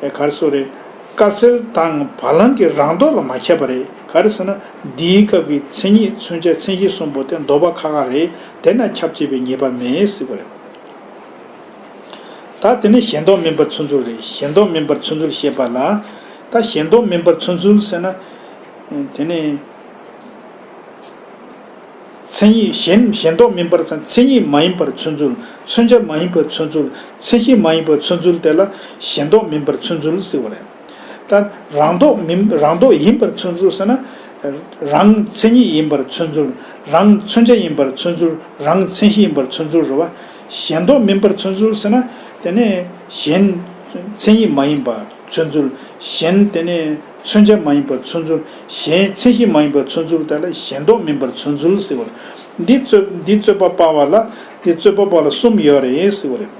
ག་རེ་ཟེར་རེད། དཀར་སེལ་དང་བ་ལང་གི་རང་ལྡོག་ལ་མ་ཁྱབ་པ་རེད། ག་རེ་ཟེར་ན། འདིའི་སྐབས་ཀྱི་མཚན་ཉིད་མཚོན་བྱ་མཚན་གཞི་གསུམ་པོ་དེ་ལྡོག་པ་ཁག་ཁག་རེད། དེས་ན་ཁྱབ་ཆེས་པའི་ཉེས་པ་མེད་ཟེར་བ་རེད། ད་དེ་ནས་གཞན་ལྡོག་མིན་པར་མཚོན་ཚུལ་རེད། གཞན་ལྡོག་མིན་པར་མཚོན་ཚུལ་བཤད་པ་ལ། ད་གཞན་ལྡོག་མིན་པར་མཚོན་ཚུལ་ཟེར་ན། དེ་ནས་མཚན་ཉིད་གཞན། གཞན་ལྡོག་མིན་པར་ཚ། མཚན་ཉིད་མ་ཡིན་པར་མཚོན་ཚུལ། མཚོན་བྱ་མ་ཡིན་པར་མཚོན་ཚུལ། མཚན་གཞི་མ་ཡིན་པར་མཚོན་ཚུལ་དེ་ལ་གཞན་ལྡོག་མིན་པར་མཚོན་ཚུལ་ཟེར་བ་རེད། ད་རང་ལྡོག་མིན། རང་ལྡོག་ཡིན་པར་མཚོན་ཚུལ་ཟེར་ན། རང་མཚན་ཉིད་ཡིན་པར་མཚོན་ཚུལ། རང་མཚོན་བྱ་ཡིན་པར་མཚོན་ཚུལ། རང་མཚན་གཞི་ཡིན་པར་མཚོན་ཚུལ་རེད་བ། གཞན་ལྡོག་མིན་པར་མཚོན་ཚུལ་ཟེར་ན། དེ་ནས་གཞན་མཚན་ཉིད་མ་ཡིན་པ་མཚོན་ཚུལ། གཞན་དེ་ནས་མཚོན་བྱ་མ་ཡིན་པར་མཚོན་ཚུལ། གཞན་མཚན་གཞི་མ་ཡིན་པར་མཚོན་ཚུལ་དེ་ལ་གཞན་ལྡོག་མིན་པར་མཚོན་ཚུལ་ཟེར་བ་རེད། འདི་རྩོད། འདི་རྩོད་པ་སྤང་བ་ལ། འདི་རྩོད་པ་སྤང་བ་ལ་གསུམ་ཡོད་རེད་ཟེར་བ་རེད།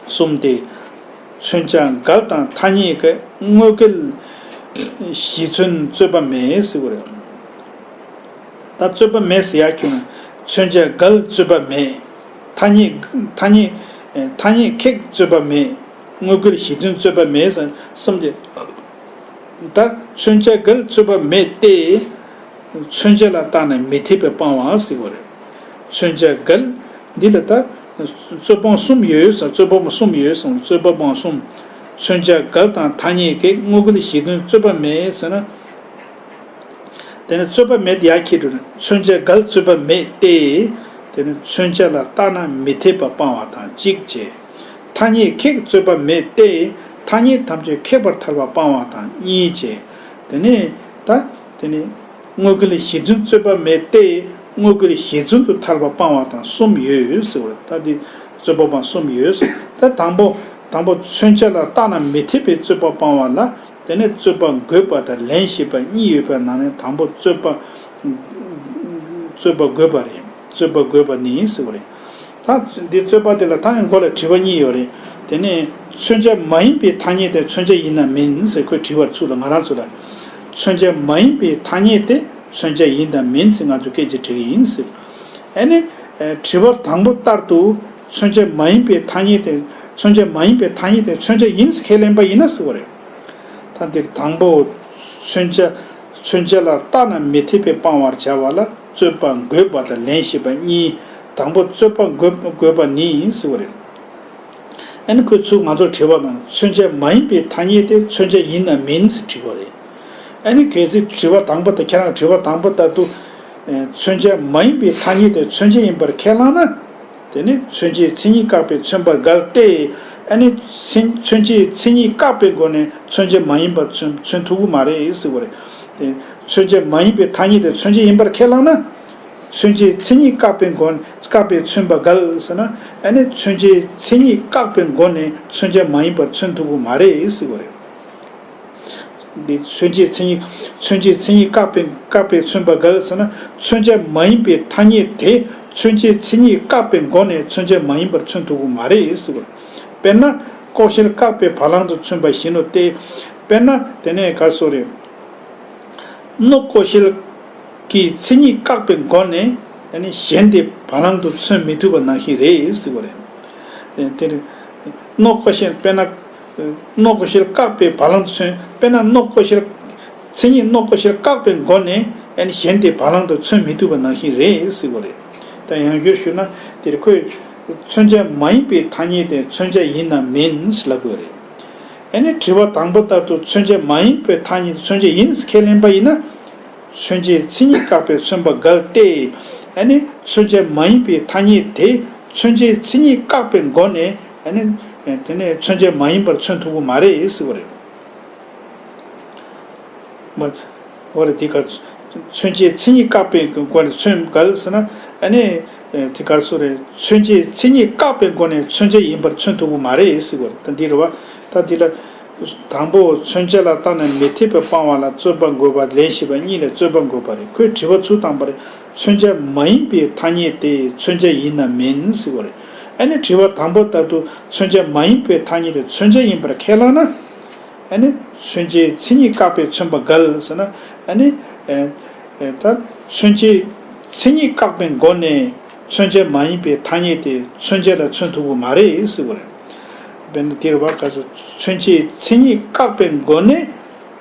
གསུམ་སྟེ། མཚོན་བྱ་འགལ་དང་ཐ་སྙད་ཀྱི་དངོས་འགལ་གཞི་མཚོན་རྩོད་པ་མེད་ཟེར་བ་རེད། ད་རྩོད་པ་མེད་ཟེར་ཡག་ཁྱོད་ན། མཚོན་བྱ་འགལ་རྩོད་པ་མེད། ཐ་སྙད། ཐ་སྙད། ཐ་སྙད་ཁེགས་རྩོད་པ་མེད། དངོས་འགལ་གཞི་མཚོན་རྩོད་པ་མེད་ཟེར་གསུམ་སྟེ། ད་མཚོན་བྱ་འགལ་རྩོད་པ་མེད་དེ། མཚོན་བྱ་ལ་བརྟགས་ན་མི་འཐད་པས་སྤང་བ་ཟེར་བ་རེད། མཚོན་བྱ་འགལ། འདི་ལ་ད་རྩོད་སྤོང་གསུམ་ཡོད་ཟེར། རྩོད་སྤོང་གསུམ་ཡོད་ཟེར། རྩོད་པ་སྤོང་གསུམ། མཚོན་བྱ་འགལ་དང་ཐ་སྙད་ཀྱི་དངོས་འགལ་གཞི་མཚོན་རྩོད་པ་མེད་ཟེར་ན། དེ་ནི་རྩོད་པ་མེད་ཡག་ཁྱེད་འགྲོ་ན། མཚོན་བྱ་འགལ་རྩོད་པ་མེད་དེ། དེ་ནི་མཚོན་བྱ་ལ་བརྟགས་ན་མི་འཐད་པ་སྤང་བ་དང་གཅིག་བྱས། ཐ་སྙད་ཁེགས་རྩོད་པ་མེད་དེ། ཐ་སྙད་ཐམས་ཅད་ཁེགས་པར་ཐལ་བ་སྤང་བ་དང་གཉིས་བྱས། དེ་ནས་ད། དེ་ནས་དངོས་འགལ་གཞི་མཚོན་རྩོད་པ་མེད་དེ། དངོས་འགལ་གཞི་མཚོན་དུ་ཐལ་བ་སྤང་བ་དང་གསུམ་ཡོད་ཟེར་བ་རེད། ད་འདི་རྩོད་པ་སྤང་གསུམ་ཡོད་ཟེར། ད་དང་པོ། དང་པོ་མཚོན་བྱ་ལ་བརྟགས་ན་མི་འཐད་པའི་རྩོད་པ་སྤང་བ་ལ། དེ་ནས་རྩོད་པ་འགོད་པ་དང་ལན་ཞེས་པ་གཉིས་ཡོད་པའི་ནང་ནས་དང་པོ་རྩོད་པ། རྩོད་པ་འགོད་པ་རེད། རྩོད་པ་འགོད་པ་ནི་ཟེར་བ་རེད། ད་འདི་རྩོད་པ་དེ་ལ་ད་ཡང་མགོ་ལ་དྲི་བ་གཉིས་ཡོད་རེད། དེ་ནས་མཚོན་བྱ་མ་ཡིན་པའི་ཐ་སྙད་དེ་མཚོན་བྱ་ཡིན་ནམ་མིན་ཟེར་ཁོས་དྲི་བར་ཚུགས་ལ། ང་རང་ཚོ་ལ་མཚོན་བྱ་མ་ཡིན་པའི་ཐ་སྙད་དེ་མཚོན་བྱ་ཡིན་དམ་མིན་ཟེར་ང་ཚོ་སྐད་ཆ་དྲི་གི་ཡིན་ཟེར། ཨ་ནི། དྲི་བ་དང་པོ་ལྟར་དུ་མཚོན་བྱ་མ་ཡིན་པའི་ཐ་སྙད་དེ། མཚོན་བྱ་མ་ཡིན་པའི་ཐ་སྙད་དེ་མཚོན་བྱ་ཡིན་ཟེར་ཁས་ལེན་པ་ཡིན་ན་ཟེར་བ་རེད། ད་འདིར་དང་པོ། མཚོན་བྱ། མཚོན་བྱ་ལ་བརྟགས་ན་མི་འཐད་པས་སྤང་བར་བྱ་བ་ལ་རྩོད་པ་འགོད་པ་དང་ལན་ཞེས་པ་གཉིས། དང་པོ་རྩོད་པ་འགོད། འགོད་པ་ནི་ཟེར་བ་རེད། ཨ་ནི་ཁོས་ཚུར་ང་ཚོར་དྲི་བ་དང་མཚོན་བྱ་མ་ཡིན་པའི་ཐ་སྙད་དེ་མཚོན་བྱ་ཡིན་ནམ་མིན་ཟེར་དྲི་བ་རེད། ཨ་ནི་གལ་སྲིད་དྲི་བ་དང་པོ་དེ། ཁྱེད་རང་དྲི་བ་དང་པོ་ལྟར་དུ། མཚོན་བྱ་མ་ཡིན་པའི་ཐ་སྙད་དེ་མཚོན་བྱ་ཡིན་པར་ཁས་བླངས་ན། དེ་ནི་མཚོན་བྱའི་མཚན་ཉིད་བཀག་པས་མཚོན་པ་འགལ་ཏེ། ཨ་ནི་མཚན། མཚོན་བྱའི་མཚན་ཉིད་བཀག་པའི་སྒོ་ནས་མཚོན་བྱ་མ་ཡིན་པར་མཚོན། མཚོན་ཐུབ་ཀྱི་མ་རེད་ཟེར་བ་རེད། དེ་མཚོན་བྱ་མ་ཡིན་པའི་ཐ་སྙད་དེ་མཚོན་བྱ་ཡིན་པར་ཁས་བླངས་ན། མཚོན་བྱའི་མཚན་ཉིད་བཀག་པའི་སྒོ། བཀག་པས་མཚོན་པ་འགལ་ཟེར་ན། ཨ་ནི་མཚོན་བྱའི་མཚན་ཉིད་བཀག་པའི་སྒོ་ནས་མཚོན་བྱ་མ་ཡིན་པར་མཚོན་ཐུབ་ཀྱི་མ་རེད་ཟེར་བ་རེད། འདི་མཚོན་བྱའི་མཚན་ཉིད། མཚོན་བྱའི་མཚན་ཉིད་བཀག་པའི། བཀག་པས་མཚོན་པ་འགལ་ཟེར་ན། མཚོན་བྱ་མ་ཡིན་པའི་ཐ་སྙད་དེ་མཚོན་བྱའི་མཚན་ཉིད་བཀག་པའི་སྒོ་ནས་མཚོན་བྱ་མ་ཡིན་པར་མཚོན་ཐུབ་ཀྱི་མ་རེད་ཟེར་བ་རེད། དཔེར་ན་ཀོ་ཤལ་བཀག་པས་བ་ལང་དུ་མཚོན་པ་བཞིན་ནོ་སྟེ། དཔེར་ན་དེ་ནས་ག་སོ་རེད། རྣོ་ཀོ་ཤལ་གྱི་མཚན་ཉིད་བཀག་པའི་སྒོ་ནས་ཨ་ནི་གཞན་དེ་བ་ལང་དུ་མཚོན་མི་ཐུབ་པ་ནང་བཞིན་རེད་ཟེར་བ་རེད། དེ་རེད། རྣོ་ཀོ་ཤལ། དཔེར་ན། རྣོ་ཀོ་ཤལ་བཀག་པས་བ་ལང་དུ་མཚོན། དཔེར་ན་རྣོ་ཀོ་ཤལ། མཚན་ཉིད་རྣོ་ཀོ་ཤལ་བཀག་པའི་སྒོ་ནས་ཨ་ནི་གཞན་དེ་བ་ལང་དུ་མཚོན་མི་ཐུབ་པ་ནང་བཞིན་རེད་ཟེར་བ་རེད། ད་ཡང་བསྐྱར་ཞུས་ན་དེར་ཁོས། མཚོན་བྱ་མ་ཡིན་པའི་ཐ་སྙད་དེ་མཚོན་བྱ་ཡིན་ནམ་མིན་ལབ་དགོས་རེད། ཨ་ནི་དྲི་བ་དང་པོ་ལྟར་དུ་མཚོན་བྱ་མ་ཡིན་པའི་ཐ་སྙད་དེ་མཚོན་བྱ་ཡིན་ཟེར་ཁས་ལེན་པ་ཡིན་ན། མཚོན་བྱའི་མཚན་ཉིད་བཀག་པས་མཚོན་པ་འགལ་ཏེ། ཨ་ནི་མཚོན་བྱ་མ་ཡིན་པའི་ཐ་སྙད་དེ་མཚོན་བྱའི་མཚན་ཉིད་བཀག་པའི་སྒོ་ནས། ཨ་ནི་དེ་ནས་མཚོན་བྱ་མ་ཡིན་པར་མཚོན་ཐུབ་ཀྱི་མ་རེད་ཟེར་བ་རེད། མ། འོ་རེད། དེ་ག་མཚོན་བྱའི་མཚན་ཉིད་བཀག་པའི་སྒོ་ནས་མཚོན་འགལ་ཟེར་ན། ཨ་ནི་དེ་ག་རེ་ཟེར་རེད། མཚོན་བྱའི་མཚན་ཉིད་བཀག་པའི་སྒོ་ནས་མཚོན་བྱ་ཡིན་པར་མཚོན་ཐུབ་ཀྱི་མ་རེད་ཟེར་བ་རེད། ད་འདི་རེད་བ། ད་འདི་ལ། དང་པོ་མཚོན་བྱ་ལ་བརྟགས་ནས་མི་འཐད་པར་སྤང་བ་ལ་རྩོད་པ་དགོས་པ་ལན་ཞིག་པ་གཉིས་ལས་རྩོད་པ་དགོས་པ་རེད། ཁོས་དྲི་བ་ཚུར་བཏང་པ་རེད། མཚོན་བྱ་མ་ཡིན་པའི་ཐ་སྙད་དེ་མཚོན་བྱ་ཡིན་ནམ་མིན་ཟེར་བ་རེད། ཨ་ནི་དྲི་བ་དང་པོ་ལྟར་དུ་མཚོན་བྱ་མ་ཡིན་པའི་ཐ་སྙད་དེ་མཚོན་བྱ་ཡིན་པར་ཁས་བླངས་ན། ཨ་ནི་མཚོན་བྱའི་མཚན་ཉིད་བཀག་པས་མཚོན་པ་འགལ་ཟེར་ན། ཨ་ནི་ཨེ་ཨེ་ད་མཚོན་བྱའི་མཚན་ཉིད་བཀག་པའི་སྒོ་ནས་མཚོན་བྱ་མ་ཡིན་པའི་ཐ་སྙད་དེ་མཚོན་བྱ་ལ་མཚོན་ཐུབ་ཀྱི་མ་རེད་ཟེར་བ་རེད། དཔེར་ན་དེ་རེད་བ། ག་ཚོད་མཚོན་བྱའི་མཚན་ཉིད་བཀག་པའི་སྒོ་ནས་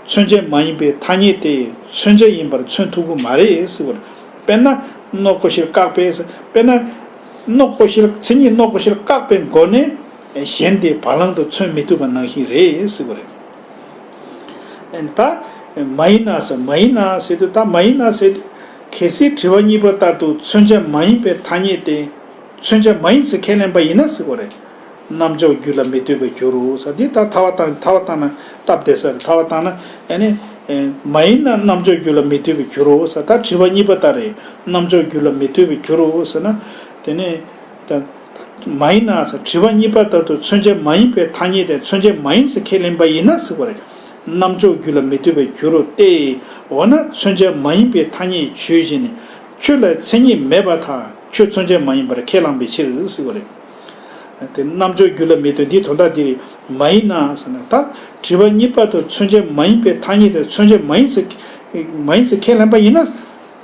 མཚོན་བྱ་མ་ཡིན་པའི་ཐ་སྙད་དེ་མཚོན་བྱ་ཡིན་པར་མཚོན་ཐུབ་ཀྱི་མ་རེད་ཟེར་བ་རེད། དཔེར་ན་ནོག་ཀོ་ཤལ་བཀག་པས། དཔེར་ན་ནོག་ཀོ་ཤལ་མཚན་ཉིད་ནོག་ཀོ་ཤལ་བཀག་པའི་སྒོ་ནས། གཞན་དེ་བ་ལང་དུ་མཚོན་མི་ཐུབ་པ་ནང་བཞིན་རེད་ཟེར་བ་རེད། ད་མ་ཡིན་ན་ཟེར། མ་ཡིན་ན་ཟེར་དུས། ད་མ་ཡིན་ན་ཟེར་དུས། གལ་སྲིད་དྲི་བ་གཉིས་པ་ལྟར་དུ་མཚོན་བྱ་མ་ཡིན་པའི་ཐ་སྙད་དེ་མཚོན་བྱ་མ་ཡིན་ཟེར་ཁས་ལེན་པ་ཡིན་ན་ཟེར་བ་རེད། རྣམ་འཇོག་རྒྱུད་ལ་མི་ལྟོས་པར་འགྱུར་རོ་ཟེར། འདི་ད་ཐ་བ་བཏང་། ཐ་བ་བཏང་ན་སྟབས་བདེ་ས་རེད། ཐ་བ་བཏང་ན། ཨ་ནི་མ་ཡིན་ན་རྣམ་འཇོག་རྒྱུད་ལ་མི་ལྟོས་པར་འགྱུར་རོ་ཟེར། ད་དྲི་བ་གཉིས་པ་ལྟར་རེད། རྣམ་འཇོག་རྒྱུད་ལ་མི་ལྟོས་པར་འགྱུར་རོ་ཟེར་ན། དེ་ནས་ད། མ་ཡིན་ན་ཟེར། དྲི་བ་གཉིས་པ་ལྟར་དུ་མཚོན་བྱ་མ་ཡིན་པའི་ཐ་སྙད་དེ་མཚོན་བྱ་མ་ཡིན་ཟེར་ཁས་ལེན་པ་ཡིན་ན་ཟེར་བ་རེད། རྣམ་འཇོག་རྒྱུད་ལ་མི་ལྟོས་པར་འགྱུར་རོ་སྟེ། འོ་ན་མཚོན་བྱ་མ་ཡིན་པའི་ཐ་སྙད་ཆོས་ཅན་ནི་ཁྱོད་ལ་མཚན་ཉིད་མེད་པར་ཐལ། ཁྱོད་མཚོན་བྱ་མ་ཡིན་པར་ཁས་བླངས་པའི་ཕྱིར་ཟེར་བ་རེད། དེ་རྣམ་འཇོག་རྒྱུད་ལ་མི་ལྟོས། འདིའི་དོན་དག་འདི་རེད། མ་ཡིན་ན་ཟེར་ན། ད་དྲི་བ་གཉིས་པ་དུ་མཚོན་བྱ་མ་ཡིན་པའི་ཐ་སྙད་དེ་མཚོན་བྱ་མ་ཡིན་ཟེར། མ་ཡིན་ཟེར་ཁས་ལེན་པ་ཡིན་ན།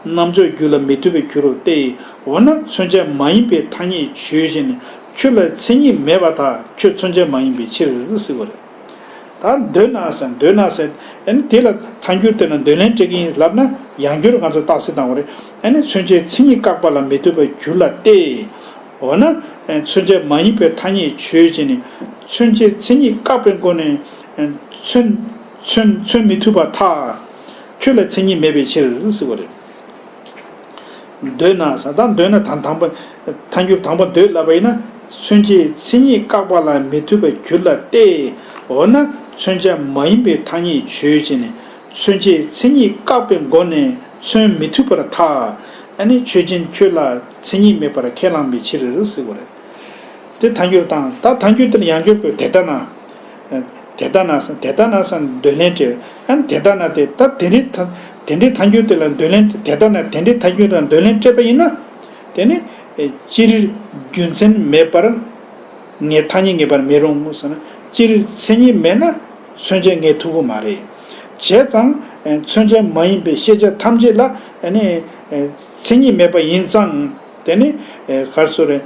རྣམ་འཇོག་རྒྱུད་ལ་མི་ལྟོས་པར་འགྱུར་རོ་སྟེ། འོ་ན་མཚོན་བྱ་མ་ཡིན་པའི་ཐ་སྙད་ཆོས་ཅན་ནི་ཁྱོད་ལ་མཚན་ཉིད་མེད་པར་ཐལ། ཁྱོད་མཚོན་བྱ་མ་ཡིན་པའི་ཕྱིར་ཟེར་བ་རེད། ད་འདོད་ན་ཟེར། འདོད་ན་ཟེར། ཨ་ནི་དེ་ལ་ཐལ་འགྱུར་དེ་ལ་འདོད་ལན་སྤྲད་ཀྱི་ཡིན་ལབ་ན། ཡང་བསྐྱར་ང་ཚོས་རྟགས་གསལ་བཏང་བ་རེད། ཨ་ནི་མཚོན་བྱའི་མཚན་ཉིད་བཀག་པ་ལ་མི་ལྟོས་པར་འགྱུར་ལ་སྟེ། འོ་ན་མཚོན་བྱ་མ་ཡིན་པའི་ཐ་སྙད་ཆོས་ཅན་ནི་མཚོན་བྱའི་མཚན་ཉིད་བཀག་པའི་སྒོ་ནས་མཚོན་མཚོན་མཚོན་མི་ཐུབ་པར་ཐལ། ཁྱོད་ལ་མཚན་ཉིད་མེད་པའི་ཕྱིར་ཟེར་བ་རེད། འདོད་ན་ཟེར། ད་འདོད་ན་དང་དང་པོ། ཐལ་འགྱུར་དང་པོ་འདོད་ལབ་པ་ཡིན་ན། མཚོན་བྱའི་མཚན་ཉིད་བཀག་པ་ལ་མི་ལྟོས་པར་འགྱུར་ལ་སྟེ། འོ་ན་མཚོན་བྱ་མ་ཡིན་པའི་ཐ་སྙད་ཆོས་ཅན་ནི་མཚོན་བྱའི་མཚན་ཉིད་བཀག་པའི་སྒོ་ནས་མཚོན་མི་ཐུབ་པར་ཐལ། ཨ་ནི་ཆོས་ཅན་ཁྱོད་ལ་མཚན་ཉིད་མེད་པར་ཁས་བླངས་པའི་ཕྱིར་ཟེར་བ་རེད། དེ་ཐལ་འགྱུར་དང་། ད་ཐལ་འགྱུར་དེ་ལ་ཡང་བསྐྱར་བཀོད། དེ་ལྟ་ན། དེ་ལྟ་ན་ཟེར། དེ་ལྟ་ན་ཟེར་འདོད་ལན་སྤྲད། ཨ་ནི་དེ་ལྟ་ན་དེ། ད་དེ་འདྲའི་ཐ་དེ་འདྲའི་ཐལ་འགྱུར་དེ་ལ་འདོད་ལན། དེ་ལྟ་ན་དེ་འདྲའི་ཐལ་འགྱུར་དེ་ལ་འདོད་ལན་སྤྲད་པ་ཡིན་ན། དེ་ནི་སྤྱིར་རྒྱུ་མཚན་མེད་པར་ངེས། ཐ་སྙད་ངེས་པར་མི་རུང་ཟེར་ན། སྤྱིར་མཚན་ཉིད་མེད་ན་མཚོན་བྱ་ངེས་ཐུབ་ཀྱི་མ་རེད། བྱས་ཙང་མཚོན་བྱ་མ་ཡིན་པའི་ཤེས་བྱ་ཐམས་ཅད་ལ། ཨ་ནི་མཚན་ཉིད་མེད་པ་ཡིན་ཙང་། དེ་ནི་ག་རེ་ཟེར་རེད།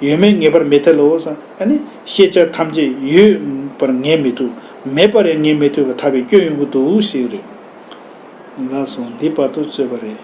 ཡོད་མེད་ངེས་པར་མི་ཐལ་ལོ་ཟེར། ཨ་ནི་ཤེས་བྱ་ཐམས་ཅད་ཡོད་པར་ངེས་མི་ཐུབ། མེད་པར་ཡང་ངེས་མི་ཐུབ་པར་ཐལ་བའི་སྐྱོན་ཡོང་གི་འདུག་ཞེས་རེད། ལགས་སོ། འདི་བར་དུ་རྩོད་པ་རེད།